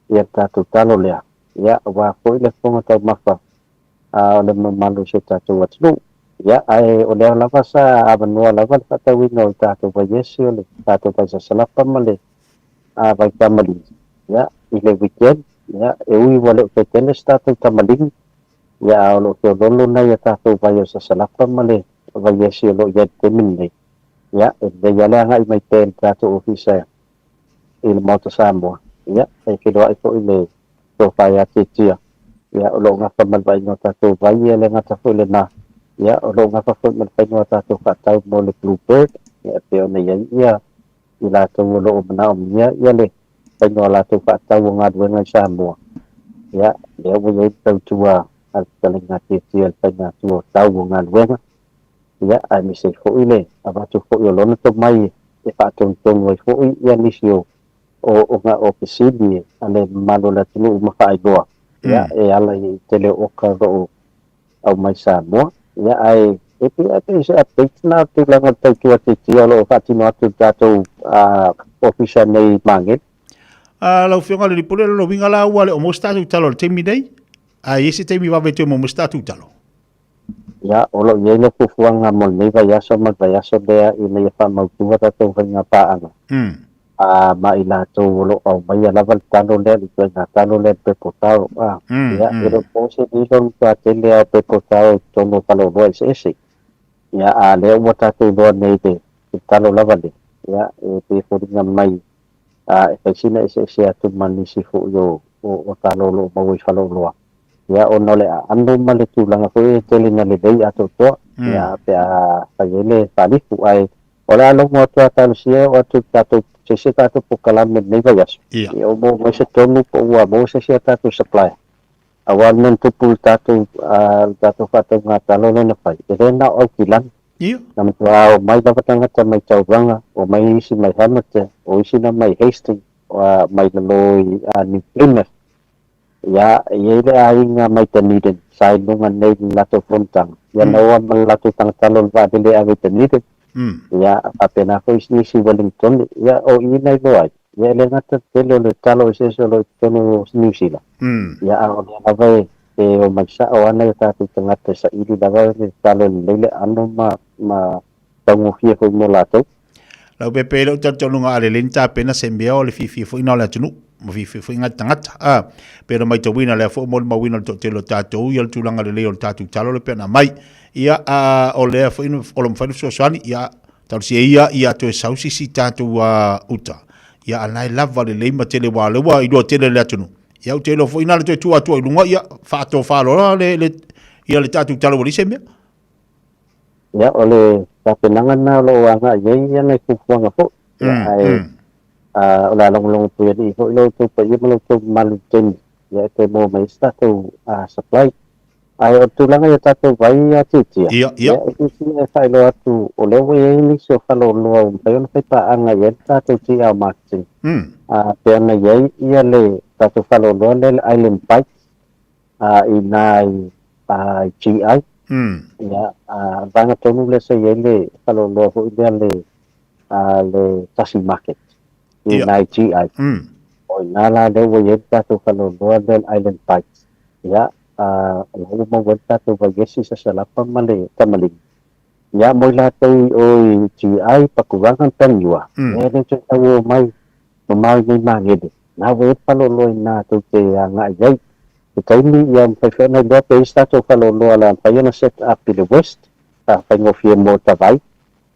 ia le tatou talo lea, ia, aua foi le fofoga taumafa o le mamalu o si o tatou atunuu. Ia, ae o lea lava sa avanoa lava le faatauina o le tatou vaiesi o le tatou vaisasalapa ma le a vai tamaligi, ia, i le weekend, ia, e ui ua le o toe tele se tatou tamaligi, ia, a o lo o feoloolo nai a tatou vai o Sasalapa ma le vaiesi o lo o i ai i le taimi lenei, ia, e lelei lava le agai mai pea i le tatou ofisa i le Maota Samoa, ia, e feiloai foi le tofa ia Tiatia, ia, o lo o gafa ma le vaaiga o tatou vai, ia, e le gata foi i lena, ia, o lo o gafa foi ma le faiga o tatou faatau mo le Bluebird, ia, e pei ona i ai, ia, i latou o lo o manaomia ia le faiga o latou faatau o galuega i Samoa, ia, lea ua i ai le tautua a le Fetalaiga Tiatia i le faiga atu o tau o galuega, ia, aemaise ai foi le avatu foi o lona tomai e faatonutonu ai foi ia nisi o o o o fesili a le mamalu o le atunuu ma faailoa, ia, e ala i tele o oka o lo o aumai Samoa. Ia ae e pei e pei se update na tulaga o le tautua tiatia o lo o faatino atu i le tatou ofisa nei i Magele. Lau Afioga i le Lipole, o lona uiga la ua le o maua se tatou talo i le taimi nei, ae i ai se taimi vave e toe maua mai se tatou talo? Ia, o lo o i ai le fuafuaga mo lenei vaiaso ma le vaiaso lea ina ia faamautu a tatou faiga paaga. Ā, ma i latou o lo o aumaia lava le talo lea, le ituaiga talo lea, le purple taro, ā, ia, e le o po se lilo le matua tele lava o purple taro i totonu o faleoloa eseese. Ia, a o lea ua tatou iloa nei le, le talo lava lea, ia, e pei e foliga mai, ā, e fai sina eseese atu ma nisi foi o, o, o talo o lo o maua i faleoloa. Ia ona o le aano ma le tulaga foi e tele ina lelei atoatoa. Ia pe a fai ai le faalifu ae o le a logo atu a talosia e oo atu i le tatou se isi a tatou polokalame i lenei vaiaso. Ia ua maua mai se tonu po ua maua se isi a tatou supplier. Aua o le mea na tupu i le tatou le tatou faatauga talo lea na fai, e le na o Aukilani. Na matua omai lava tagata mai Tauranga, omai isi mai Hamilton, o isi na mai Hastings, mai lalo i New Plymouth. Ia, e i ai le aiga mai Dunedin sa i luga nei i le latou fonotaga. Ia na o lava ma le latou tagatalo i le vaalele e ave i Dunedin. Ia, faapena foi nisi i Wellington. Ia, o i na iloa ai, ia e le gata le tele o le talo eseese o lo o i totonu o Niu Sila. Ia, a o lea lava e omai sao lava nai o tatou tagata e saili lava le talo e lelei le aano ma taugofie foi mo latou. Laupepe i lou talitonuga a lelei ni tapena se mea o le fiafia foi na o le atunuu ma fiafia foi ngai tagata. A, pei ona maitauina lea foi molimauina le toatele o tatou ia le tulaga lelei o le tatou talo le pei ona aumai. Ia, a, o lea foi o lo mafai ona fesoasoani, ia, talosia ia ia toe sau se isi tatou uta. Ia, a na e lava lelei ma tele aua o lea ua iloa tele e le atunuu. Ia, ou te iloa foi na le toe tuu atu ai i luga, ia, faatofa loa le, ia le tatou talo ua leai se mea. Ia, o le tapenaga lena o lo o agai i ai nai fuafuaga foi. Ia, ae o le a logologo puialii foi lo outou paia ma lo outou mamalu i le taimi ia e toe maua mai ai se tatou supply. Ae o le tulaga i a tatou vai atiatia, ia, e fiafia e faailoa atu o lea ua i ai nisi o faleoloa ua mafai ona fai paaga i ai le tatou TR Marketing. Pei ona i ai ia le tatou faleoloa lea le Island Bites, i nā i GI. Ia, o le vaega tonu lea sa i ai le faleoloa foi lea le, le Tasi Market i nā i GI. O i nā la lea ua i ai le tatou faleoloa lea le Island Bites. Ia, o la ua maua ai le tatou vaiesi sasalapa ma le tamaligi. Ia, mo i latou i o i GI, Pakuranga ma Paniua, ia e le toe tau o mai mamao i nei magele. Na ua i ai le faleoloa i ina tou te agai ai. Se taimi, ia mafai foi ona iloa pe i ai se tatou faleoloa o le a mafai ona set up i le west, sa faigofie mo Tavai,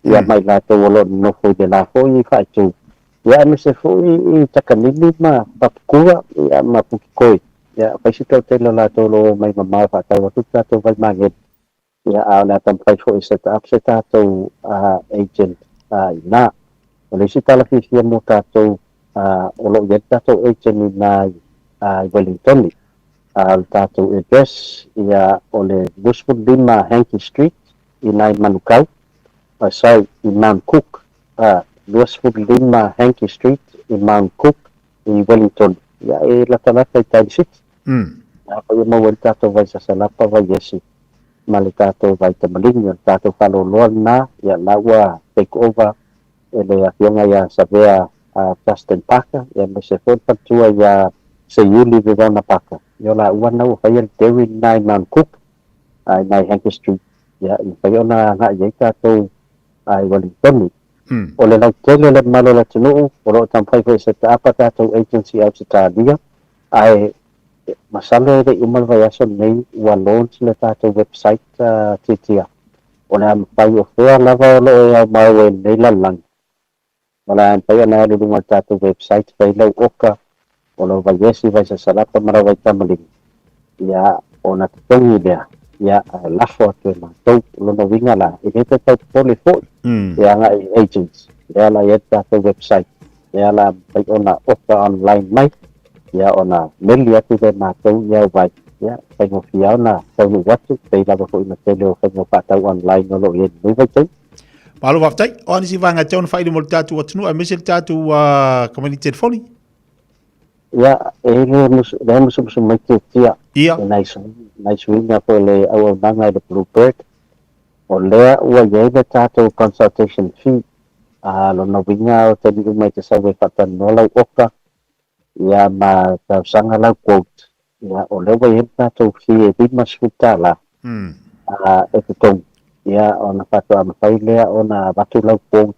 ia ma i latou o lo o nonofo i le la foi faaitu. Ia aemaise foi i Takanini ma Papakura, ia ma Pukekohe. Ia fai si toatele o latou o lo o omai mamao e faatau atu le tatou vai magele. Ia, a o le a taumafai foi e set up se tatou agent i ina. O le isi tala fiafia mo tatou, o lo o i ai le tatou agent i ina i Wellingtoni. O le tatou address, ia, o le 25 Hankey Street i ina i Manukau, sorry, i Mount Cook, 25 Hankey Street i Mount Cook i Wellington. Ia, e latalata i Tide City. Ia, foi e maua ai le tatou vai sasalapa, vai esi ma le tatou vai tamaligi. O le tatou faleoloa lena, ia, la ua take over e le afioga ia Savea Justin Parker, ia aemaise foi le faletua ia Seiuli Verona Parker. Ia, o laua lena ua faia le dairy lena i Mount Cook, i ina i Hankey Street. Ia, e mafai ona agai ai tatou i Wellington. O le lautele o le mamalu o le atunuu, o lo o taumafai foi e set up a tatou agency i Ausetalia, ae masalo e le i uma le vaiaso lenei ua launch le tatou website tiatia. O le a mafai o fea lava o lo o e aumau ai i lenei lalolagi, o le a mafai ona e alu i luga o le tatou website fai lau oka o lau vaiesi, vaisasalapa ma lau vaitamaligi, ia ona totogi lea, ia ae lafo atu e matou. O lona uiga la, e le toe tau popole foi e agai i agents, lea la e i ai le tatou website, lea la mafai ona oka online mai, ia ona meli atu lea e matou i au vai, ia faigofie lava ona taunuu atu, pei lava foi ma tele o faiga faatau online o lo o i ai i lenei vaitaimi. Malo faafetai. O a nisi vaega e tatau ona faailoa mo le tatou atunuu aemaise le tatou kamupani telefoni? Ia, e le musu, lea e musumusu mai tiatia. I nai nai suiga foi o le auaunaga i le Blue Bird. O lea ua i ai le tatou consultation fee. A lona uiga o taimi uma e te sau e faatalanoa lau oka, ia ma talosaga lau quote. Ia, o lea ua i ai le tatou fee e $50 e totogi. Ia, ona faatoa mafai lea ona avatu lau quote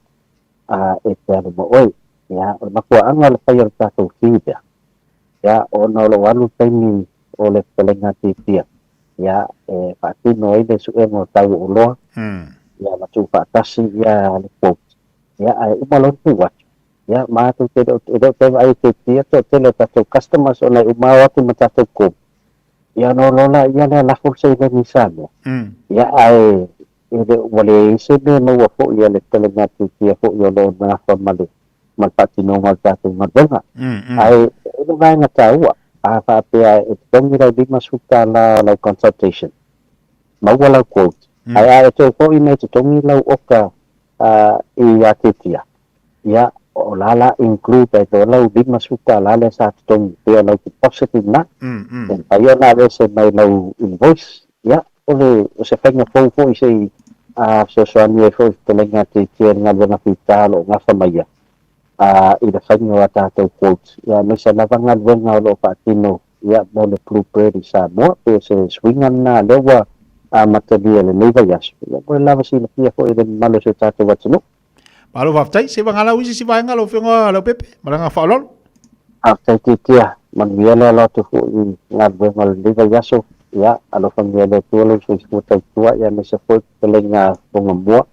e te alu ma oe. Ia, o le mafuaaga o le fai o le tatou fee lea, ia, ona o lo o alu le taimi o le fetalaiga tiatia, ia, e faatino ai le suega o tau o oloa, ia, ma tuufaatasi ia le quote. Ia, ae uma loa le tuu atu, ia, matou te le o, e le o toe vaai e tiatia toatele o tatou customers ona e uma o atu ma tatou quote. Ia ona o loa lea lafo le seleni i Samoa. Ia ae e le ua leai se mea e maua foi a le fetalaiga foi o lo o nafa ma le ma le faatinoga o le tatou galuega. Ae o le vaega taua, a faapea e totogi lau $50 o lau consultation, maua lau quote, ae a e toe foi mai e totogi lau oka i Atetia, ia o la la include ai loa lau $50 lea sa totogi pea lau deposit i lena. E mafai ona aveese mai lau invoice. Ia, o le o se faiga fou foi se i fesoasoani ai foi i fetalaiga a Tiatia i le galuega fita o lo o gafa mai ia i le faiga o a tatou quotes, ia aemaise lava galuega o lo o faatino ia mo le Blue Bird i Samoa. Pei o se suiga lena lea ua amatalia i lenei vaiaso, ia mo le lava silafia foi e le mamalu o si o tatou atunuu. Malo faafetai, se vagalau isi si vaega lau Afioga Leaupepe, ma le agaga faaaloalo. Faafetai Tiatia, manuia le alo atu foi i galuega o lenei vaiaso. Ia, alofagia e le Atua lou soifua tautua, ia aemaise foi le fetalaiga Fogamua,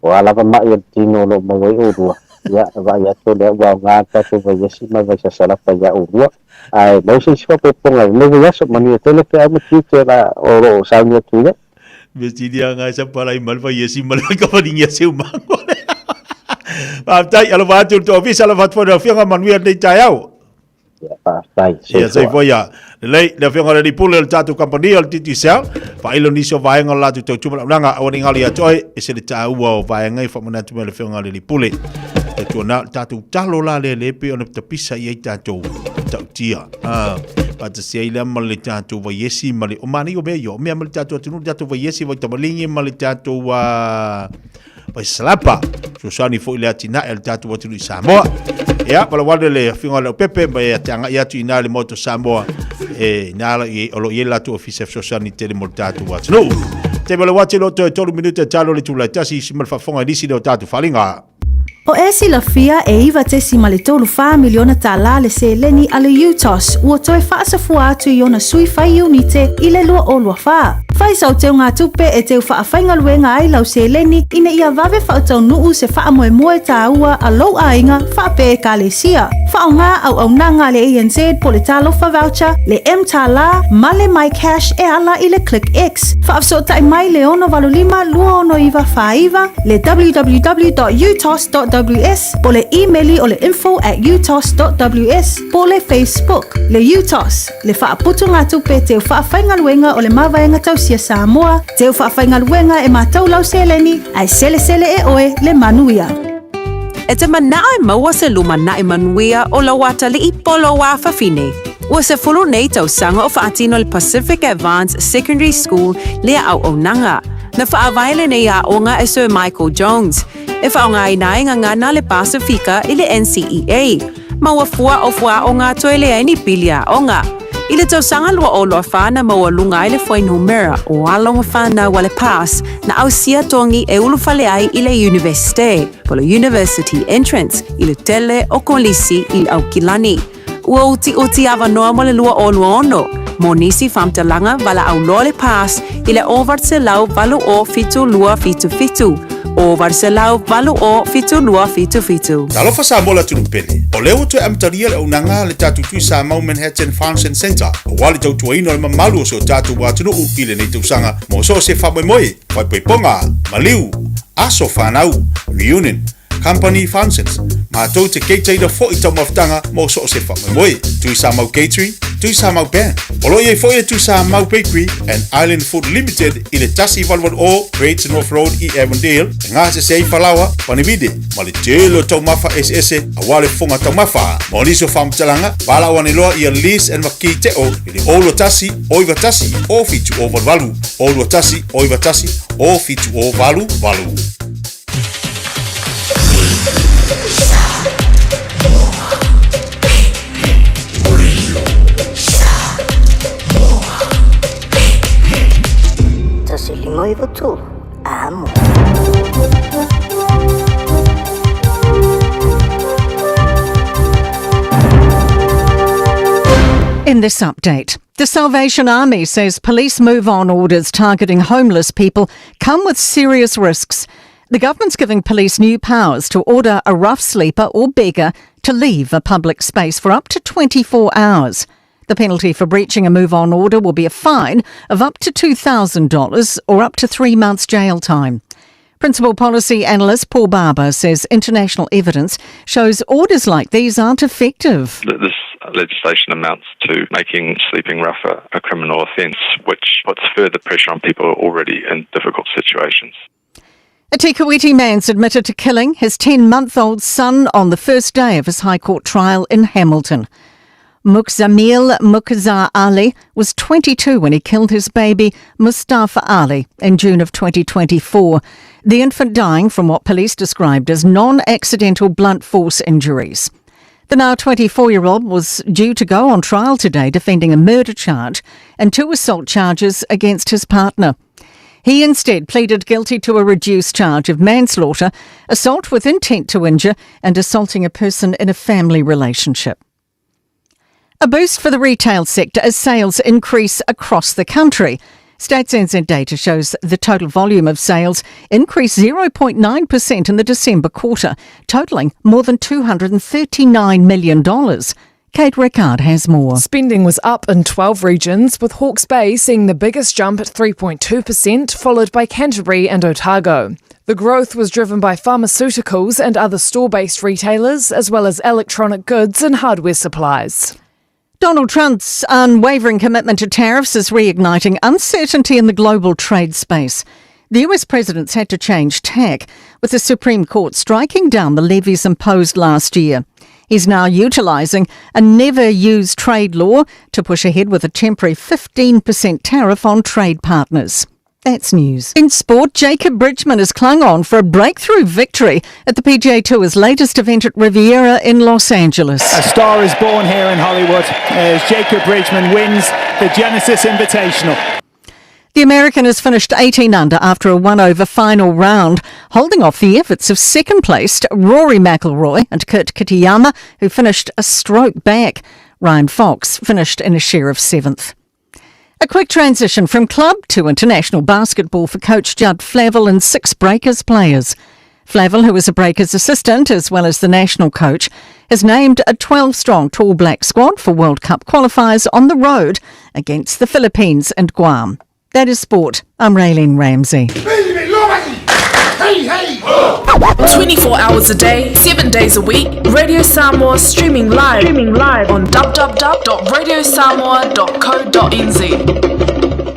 o a lava mai o le tino o lo o maua ai oulua, ia, e vaai atu o lea ua aoga le tatou vaiesi ma le vaisasalapa ia oulua. Ae maua se isi faaopoopoga i lenei vaiaso, manuia tele feau ma tiute o lo o sauni atu i ai. Mesilia ngai sa palai mal fa yesi mal ka fa dingia seu mango. Faafetai, alofa atu le toafisa, alofa atu foi le afioga manuia lenei taeao. Ia, faafetai. Ia, soifua ia. Lelei, le afioga le Pule o le tatou kamupani o le Digicel, faailo nisi o vaega o le latou tautua ma launaga, aua ne i galo ia te oe, ese le taua o vaega i faamanatu mai le afioga le Pule. Tautua na, le tatou talo la lea le pei ona tapisa i ai tatou tautia. Ah, faatasi ai lea ma le tatou vaiesi ma le, o manaia o mea ia, o mea ma le tatou atunuu, le tatou vaiesi, vaitamaligi ma le tatou vaisalapa. Fesoasoani foi le atinae a le tatou atunuu i Samoa. Ia, palawane le afioga i Leaupepe, ma e te agai atu i ina i le Maota o Samoa, e ina o lo o i ai le latou ofisa e fesoasoani tele mo le tatou atunuu. Te mele wati lo toe 3 minute talo le tula e tasi isi ma le faafofoga i nisi leo tatou faaaliga. O e silafia e $9.34 miliona tālā le seleni a le UTOS ua toe faasafua atu i ona sui fai iunite i le 2024. Fai sau teugatupe e teu faafaigaluega ai lau seleni ina ia vave faataunuu se faamoemoe tāua a lou aiga faapea Ekalesia. Faaaoga auaunaga a le ANZ po le Talofa Voucher, le mTālā ma le MyCash e ala i le ClickX. Faafesootai mai le 685 269 49, le www.utos.ws po le imeli o le info at utos.ws po le Facebook. Le UTOS, le faaputugatupe teu faafaigaluega o le Mavaega Tausia Samoa, teu faafaigaluega e matou lau seleni, ae selesele e oe le manuia. E te manao e maua se lumanai manuia o lau atalii po lou afafine. Ua 10 nei tausaga o faatino le Pacific Advance Secondary School lea auaunaga. Na faavae lenei aoga e Sir Michael Jones, e faaaogaina ai gagana le Pasifika i le NCEA. Ma ua fua o fuaaoga toe leai ni pili aoga. I le tausaga 2024 na maualuga ai le fuainumera o alo ma fanau a le PASS na ausia togi e ulufale ai i le Iunivesite, po le University Entrance, i le tele o kolisi i Aukilani. Ua utiuti avanoa mo le 2026, mo nisi faamatalaga valaau loa le PASS i le 808 02 77, 808 02 77. Talofa Samoa le atunuu pele, o lea ua toe amatalia le auaunaga a le tatou Tui Samau Manhattan Function Centre aua le tautuaina o le mamalu o si o tatou atunuu i lenei tausaga mo so o se faamoemoe, faaipoipoga, maliu, aso fanau, reunion, Company Functions, matou te keitaina foi taumafataga mo so o se faamoemoe. Tui Samau Catering, Tui Samau Band. O lo o i ai foi le Tui Samau Bakery and Island Food Limited i le 1880 Great North Road i Avondale, e gasese ai falaoa, panivide, ma le tele o taumafa eseese aua le fofoga taumafa. Mo nisi o faamatalaga, valaau ane loa ia Liz and Makei Teo i le 021 091 0788, 021 091 0788. Amo. In this update, the Salvation Army says police move on orders targeting homeless people come with serious risks. The government's giving police new powers to order a rough sleeper or beggar to leave a public space for up to 24 hours. The penalty for breaching a move on order will be a fine of up to $2,000 or up to 3 months jail time. Principal Policy Analyst Paul Barber says international evidence shows orders like these aren't effective. This legislation amounts to making sleeping rough a criminal offence, which puts further pressure on people already in difficult situations. A Te Kuiti man's admitted to killing his 10-month-old son on the first day of his High Court trial in Hamilton. Mukzamil Mukazar Ali was 22 when he killed his baby Mustafa Ali in June of 2024, the infant dying from what police described as non-accidental blunt force injuries. The now 24-year-old was due to go on trial today defending a murder charge and 2 assault charges against his partner. He instead pleaded guilty to a reduced charge of manslaughter, assault with intent to injure and assaulting a person in a family relationship. A boost for the retail sector as sales increase across the country. Stats NZ data shows the total volume of sales increased 0.9% in the December quarter, totalling more than $239 million. Kate Rickard has more. Spending was up in 12 regions, with Hawke's Bay seeing the biggest jump at 3.2%, followed by Canterbury and Otago. The growth was driven by pharmaceuticals and other store-based retailers, as well as electronic goods and hardware supplies. Donald Trump's unwavering commitment to tariffs is reigniting uncertainty in the global trade space. The US president's had to change tack, with the Supreme Court striking down the levies imposed last year. He's now utilising a never-used trade law to push ahead with a temporary 15% tariff on trade partners. That's news. In sport, Jacob Bridgman has clung on for a breakthrough victory at the PGA Tour's latest event at Riviera in Los Angeles. A star is born here in Hollywood as Jacob Bridgman wins the Genesis Invitational. The American has finished 18 under after a 1-over final round, holding off the efforts of second-placed Rory McIlroy and Kurt Kitayama, who finished a stroke back. Ryan Fox finished in a share of 7th. A quick transition from club to international basketball for coach Judd Flavel and 6 Breakers players. Flavel, who is a Breakers assistant as well as the national coach, has named a 12-strong Tall Black squad for World Cup qualifiers on the road against the Philippines and Guam. That is sport. I'm Raylene Ramsey. 24 hours a day, 7 days a week, Radio Samoa streaming live on www.radiosamoa.co.nz.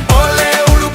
Ole ulu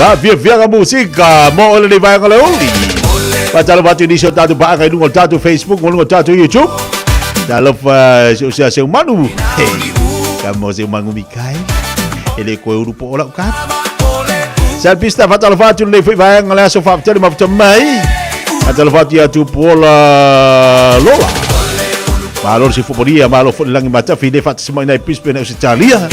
Faafiafiaga musika mo o lenei vaega o le uli. Faatalofa atu i nisi o tatou paaga i luga o le tatou Facebook ma luga o le tatou YouTube. Talofa si o sea seu manu. Hey, ka mo seu manu Mikael. E le koe uru po o lau kapa. Salpista faatalofa atu lenei foi vaega o le aso faafetele mafuta mai. Faatalofa atu ia Tupuola Lola. Malo le sifopolia, malo foi le lagi matafi le faatasi mai nai Brisbane Ausetalia.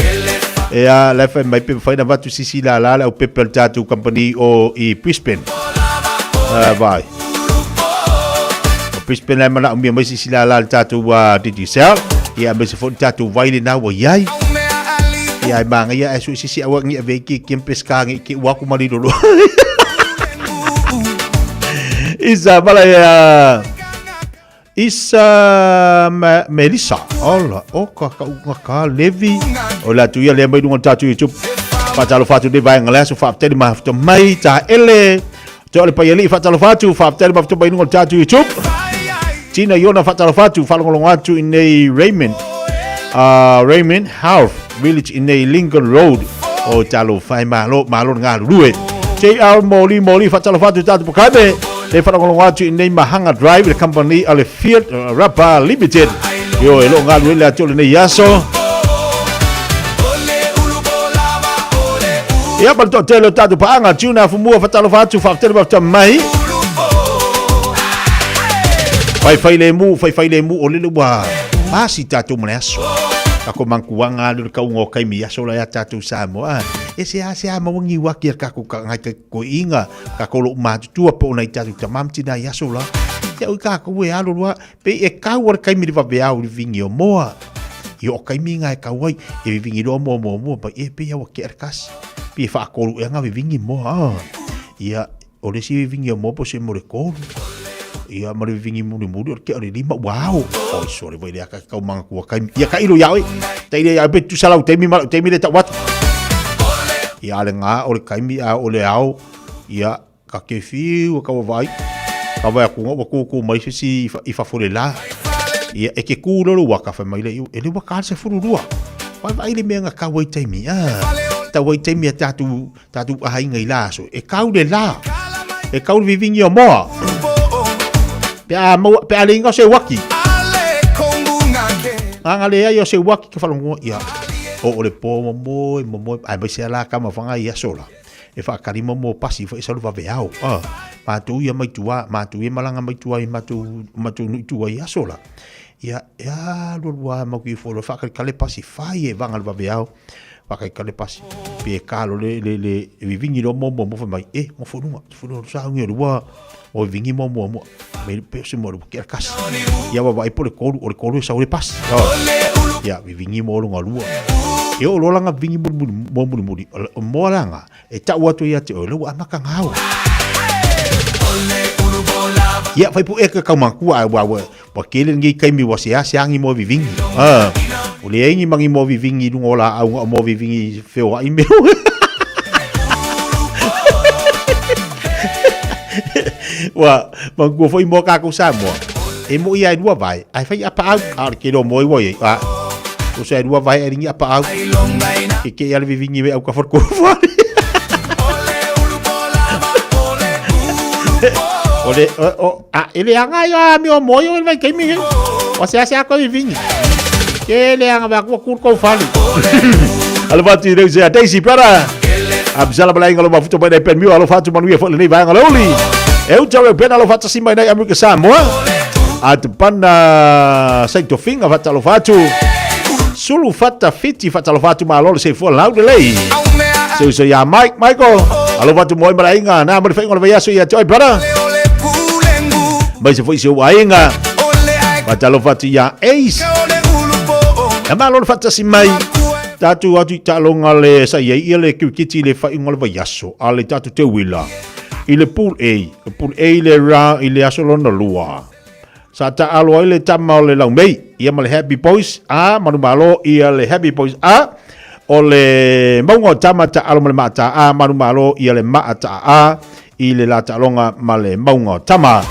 E a la fai mai pe mafai na avatu sisi la la le au pepe a le tatou company o i Brisbane. Ah, vai. O Brisbane la mana umia mai sisi la la le tatou Digicel. Ia me se foi le tatou vai le na ua iai. Ia ai manga ia ai sui sisi aua ngi ave ki kempes ka ngi ki uaku malilolo. Isa mala ia Isa Melissa. Ola, o ka ka unga ka Levi. O la tu ia le mai lunga tatu YouTube. Whaatalofa atu le vaenga le aso whaaptele mahafuta mai ta ele. Te ole pai ali whaatalofa atu whaaptele mahafuta mai lunga tatu YouTube. Tina Iona whaatalofa atu whaalongolongo atu i nei Raymond. Raymond House Village i nei Lincoln Road. O talo whai malo, malo ngā rurue. JR Moli Moli whaatalofa atu tātu pokame. Le whalongolongo atu i nei Mahanga Drive, le company a le Fiat Rapa Limited. Yo, e lo ngā le atu le nei aso. Ia, ma le toatele o tātou paanga, tuna fumua whatalofa atu, whaafetele mafta mai. Whai whai le mu, whai whai le mu, o lele ua pasi tātou ma le aso. Kako mankuanga le kaunga o kaimi aso la ia tātou Samoa. E se a se a mawangi waki a kako ka ngai ka koiinga, Ka kolo matutua po ona i tātou tamā ma tina i aso la. Ia ui kākou e alo loa, pe e kau ala kaimi le vaveao i le vingi o moa. I o kaimi ngā e kau ai, e vivingi loa moa moa moa, mai e pe ia ua ke ala kasi. Pe e whaakolu ea ngā vivingi moa. Ah. Ia, o le si vivingi o moa po se mo le kolu. Ia, ma le vivingi muli muli, o le ke o le lima, wow. Oi, sorry, vai le aka kau manga kua kaimi. Ia, ka ilo ia oi. Ta ile ia pe tu salau taimi ma taimi le tau atu. Ia ale ngā o le kaimi a o le ao. Ia, ka ke whiu ka wawai. Ka wai aku ngā kōkō mai se si i whafore la. Ia, e ke kūroro waka whai mai le iu. E le waka se fururua. Wai wai le mea ngā ka wai taimi. Ah, ta wai taimi a tātou, tātou ahainga i la aso. E kau le la. E kau le vivingi o moa. Pe a, mau, pe a le inga o se waki. Nganga le ai o se waki ka whalongoa. Ia, o o le pō momoe, momoe. Ai mai se ala ka mawhanga i aso la. E whakarima mō pasi whai saru wawe ao. Ah, mātou ia mai tua, mātou ia malanga mai tua i mātou, mātou nui tua i aso la. Ia, ia, lua lua mau ki folo, whakari kale pasi, whai e wanga le wawe ao, whakari kale pasi. Pe e kalo le, le, le, e vivingi lo mō mō mō mai, e, mō whanunga, whanunga, sa ungi o lua, o vingi mō mō mō, me pe se mō le kia kasi. Ia wawa ai po le kolu, o le kolu e sau le pasi. Oh. Ia, vivingi mō lunga lua. E o lolanga vingi muli muli, mō muli muli, mō alanga, e tau atu ia te oi, lau amaka ngau. Ia, whai pu e ka kaumakua, ai wa, wa, wa kele ngi kaimi wa se ase angi mō vivingi. Ah, o le engi mangi mō vivingi lunga o la au ngā mō vivingi whio ai meo. Wa, mangua foi mo kākou Samoa. E mo ia e lua vai, ai whai apa au, a o le kelo mo i wai, a, o se e lua vai e ringi apa au. Ke ke ale vivingi me au ka wharko whare. O le, o, o, a, e le anga ia mi o moi o le vai keimi he. O se ase ako vivingi. Ke le anga va ku kur kou whare. Alo whatu i reu se a Daisy, brother. Absala malainga lo mafuta mai nei pen miu alo fatu manuia fo lenei vaega le uli. E uta reo pena alo fata si mai nei Amerika Samoa. A te pana sai to finga fata alo fatu. Sulu fata fiti fata alo fatu malo le se fo lau de lei. Se uso ia Mike, Michael. Alo fatu moi malainga na mo le whainga le vaiaso ia te oi brother. Mai se foi se uainga. Fata alo fatu ia Ace. Na malo le fata si mai. Tātou atu i taaloga le sa i ai ia le kirikiti i le faaiuga o le vaiaso a le tatou teuila i le Pool A, le Pool A i le round i le aso lona lua. Sa taalo ai le tama o le Laumei ia ma le Happy Boys A, Manumalo ia le Happy Boys A, o le mauga o tama taalo ma le Maata A, Manumalo ia le Maata A i le la taaloga ma le mauga o tama.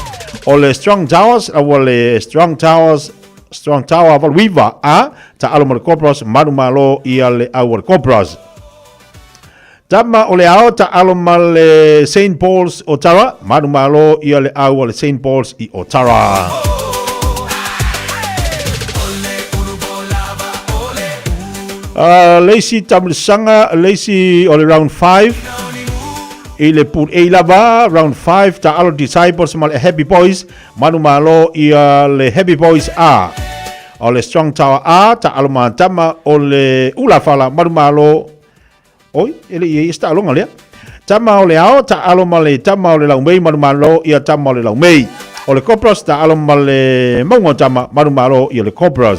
O le Strong Towers, ua le Strong Towers Strong Tower Valuiva a taalo ma le Cobras, Manumalo ia le au o le Cobras. Tama o le Ao taalo ma le St Paul's Otara, manumalo ia le au a le St Paul's i Otara. Le isi taamilosaga, le isi o le round 5 i le Pool A lava, round 5 taalo Disciples ma le Happy Boys, manumalo ia le Happy Boys A. O le Strong Tower A taalo ma tama o le Ulafala, manumalo. Oi, e le i ai se taaloga lea. Tama o le Ao, taalo ma le Tama o le Laumei, manumalo ia Tama o le Laumei. O le Cobras, taalo ma le Mauga o Tama, manumalo ia le Cobras.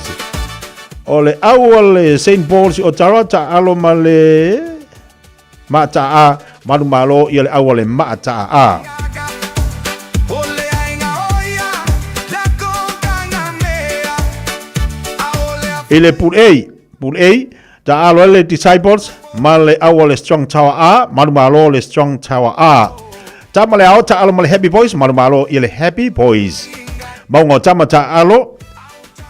O le Au o le St. Paul's i Otara, taalo ma le Maataa, manumalo ia le Au o le Maataa. I le Pool A, Pool A, Taalo ai le Disciples ma le au o le Strong Tower A, manumalo le Strong Tower A. Tama le Ao, taalo ma le Happy Boys, manumalo ia le Happy Boys. Mauga o Tama taalo,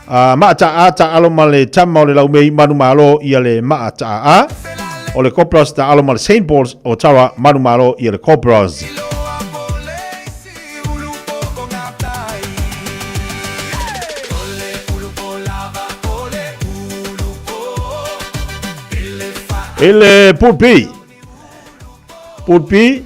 Maa Ta A taalo ma le Tama o le Laumei, manumalo ia le Maa Ta A. O le Cobras taalo ma le St. Paul's o Tara, manumalo ia le Cobras. I le Pool B. Pool B.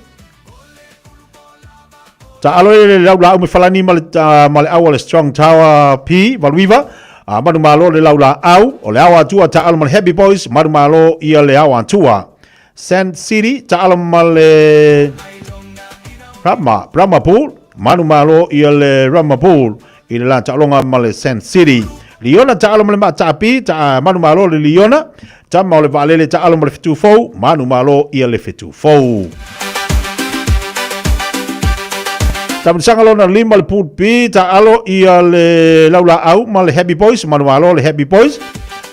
Taalo i le lau lau me falani ma le, ma le au o le Strong Tower P, Valuiva. A manu malo le lau la au, o le au atua taalo ma le Happy Boys, manu malo ia le au atua. Sand City, taalo ma le Rama, Rama Pool, manu malo ia le Rama Pool, i le la taaloga ma le Sand City. Liona taalo ma le Maataapi, ta manu malo le Liona, tama o le Vaalele taalo ma le Fetufou, manu malo ia le Fetufou. Tamasaga lona lima le Pool B, taalo ia le Laulaau ma le Happy Boys, manu malo le Happy Boys.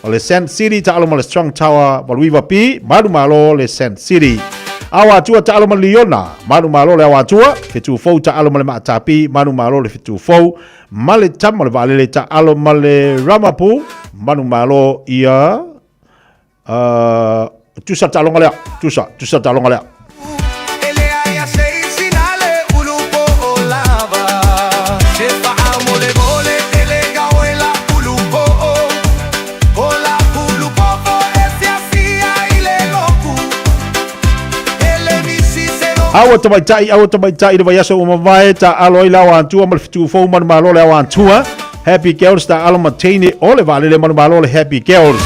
O le Sand City taalo ma le Strong Tower Valuiva P, manu malo le Sand City. Awa atua taalo ma le Liona, manu malo le awa atua, Fetufou taalo ma le Maatapi, manu malo le Fetufou, ma le Tama o le Vaalele taalo ma le Ramapu, manu malo ia tusa taaloga lea, tusa, tusa taaloga lea. Aua tamaitai, aua tamaitai i le vaiaso ua mavae, taalo ai le ao atua ma le fetufou manumalo le ao atua. Happy Girls taalo ma teine o le vaalele manumalo le Happy Girls.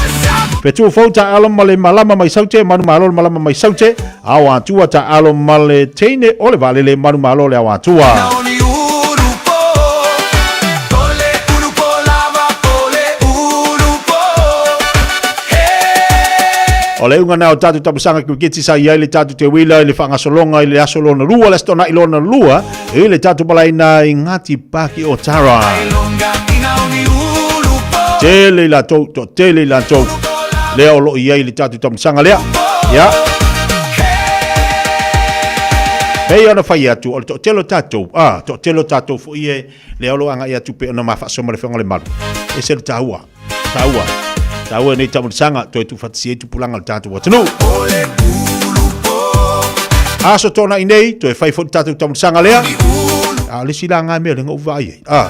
Fetufou taalo ma le malama mai saute manumalo le malama mai saute. Ao atua taalo ma le teine o le vaalele manumalo le ao atua. O le iuga lena o tatou tapusaga kiriketi sa i ai le tatou te uila i le faagasologa i le aso lona lua, le Aso Toonai lona lua, i le tatou malaina i Ngāti Paki o Tara. Tele i latou, toatele i latou, lea o lo o i ai i le tatou tapusaga lea. Ia. Pei ona fai atu, o le toatele o tatou, ah, toatele o tatou foi e lea o lo o agai atu pei ona ma faasoa ma le Afioga i le Malu. Ese le taua. Taua. Taua nei tamulisaga toe tuufaatasia ai tupulaga o le tatou atunuu. Aso toonai nei, toe fai foi le tatou tamulisaga lea. A o le isi la ngā mea lea na ou vaai ai. A,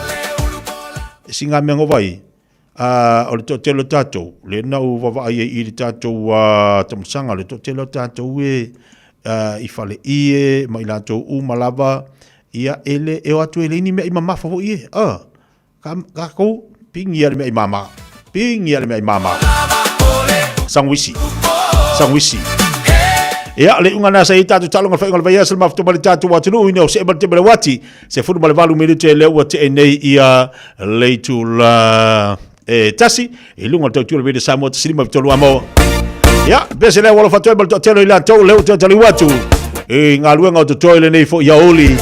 isi ngā mea na ou vaai ai, a, o le toatele o tatou, lea na ou vaavaai ai i le tatou tamulisaga, le toatele o tatou e i fale ie ma i latou uma lava, ia, e le, e o atu e leai ni mea i mamafa foi e. A, Ka, kākou, pigia le mea i māmā. Pigia le mea i māmā. Sangwisi. Sangwisi. Ia, le iuga na sa i tātou taaloga le faaiuga o le vaiaso le mafuta ma le tātou atunuu ina o see ma le tema le uati. Se 18 minute lea ua tee nei ia le itula e tasi i luga o le tautua le Radio Samoa 153 amo. Ia, pese lea ua alofa atu ai ma le toatele i latou lea ua toe taliu atu i galuega o totoe lenei foi aoauli.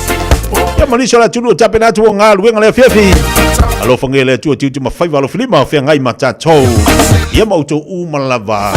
Ia ma nisi o le atunuu o tapena atu o galuega le afiafi. Alofagia le Atua tiute ma faiva alofilima o feagai ma tatou. Ia ma outou uma lava.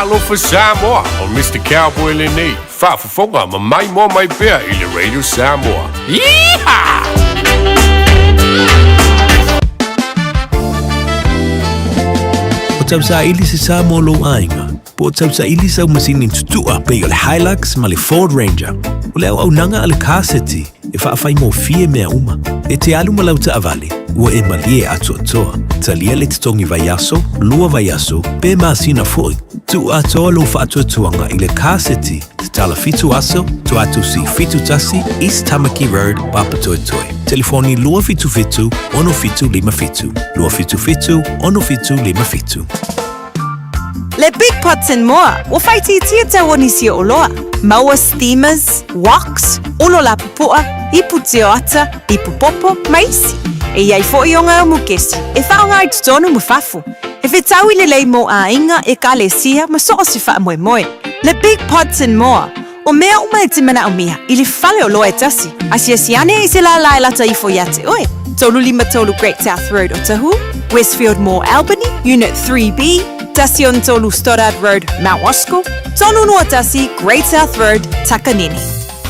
Talofa Samoa, o Mr. Cowboy lenei, faafofoga ma maimoa mai pea i le Radio Samoa. Yeehaw! O tausaili se sa mo lou aiga, po o tausaili sau masini tutua pei o le Hilux ma le Ford Ranger. O le auaunaga a le Car City e faafaigofie mea uma. E te alu ma lau taavale, ua e malie atoatoa. Talia le totogi vaiaso, lua vaiaso, pe masina foi. Tuu atoa lou faatuatuaga i le Car City, tatala 7 aso, Tuatusi 71, East Tamaki Road, Papatoetoe. Telefoni 277 6757, 277 6757. Le Big Pots and More, ua faaitiitia tau o nisi o oloa. Maua steamers, woks, olo lapupoa, ipu tioata, ipu popo, ma isi. E i ai foi oga mukesi e faaaoga i totonu ma fafo. E fetaui lelei mo aiga, ekalesia ma so o se faamoemoe. Le Big Pots and More, o mea uma e te manaomia i le fale oloa e tasi. Asiasi ane i se lālā e lata ifo iā te oe. 353 Great South Road Otahuhu, Westfield Mall Albany, Unit 3B, 163 Stoddard Road, Mount Roskill, 321 Great South Road, Takanini.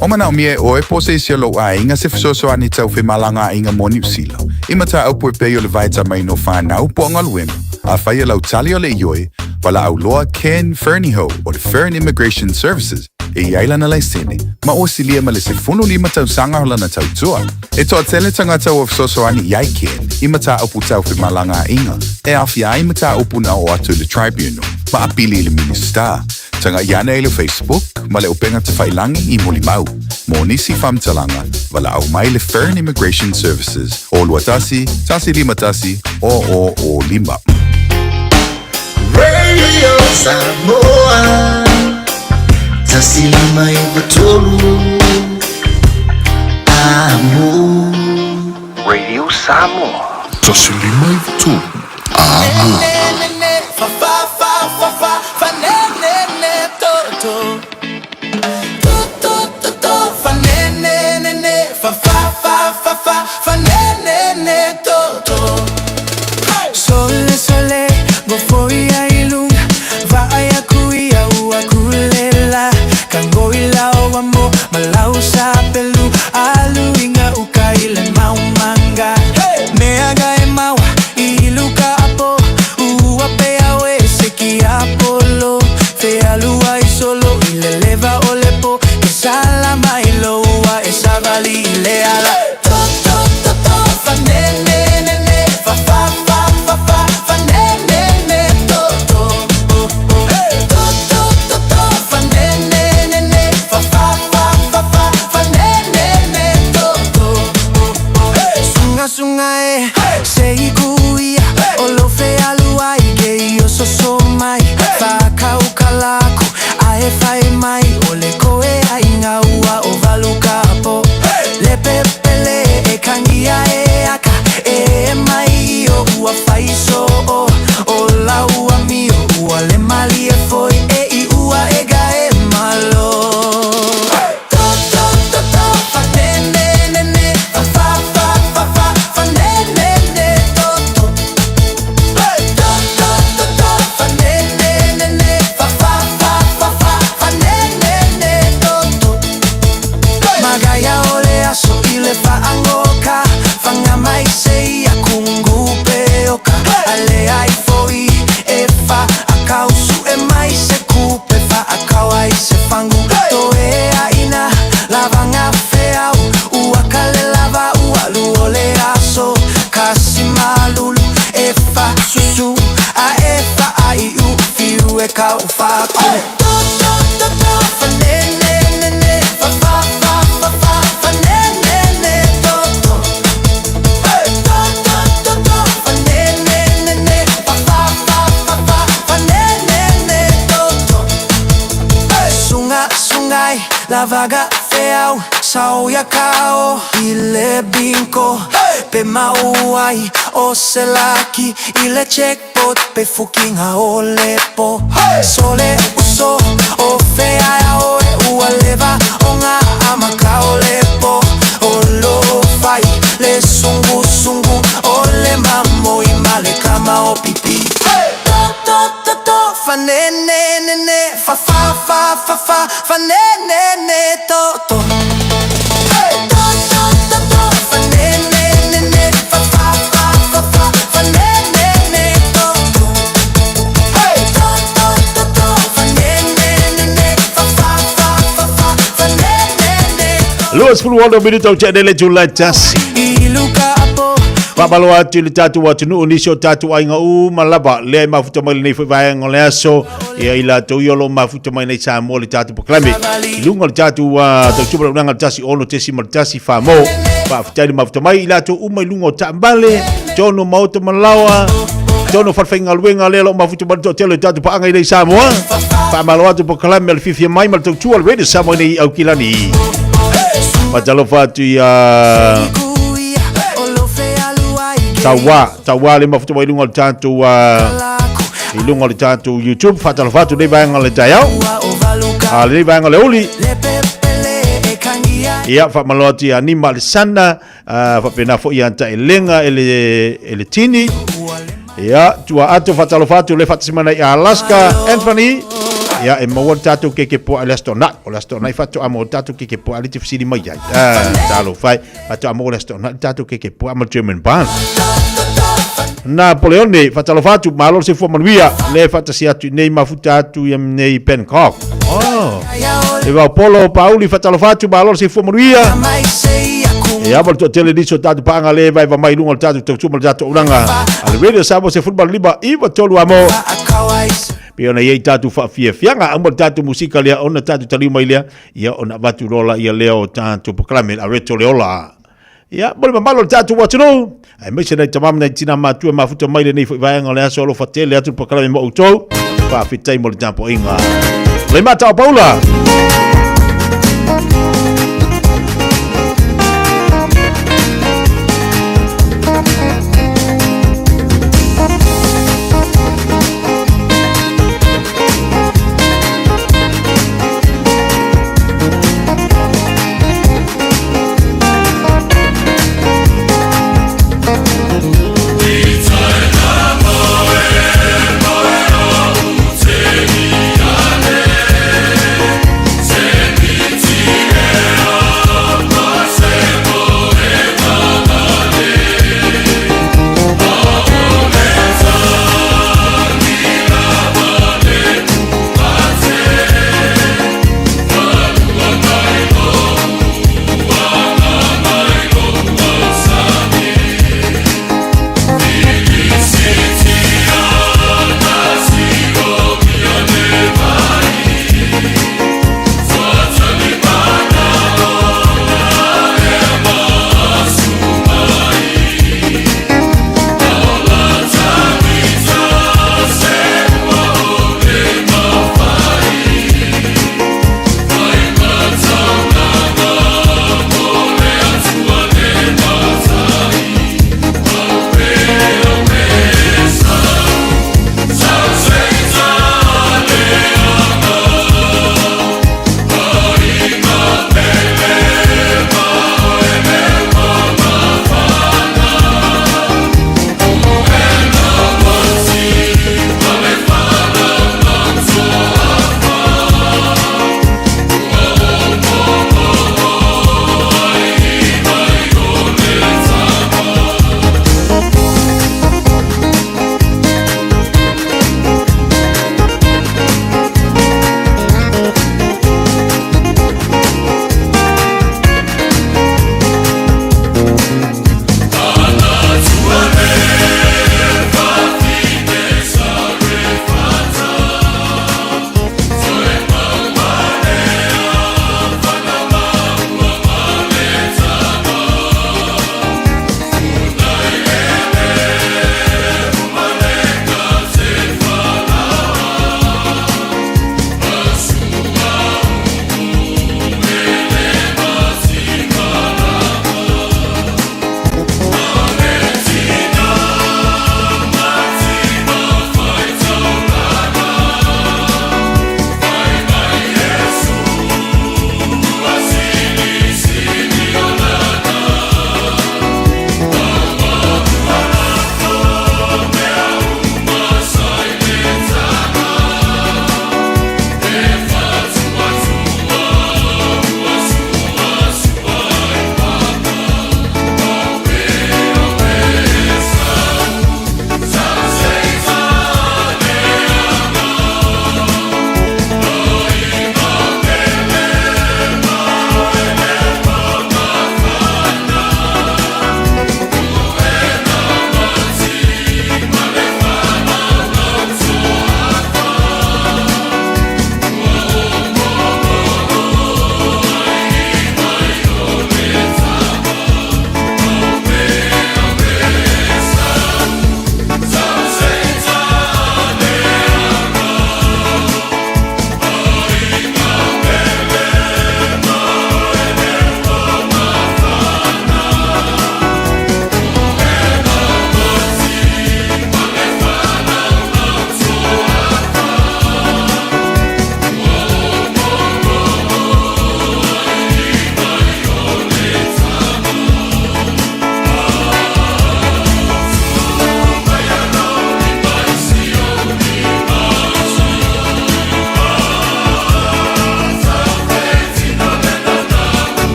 O manaomia e oe po o se isi o lou aiga se fesoasoani tau femalagaaiga mo Niu Sila, i mataupu e pei o le vaetamaina o fanau po o galuega. Afai o lau tali o le ioe, valaau loa Ken Fernihough o le Fern Immigration Services e i ai lana laisene, ma ua silia ma le 15 tausaga o lana tautua. E toatele tagata ua fesoasoani i ai Ken i mataupu tau femalagaaiga, e aofia ai mataupu na oo atu i le Tribunal ma apili i le Minisita. Tagai ane i le Facebook ma le upega tafailagi i Molimau. Mo nisi faamatalaga, valaau mai le Fern Immigration Services o 21 151 0005. Radio Samoa 159 Amo. Radio Samoa. 153 Amo. Fa fa fa fa fa fa ne ne ne to to. To to to to fa ne ne ne ne fa fa fa fa fa fa ne ne ne to to. Sole sole gofoi ai lunga Vaai aku ia ua kulela Kangoi lao amo malau sa pelu Alu inga uka ile maumanga Meaga e maua iluka apo Ua pea we seki apolo Fealua i solo ile leva o lepo Ke salama ilo ua e savali ile ala To to to to fa ne ne ne ne fa fa fa fa fa fa ne ne ne to to. To to to to fa ne ne ne ne fa fa fa fa fa fa ne ne ne to to. Sunga sunga e sei kuia O lo fealua i ke i o soso mai Whakau kalaku a e whai mai O le koe ai ngā ua o valu kapo Le pepele e kangia e aka E mai i o ua whaiso o O la ua mio ua le mali e foi E i ua e ga e malo. To to to to fa ne ne ne ne fa fa fa fa fa fa ne ne ne to to. To to to to fa ne ne ne ne fa fa fa fa fa fa ne ne ne to to. Magaia o le aso i le whaangoka Whanga mai se ia kungu peoka Ale ai foi e wha akausu e mai se kupe Wha akau ai se fangu To e a ina lavanga feau Ua kale lava ua lu o le aso Kasi malulu e wha susu A e wha ai u fiu e kau whaku. To to to to fa ne ne ne ne fa fa fa fa fa fa ne ne ne to to. To to to to fa ne ne ne ne fa fa fa fa fa fa ne ne ne to to. Sunga sungai lavaga feau Sauia kao ile binko Pe mauai o selaki Ile checkpot pe fukinga o lepo Sole uso o fea oe ua leva o ngā amaka o lepo O lo fai le sungu sungu O le mamo i male kama o pipi. To to to to fa ne ne ne fa fa ne ne ne to to. To to to to fa ne ne ne ne fa fa fa fa fa fa ne ne ne to to. To to to to fa ne ne ne ne fa fa fa fa fa fa ne ne ne. 26 minute o tea le Julai tasi. Faamalo atu i le tatou atunuu nisi o tatou aiga uma lava lea e mafuta mai lenei foi vaega o le aso ia i latou ia o lo o mafuta mai nei Samoa le tatou polokalame i luga o le tatou tautua malaunaga le 16.1 Famo. Faafetai le mafuta mai i latou uma i luga o taavale, tonu o maota ma laoa, tonu o falefaigaluega lea o lo o mafuta mai le toatele o le tatou paaga i nei Samoa. Faamalo atu polokalame o le fiafia mai ma le tautua o le Radio Samoa i nei Aukilani. Faatalofa atu ia Tauā, Tauā le mafuta mai i luga o le tatou i luga o le tatou YouTube. Faatalofa atu lenei vaega o le taeao. A lenei vaega o le uli. Ia, faamalo atu ia Nima Alesana, faapena foi ia Taelega e le, e le Tini. Ia, tua atu faatalofa atu le faatasi mai i Alaska, Anthony. Ia, e maua le tatou keke poa i le Aso Toonai. O le Aso Toonai faatoa maua le tatou keke poa le te fesili mai ai. Ah, talofa e. Faatoa maua le Aso Toonai le tatou keke poa ma le German Barn. Napoleone, faatalofa atu, malo le soifua manuia, le faatasi atu i nei mafuta atu i nei Bangkok. Oh. Le Vaupolo Pauli, faatalofa atu, malo le soifua manuia. Ia, ma le toatele nisi o tatou paaga le vaeva mai i luga o le tatou tautua ma le tatou auaunaga. A le Radio Samoa 15 9 3 amo. Pei ona i ai tatou faafiafiaga, auma le tatou musika lea ona tatou taliu mai lea, ia ona avatu loa laia lea o tatou polokalame a Reto le Ola. Ia, mo le mamalu o le tatou atunuu, aemaise nai tama ma nai tina matua e mafuta mai lenei foi vaega o le aso alofa tele atu le polokalame mo outou. Faafetai mo le tapuaiga. Loimata o Paula.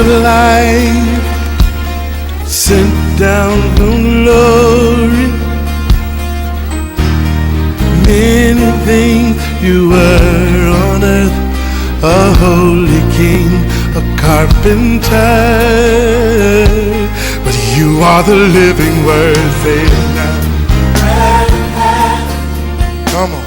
of life, sent down from glory. Many things you were on earth, a holy king, a carpenter. But you are the living word, say it now. Come on.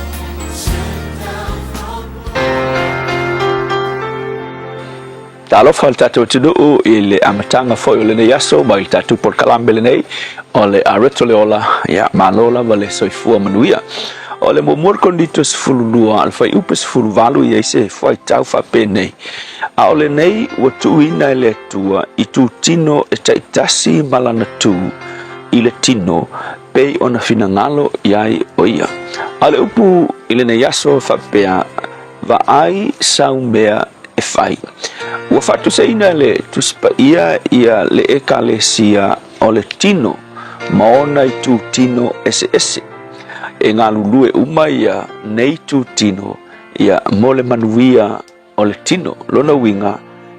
Talofa le tatou atunuu i le amataga foi o lenei aso ma i le tatou polokalame lenei o le Areto le Ola, ia malo lava le soifua manuia. O le muamua le Korinito 12, le fuaiupu 18 i ai se fuaitau faapenei, A o lenei ua tuuina e le Atua i tutino e taitasi ma lana tu i le tino pei ona finagalo i ai o ia. A o le upu i lenei aso faapea, Vaai sau mea e fai. Ua faatusaina e le Tusi Paia ia le Ekalesia o le tino ma ona itutino eseese. E galulue uma ia nei itutino ia mo le manuia o le tino. Lona uiga,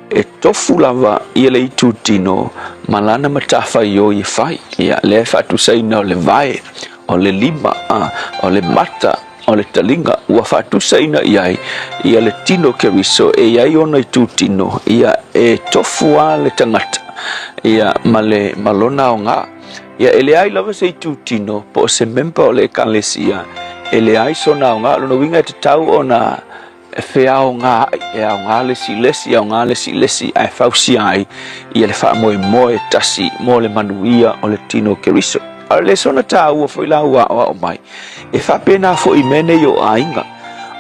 e tofu lava ia le itutino ma lana matafaioi e fai. Ia, lea e faatusaina o le vae, o le lima, a, o le mata, o le taliga, ua faatusaina i ai ia le tino Keriso e i ai ona itutino, ia e tofu a le tagata, ia ma le ma lona aoga. Ia e leai lava se itutino po o se member o le Ekalesia e leai sona aoga. O lona uiga e tatau ona e feaoga ai, e aoga le isi i le isi, aoga le isi i le isi, ae fausia ai ia le faamoemoe tasi mo le manuia o le tino o Keriso. A o le lesona taua foi la ua aoao mai, e faapena foi i mea nei o aiga.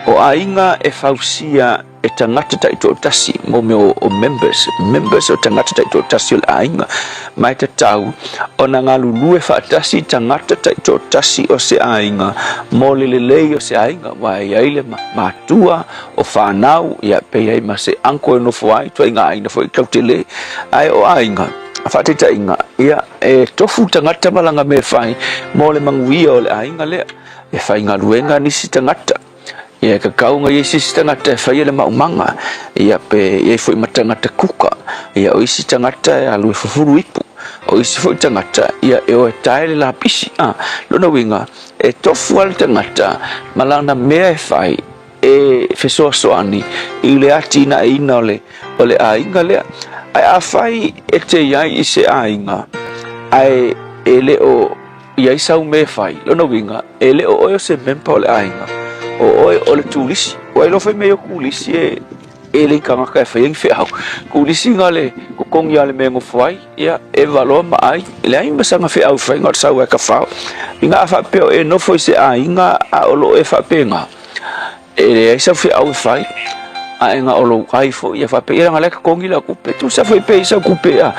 O aiga e fausia e tagata taitoatasi, mo mea o members, members o tagata taitoatasi o le aiga, ma e tatau ona galulue faatasi tagata taitoatasi o se aiga mo le lelei o se aiga, aua e i ai le matua o fanau, ia pe i ai ma se uncle e nofo ai, ituaiga aiga foi tau tele, ae o aiga, faataitaiga, ia e tofu tagata ma lana mea e fai mo le manuia o le aiga lea, e faigaluega nisi tagata. Ia e kakau ngai ai se isi tagata e faia le maumaga, ia pe i ai foi ma tagata kuka, ia o isi tagata e alu e fufulu ipu, o isi foi tagata, ia e o e tae le lapisi. A, lona uiga, e tofu lava le tagata ma lana mea e fai e fesoasoani i le atinaeina o le, o le aiga lea. Ae afai e te i ai i se aiga, ae e le o I ai sau mea e fai, lona uiga, e le o oe o se member o le aiga, o oe o le turisi. Ua iloa foi mea ia o turisi e e le i tagata e faia ni feau. Turisi na le totogi lava o le mea e nofo ai, ia, eva loa ma ai, e leai ma sana feau e fai, na o le sau lava e kafao. Inā a faapea o e nofo i se aiga a o lo o e faapena, E leai sau feau e fai, ae na o lou ai foi ia faapea, ia leaga o la e totogi lau tupe, tusa foi pe i sau tupe a,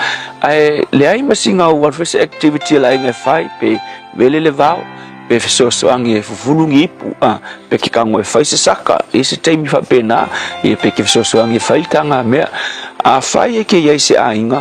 ae leai ma sina ou alu fai se activity a le aiga e fai, pe vele le vao, pe fesoasoani e fufulu ni ipu, a, pe ke tago e fai se saka, i se taimi faapena, ia pe ke fesoasoani e fai le taga mea. Afai e ke i ai se aiga,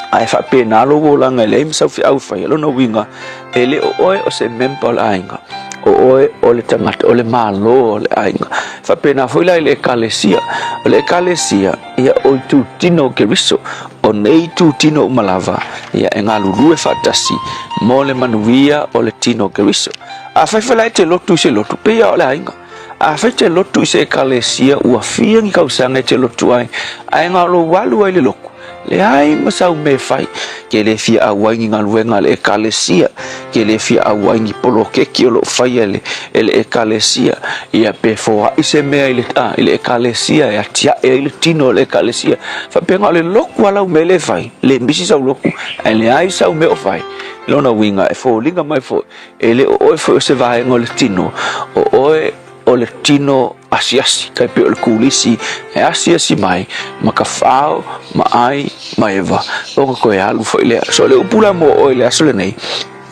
ae faapena lou olaga e leai ma sau feau e fai, o lona uiga, e le o oe o se member o le aiga, o oe o le tagata, o le Malo o le aiga. E faapena foi la i le Ekalesia. O le Ekalesia, ia o itutino o Keriso, o nei itutino uma lava, ia e galulue faatasi mo le manuia o le tino o Keriso. Afai foi la e te lotu i se lotu, pei lava o le aiga. Afai te lotu i se ekalesia ua fia ni tausaga e te lotu ai, ae na o lou alu ai i le lotu, leai ma sau mea e fai, ke le fia auai ni galuega a le ekalesia, ke le fia auai ni poloketi o lo o faia e le, e le ekalesia, ia pe foai se mea i le, a, i le ekalesia e atiae ai le tino o le ekalesia. Faapena o le lotu a lau mea lea e fai, le misi sau lotu, ae leai sau mea o fai. Lona uiga e foliga mai foi, E le o oe foi o se vaega o le tino, o oe o le tino asiasi, tai pei o le kulisi e asiasi mai ma ka fao, ma ai, ma eva, ona toe alu foi lea. So o le upu la mo oe i le aso lenei,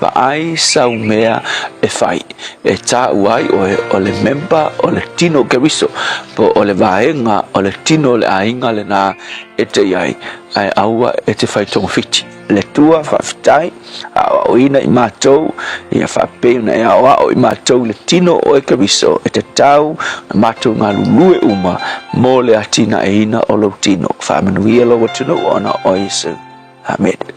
vaai sau mea e fai, e taua ai oe o le member o le tino o Keriso, po o le vaega o le tino o le aiga lena e te i ai, ae aua e te fai togafiti. Le Atua, faafetai, aoaoina i matou, ia faapei ona e aoao i matou i le tino o oe Keriso, e tatau ona matou galulue uma mo le atinaeina o lou tino. Faamanuia lou atunuu ona o oe Iesu. Amene.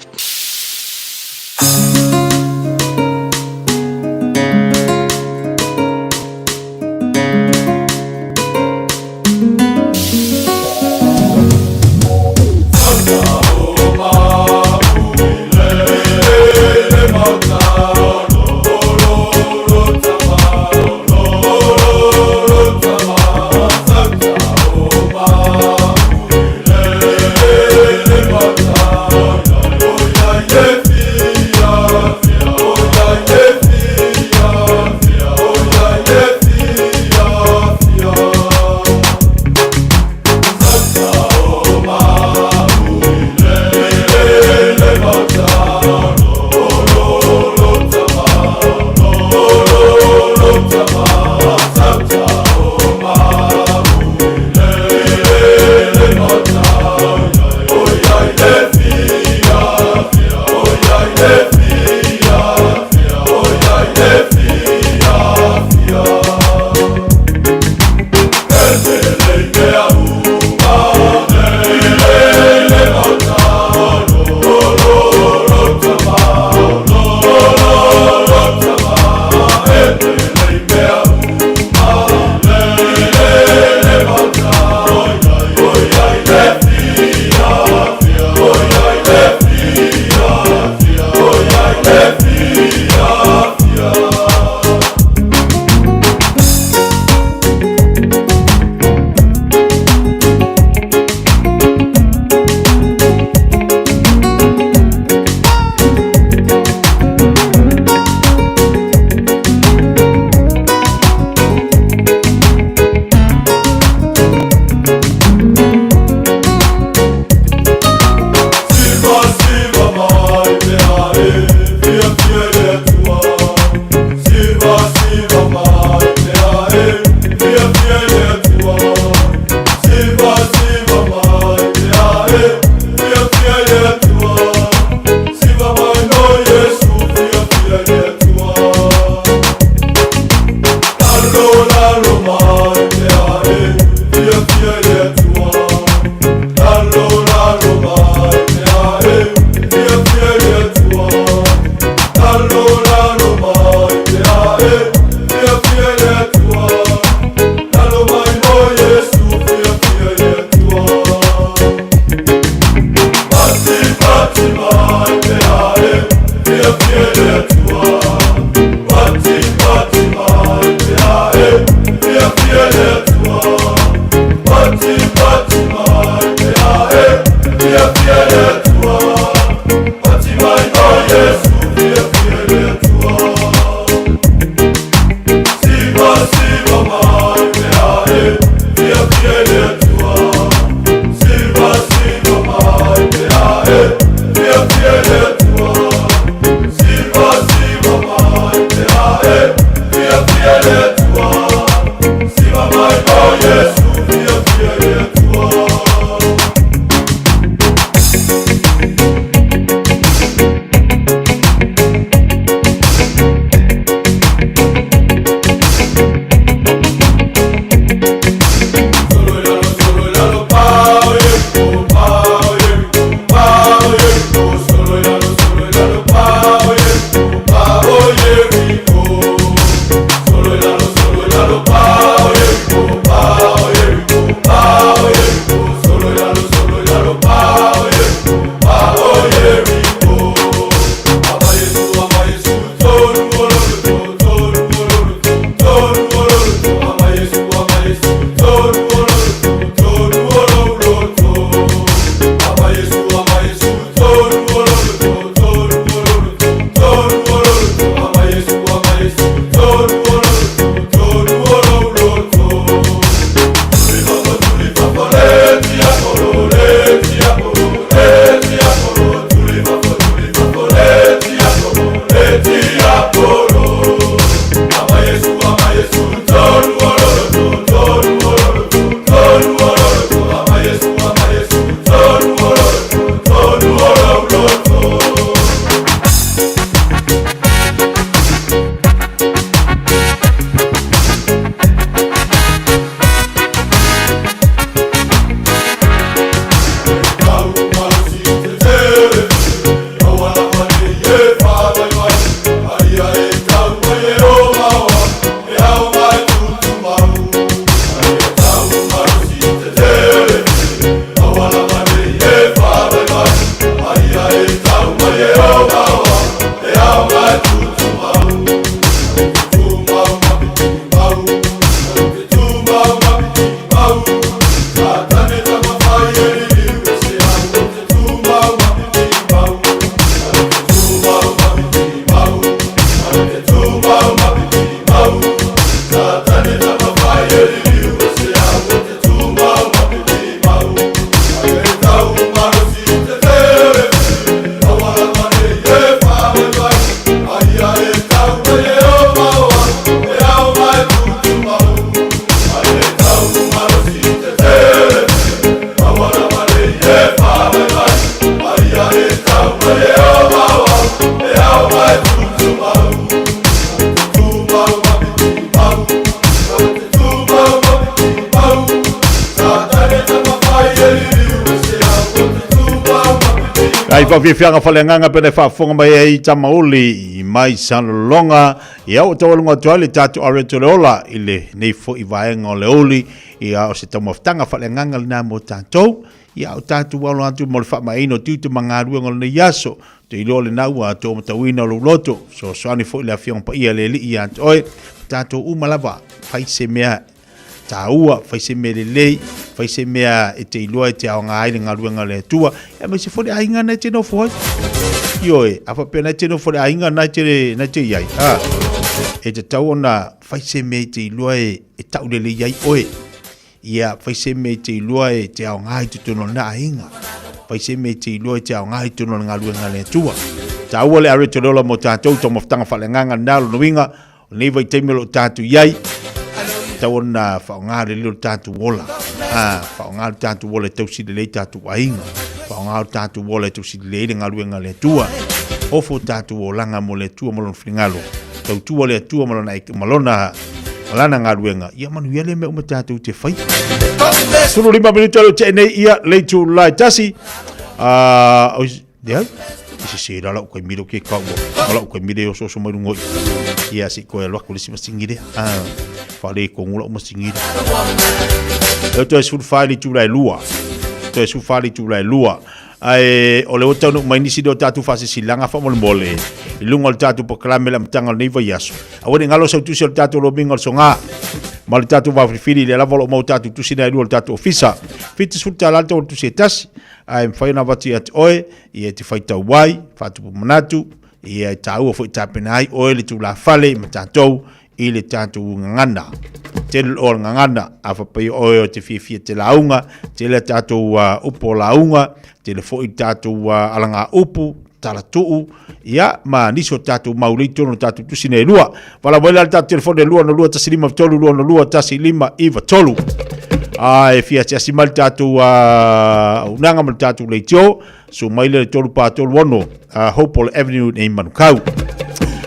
Ai whawhiwhianga whaleanganga pene whaafonga mai ai tamauli mai Salolonga. Ia o taualunga atu ai le tātou are to le ola i le nei fo i vaenga o le oli. Ia o se taumafataga whaleanganga lena mo tātou. Ia o tātou alo atu mo le whaamaina o tiute ma galuega o lenei aso. Te iloa lena ua tō matauina o lou loto. Fesoasoani foi le Afioga Paia le Alii ia te oe. Ma tātou uma lava, fai se mea tāua, fai se mea lelei, fai se mea e te iloa e te aoga ai le galuega a le Atua. Ia aemaise foi le aiga na e te nofo ai. Ioe, a faapea na e te nofo le aiga na e te, na e te i ai. A, e tatau ona fai se mea e te iloa e, e taulelei ai oe. Ia, fai se mea i te iloa e te aoga i totonu o lena aiga. Fai se mea i te iloa e te aoga i totonu o le galuega a le Atua. Taua le are te ola mo tātou, taumafataga faaleagaga lena, lona uiga, o lenei vaitaimi o lo o tātou i ai, tatau ona faaaoga lelei lo tatou ola. A, faaaoga lo tatou ola e tausi lelei tatou aiga. Faaaoga lo tatou ola e tausi lelei ai le galuega a le Atua. Ofo tatou olaga mo le Atua ma lona finagalo. Tautua le Atua ma lona, ma lona ma lana galuega, ia manuia lea mea uma tatou te fai. 15 minuta o te nei ia le itulā e tasi. Ah, ia, i se se la lau kai miro ke kau ma lau kai mire oso oso mai runga i. Ia si koe alo aku le si masingi lea. Ah, whare ko ngula o masingi lea. E toe 14 le itulā e lua. Toe 14 le itulā e lua. Ae o le ua taunuu mai nisi lea o tatou faasilasilaga faamolemole i luga o le tatou polokalame i le amataga o lenei vaiaso. Aua ne i galo sau tusi o le tatou lomiga o le soga ma le tatou vaafilifili, lea lava o lo o maua tatou tusi na e lua o le tatou ofisa. $70 le tau o le tusi e tasi, ae mafai ona avatu ia te oe, ia e te faitau ai, faatupu manatu, ia e taua foi tapena ai oe le tulafale ma tatou i le tatou gagana. Tele o le gagana, a faapea oe o te fiafia te lauga, tele a tatou upu o lauga, tele foi tatou alaga upu, talatuu, ia, ma nisi o tatou mau lei tonu o tatou tusi nei lua. Vala mai la le tatou telefone 2 2 1 5 3 2 2 1 5 9 3. A e fia asiasi mai le tatou auaunaga ma le tatou leitio, Susu mai le 3436 Hopewell Avenue nei Manukau.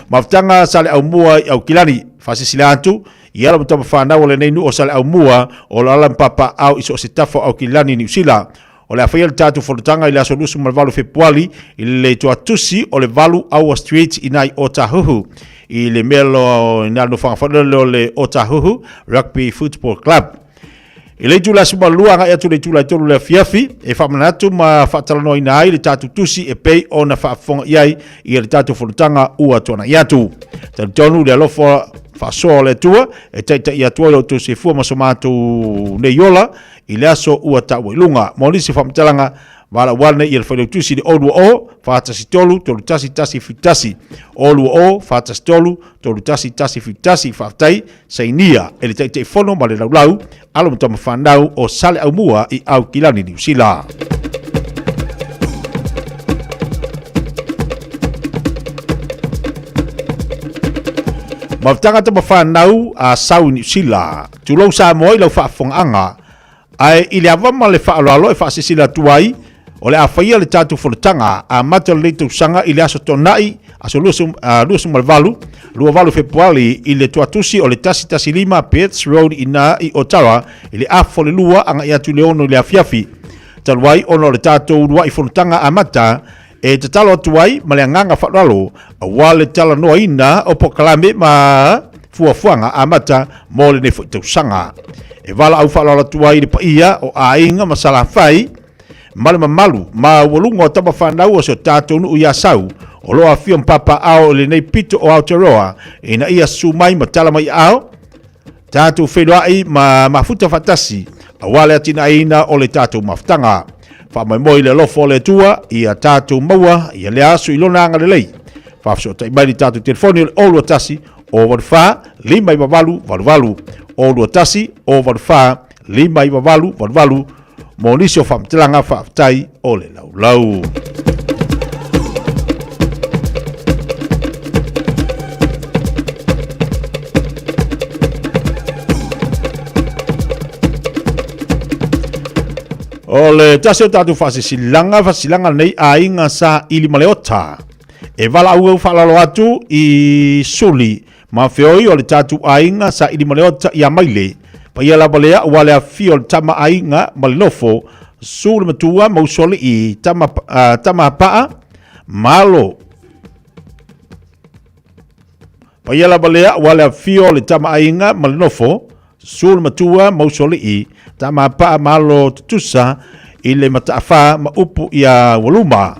Mafutaga sa le aumua i Aukilani, faasilasila atu, i ala ma tama whanau o lenei nuu o Saleaaumua, o lo ala mpapa au i so o se tafa o Aukilani, Niu Sila. O le a faia le tatou fonotaga i le aso 28 Fepuali i le tuatusi o le 8 Aua Street i nai Otahuhu i le mea lo i nā nofoaga whanau o le Otahuhu Rugby Football Club. I le itula 12 agai atu le itula e 3 le afiafi, e faamanatu ma faatalanoaina ai le tatou tusi e pei ona faafofoga i ai i le tatou fonotaga ua tuanai atu. Talitonu le alofa faasoa o le Atua e taitai atu ai lo outou soifua ma so matou nei ola i le aso ua taua i luga. Mo nisi faamatalaga, Valaau nei ia le Failautusi i le 020 413 3171 020 413 3171. Faafetai sainia e le Taitaifono ma le Laulau alo ma tama fanau o Saleaaumua i Aukilani, Niu Sila. Mafutaga tama fanau a Sau i Niu Sila. Tulou Samoa i lau faafofogaaga. Ae i le ava ma le faaaloalo e faasilasila atu ai, o le a faia le tatou fonotaga amata o lenei tausaga i le aso Toonai, aso 28, 28 Fepuari i le tuatusi o le 115 Bairds Road i ina i Otara i le afa o le 2 agai atu i le 6 i le afiafi. Talu ai ona o le tatou uluai fonotaga amata, e tatalo atu ai ma le agaga faaaloalo aua le talanoaina o polokalame ma fuafuaga amata mo lenei foi tausaga. E valaau faaaloalo atu ai i le paia o aiga ma Salafai ma le mamalu maualuga o tama fanau o si o tatou nuu i Asau o lo o afio ma papaaao i lenei pito o Aotearoa ina ia susu mai ma tala mai aao tatou feiloai ma mafuta faatasi aua le atinaeina o le tatou mafutaga. Faamoemoe i le alofa o le Atua ia tatou maua ia lea aso i lona agalelei. Faafesootai mai i le tatou telefoni o le 021 084 598 88 021 084 598 88 mo nisi o faamatalaga faafetai o le laulau. O le tasi o tatou faasisilaga, faasisilaga lenei aiga sa ili ma le ota. E valaau au faalalo atu i suli ma feoi o le tatou aiga sa ili ma le ota ia maile. Paia lava lea ua le afifio o le tama aiga ma le nofo. Susu le matua ma usoalii, tama, tama paa, malo. Paia lava lea ua le afio o le tama aiga ma le nofo, susu le matua ma usoalii, tama paa malo tutusa i le mataafa ma upu ia Ualuma.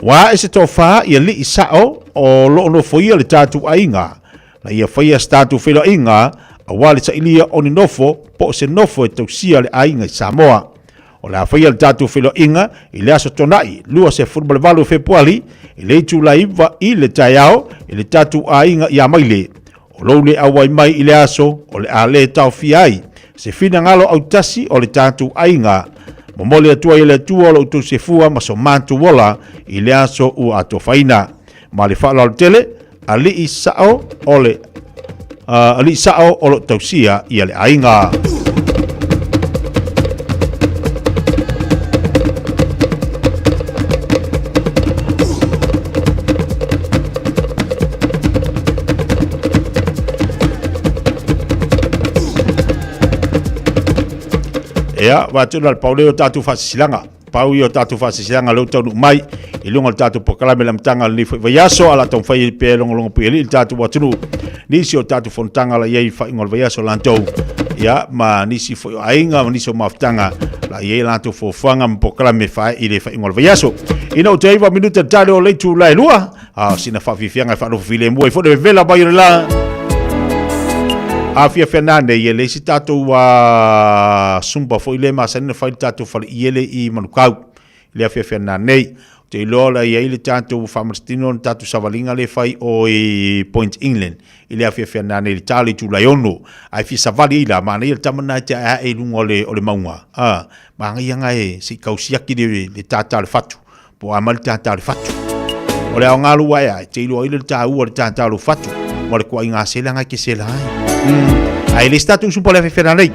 Ua ae se tofa i alii sao o loo nofoia le tatou aiga, na ia faia se tatou feiloaiga aua le sailia o ni nofo po o se nofo e tausia le aiga i Samoa. O le a faia le tatou feiloaiga i le aso Toonai 28 o Fepuari i le itula e 9 i le taeao i le tatou aiga i Amaile. O lou le auai mai i le aso o le a le taofia ai se finagalo autasi o le tatou aiga. Momoli atu ai e le Atua lo outou sefua ma so matou ola i le aso ua atofaina. Ma le faaaloalo tele, alii sao o le alii sao o lo tausia ia le aiga. Ia, wa tuna le pauleo o tātou whaasisilaga. Pau ia o tātou whaasisilaga leo taunu mai i lunga o le tātou pokalame le amataga o lenei foi vaiaso a la taumafai ai pea e logologo puialii le tātou atunuu. Nisi o tātou fonotaga la i ai i faaiuga o le vaiaso latou. Ia, ma nisi foi o aiga ma nisi o mafutaga la i ai latou fuafuaga ma polokalame faaee i le faaiuga o le vaiaso. Ina ua toe 9 minute le tale o le itula e 2, a o sina faafiafiaga e faanofo filemu ai foi le vevela mai o le la. A fiafia nanei e le isi tatou sumba foi le masani na fai le tatou fale iele i Manukau. I le afiafi nanei. Ou te iloa la i ai le tatou faamasitino le tatou savaliga le fai o i Point England i le afiafi nanei i le ta o le itula e 6. Ae fia savali ai la, manaia le tama lena e te aeae i luga o le, o le mauga. A, manaia nga e se i tau siaki le, le tātā o le fatu. Po o a mai le tātā o le fatu. O le aoga lou aeae, te iloa ai le taua o le tātā o lou fatu. Ma o le kuaiga sela nga e ke sela ai. Ae le isi tatou usupo le afiafi nanei.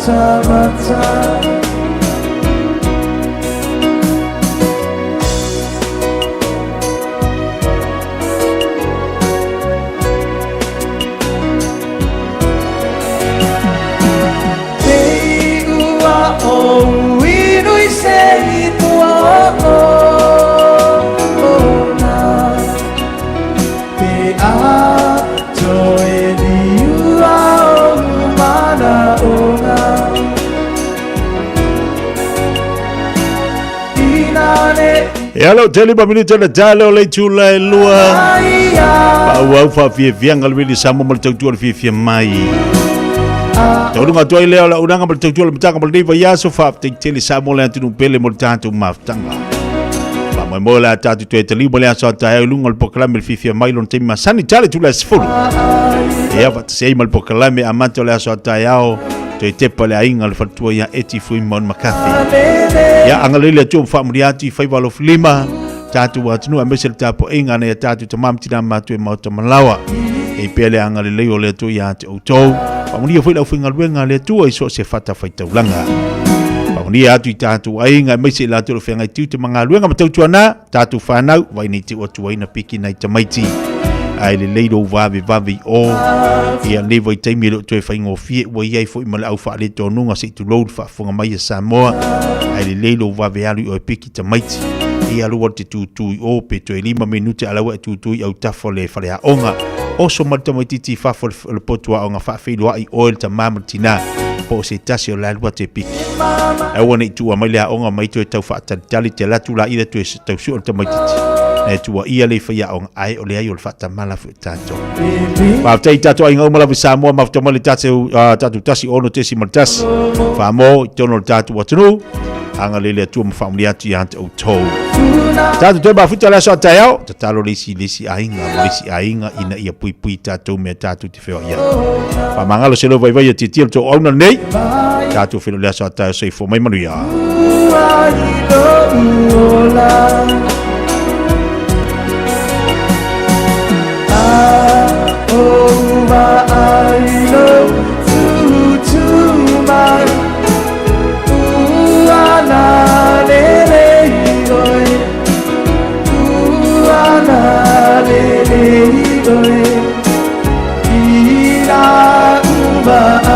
matamata. Te ua o inu i se i tua o ona. Te a toe liua o mana ona. Ina ne E alo tele ma minute le tale o le itula e lua. Paauau faafiafiaga le vili Samoa ma le tautua le fiafia mai. Tauluga atu ai lea o le auaunaga ma le tautua le mataga mo lenei vaiaso faafetai tele Samoa le atunuu pele mo le tatou mafutaga. Faamoemoe o le a tatou toe taliu ma le aso a taeao i luga o le polokalame le fiafia mai lona taimi masani tale itula e 10. Ia faatasi ai ma le polokalame amata o le aso a taeao toe tepa le aiga le faletua ia Eti Fuimaone McCarthy. Ia agalelei le Atua ma faamulia atu i faiva alofilima tatou atunuu aemaise le tapuaiga a nai a tatou tama ma tina matua i maota malaoa. Ei pea le agalelei o le Atua ia te outou. Faamanuia foi le aufaigaluega a le Atua i so o se fatafaitaulaga. Faamanuia atu i tatou aiga aemaise i latou o lo o feagai tiute ma galuega ma tautuana tatou fanau vai nei te ua tuaina piki nai tamaiti ae lelei lou vavevave i o ia lenei vaitaimi e le o toe faigofie ua i ai foi ma le au faaletonuga se i tulou le faafofoga mai a Samoa ae lelei lou vave alu i o e piki tamaiti ia alu te tūtū i o pe toe 5 minute a la ua e tūtū i autafa o le faleaoga oso mai le tamaitiiti i fafo o le potu aoga faafeiloai oe le tamā ma le tinā po o se tasi o la lua te piki aua ne i tuua mai le aoga mai toe tau faatalitali te alu atu la ila toe tau sue o le tamaitiiti na e tuuaia le faiaoga ae o leai o le faatamala foi o tatou. Faafetai i tatou aiga uma lava i Samoa mafuta mai le tatou, tatou 16.1 Whamo i totonu o le tatou atunuu agalelei le Atua ma faamanuia atu ia te outou. Tatou toe mafuta le aso a taeao, tatalo le isi le isi aiga ma le isi aiga ina ia puipui tatou mea tatou te feoai ai. Faamagalo se leo vaivai ia tiatia le tou auauna lenei. Tatou feiloai le aso a taeao soifua mai manuia. Ua i lou ola. A o vaai lou tutu mai. Ua nalele i oe. Ua nalele i oe. I la uvaai.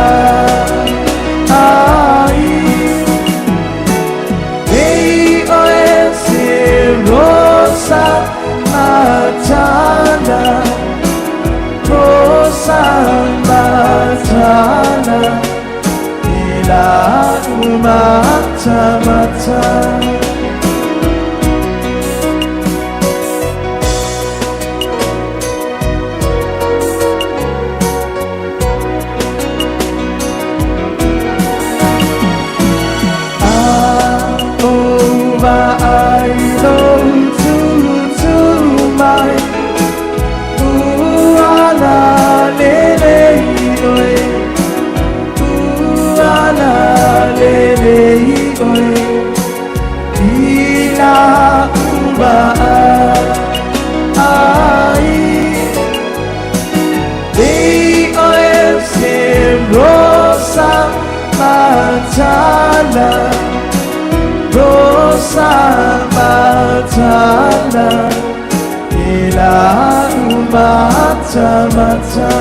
Ei oe se rosa matana. Rosa matana. I la umatamata. A o vaai lou tutu mai. Ua nalele i oe. Ua nalele i oe. I la uvaai. Ei oe se rosa matana. Rosa matana. I la umatamata.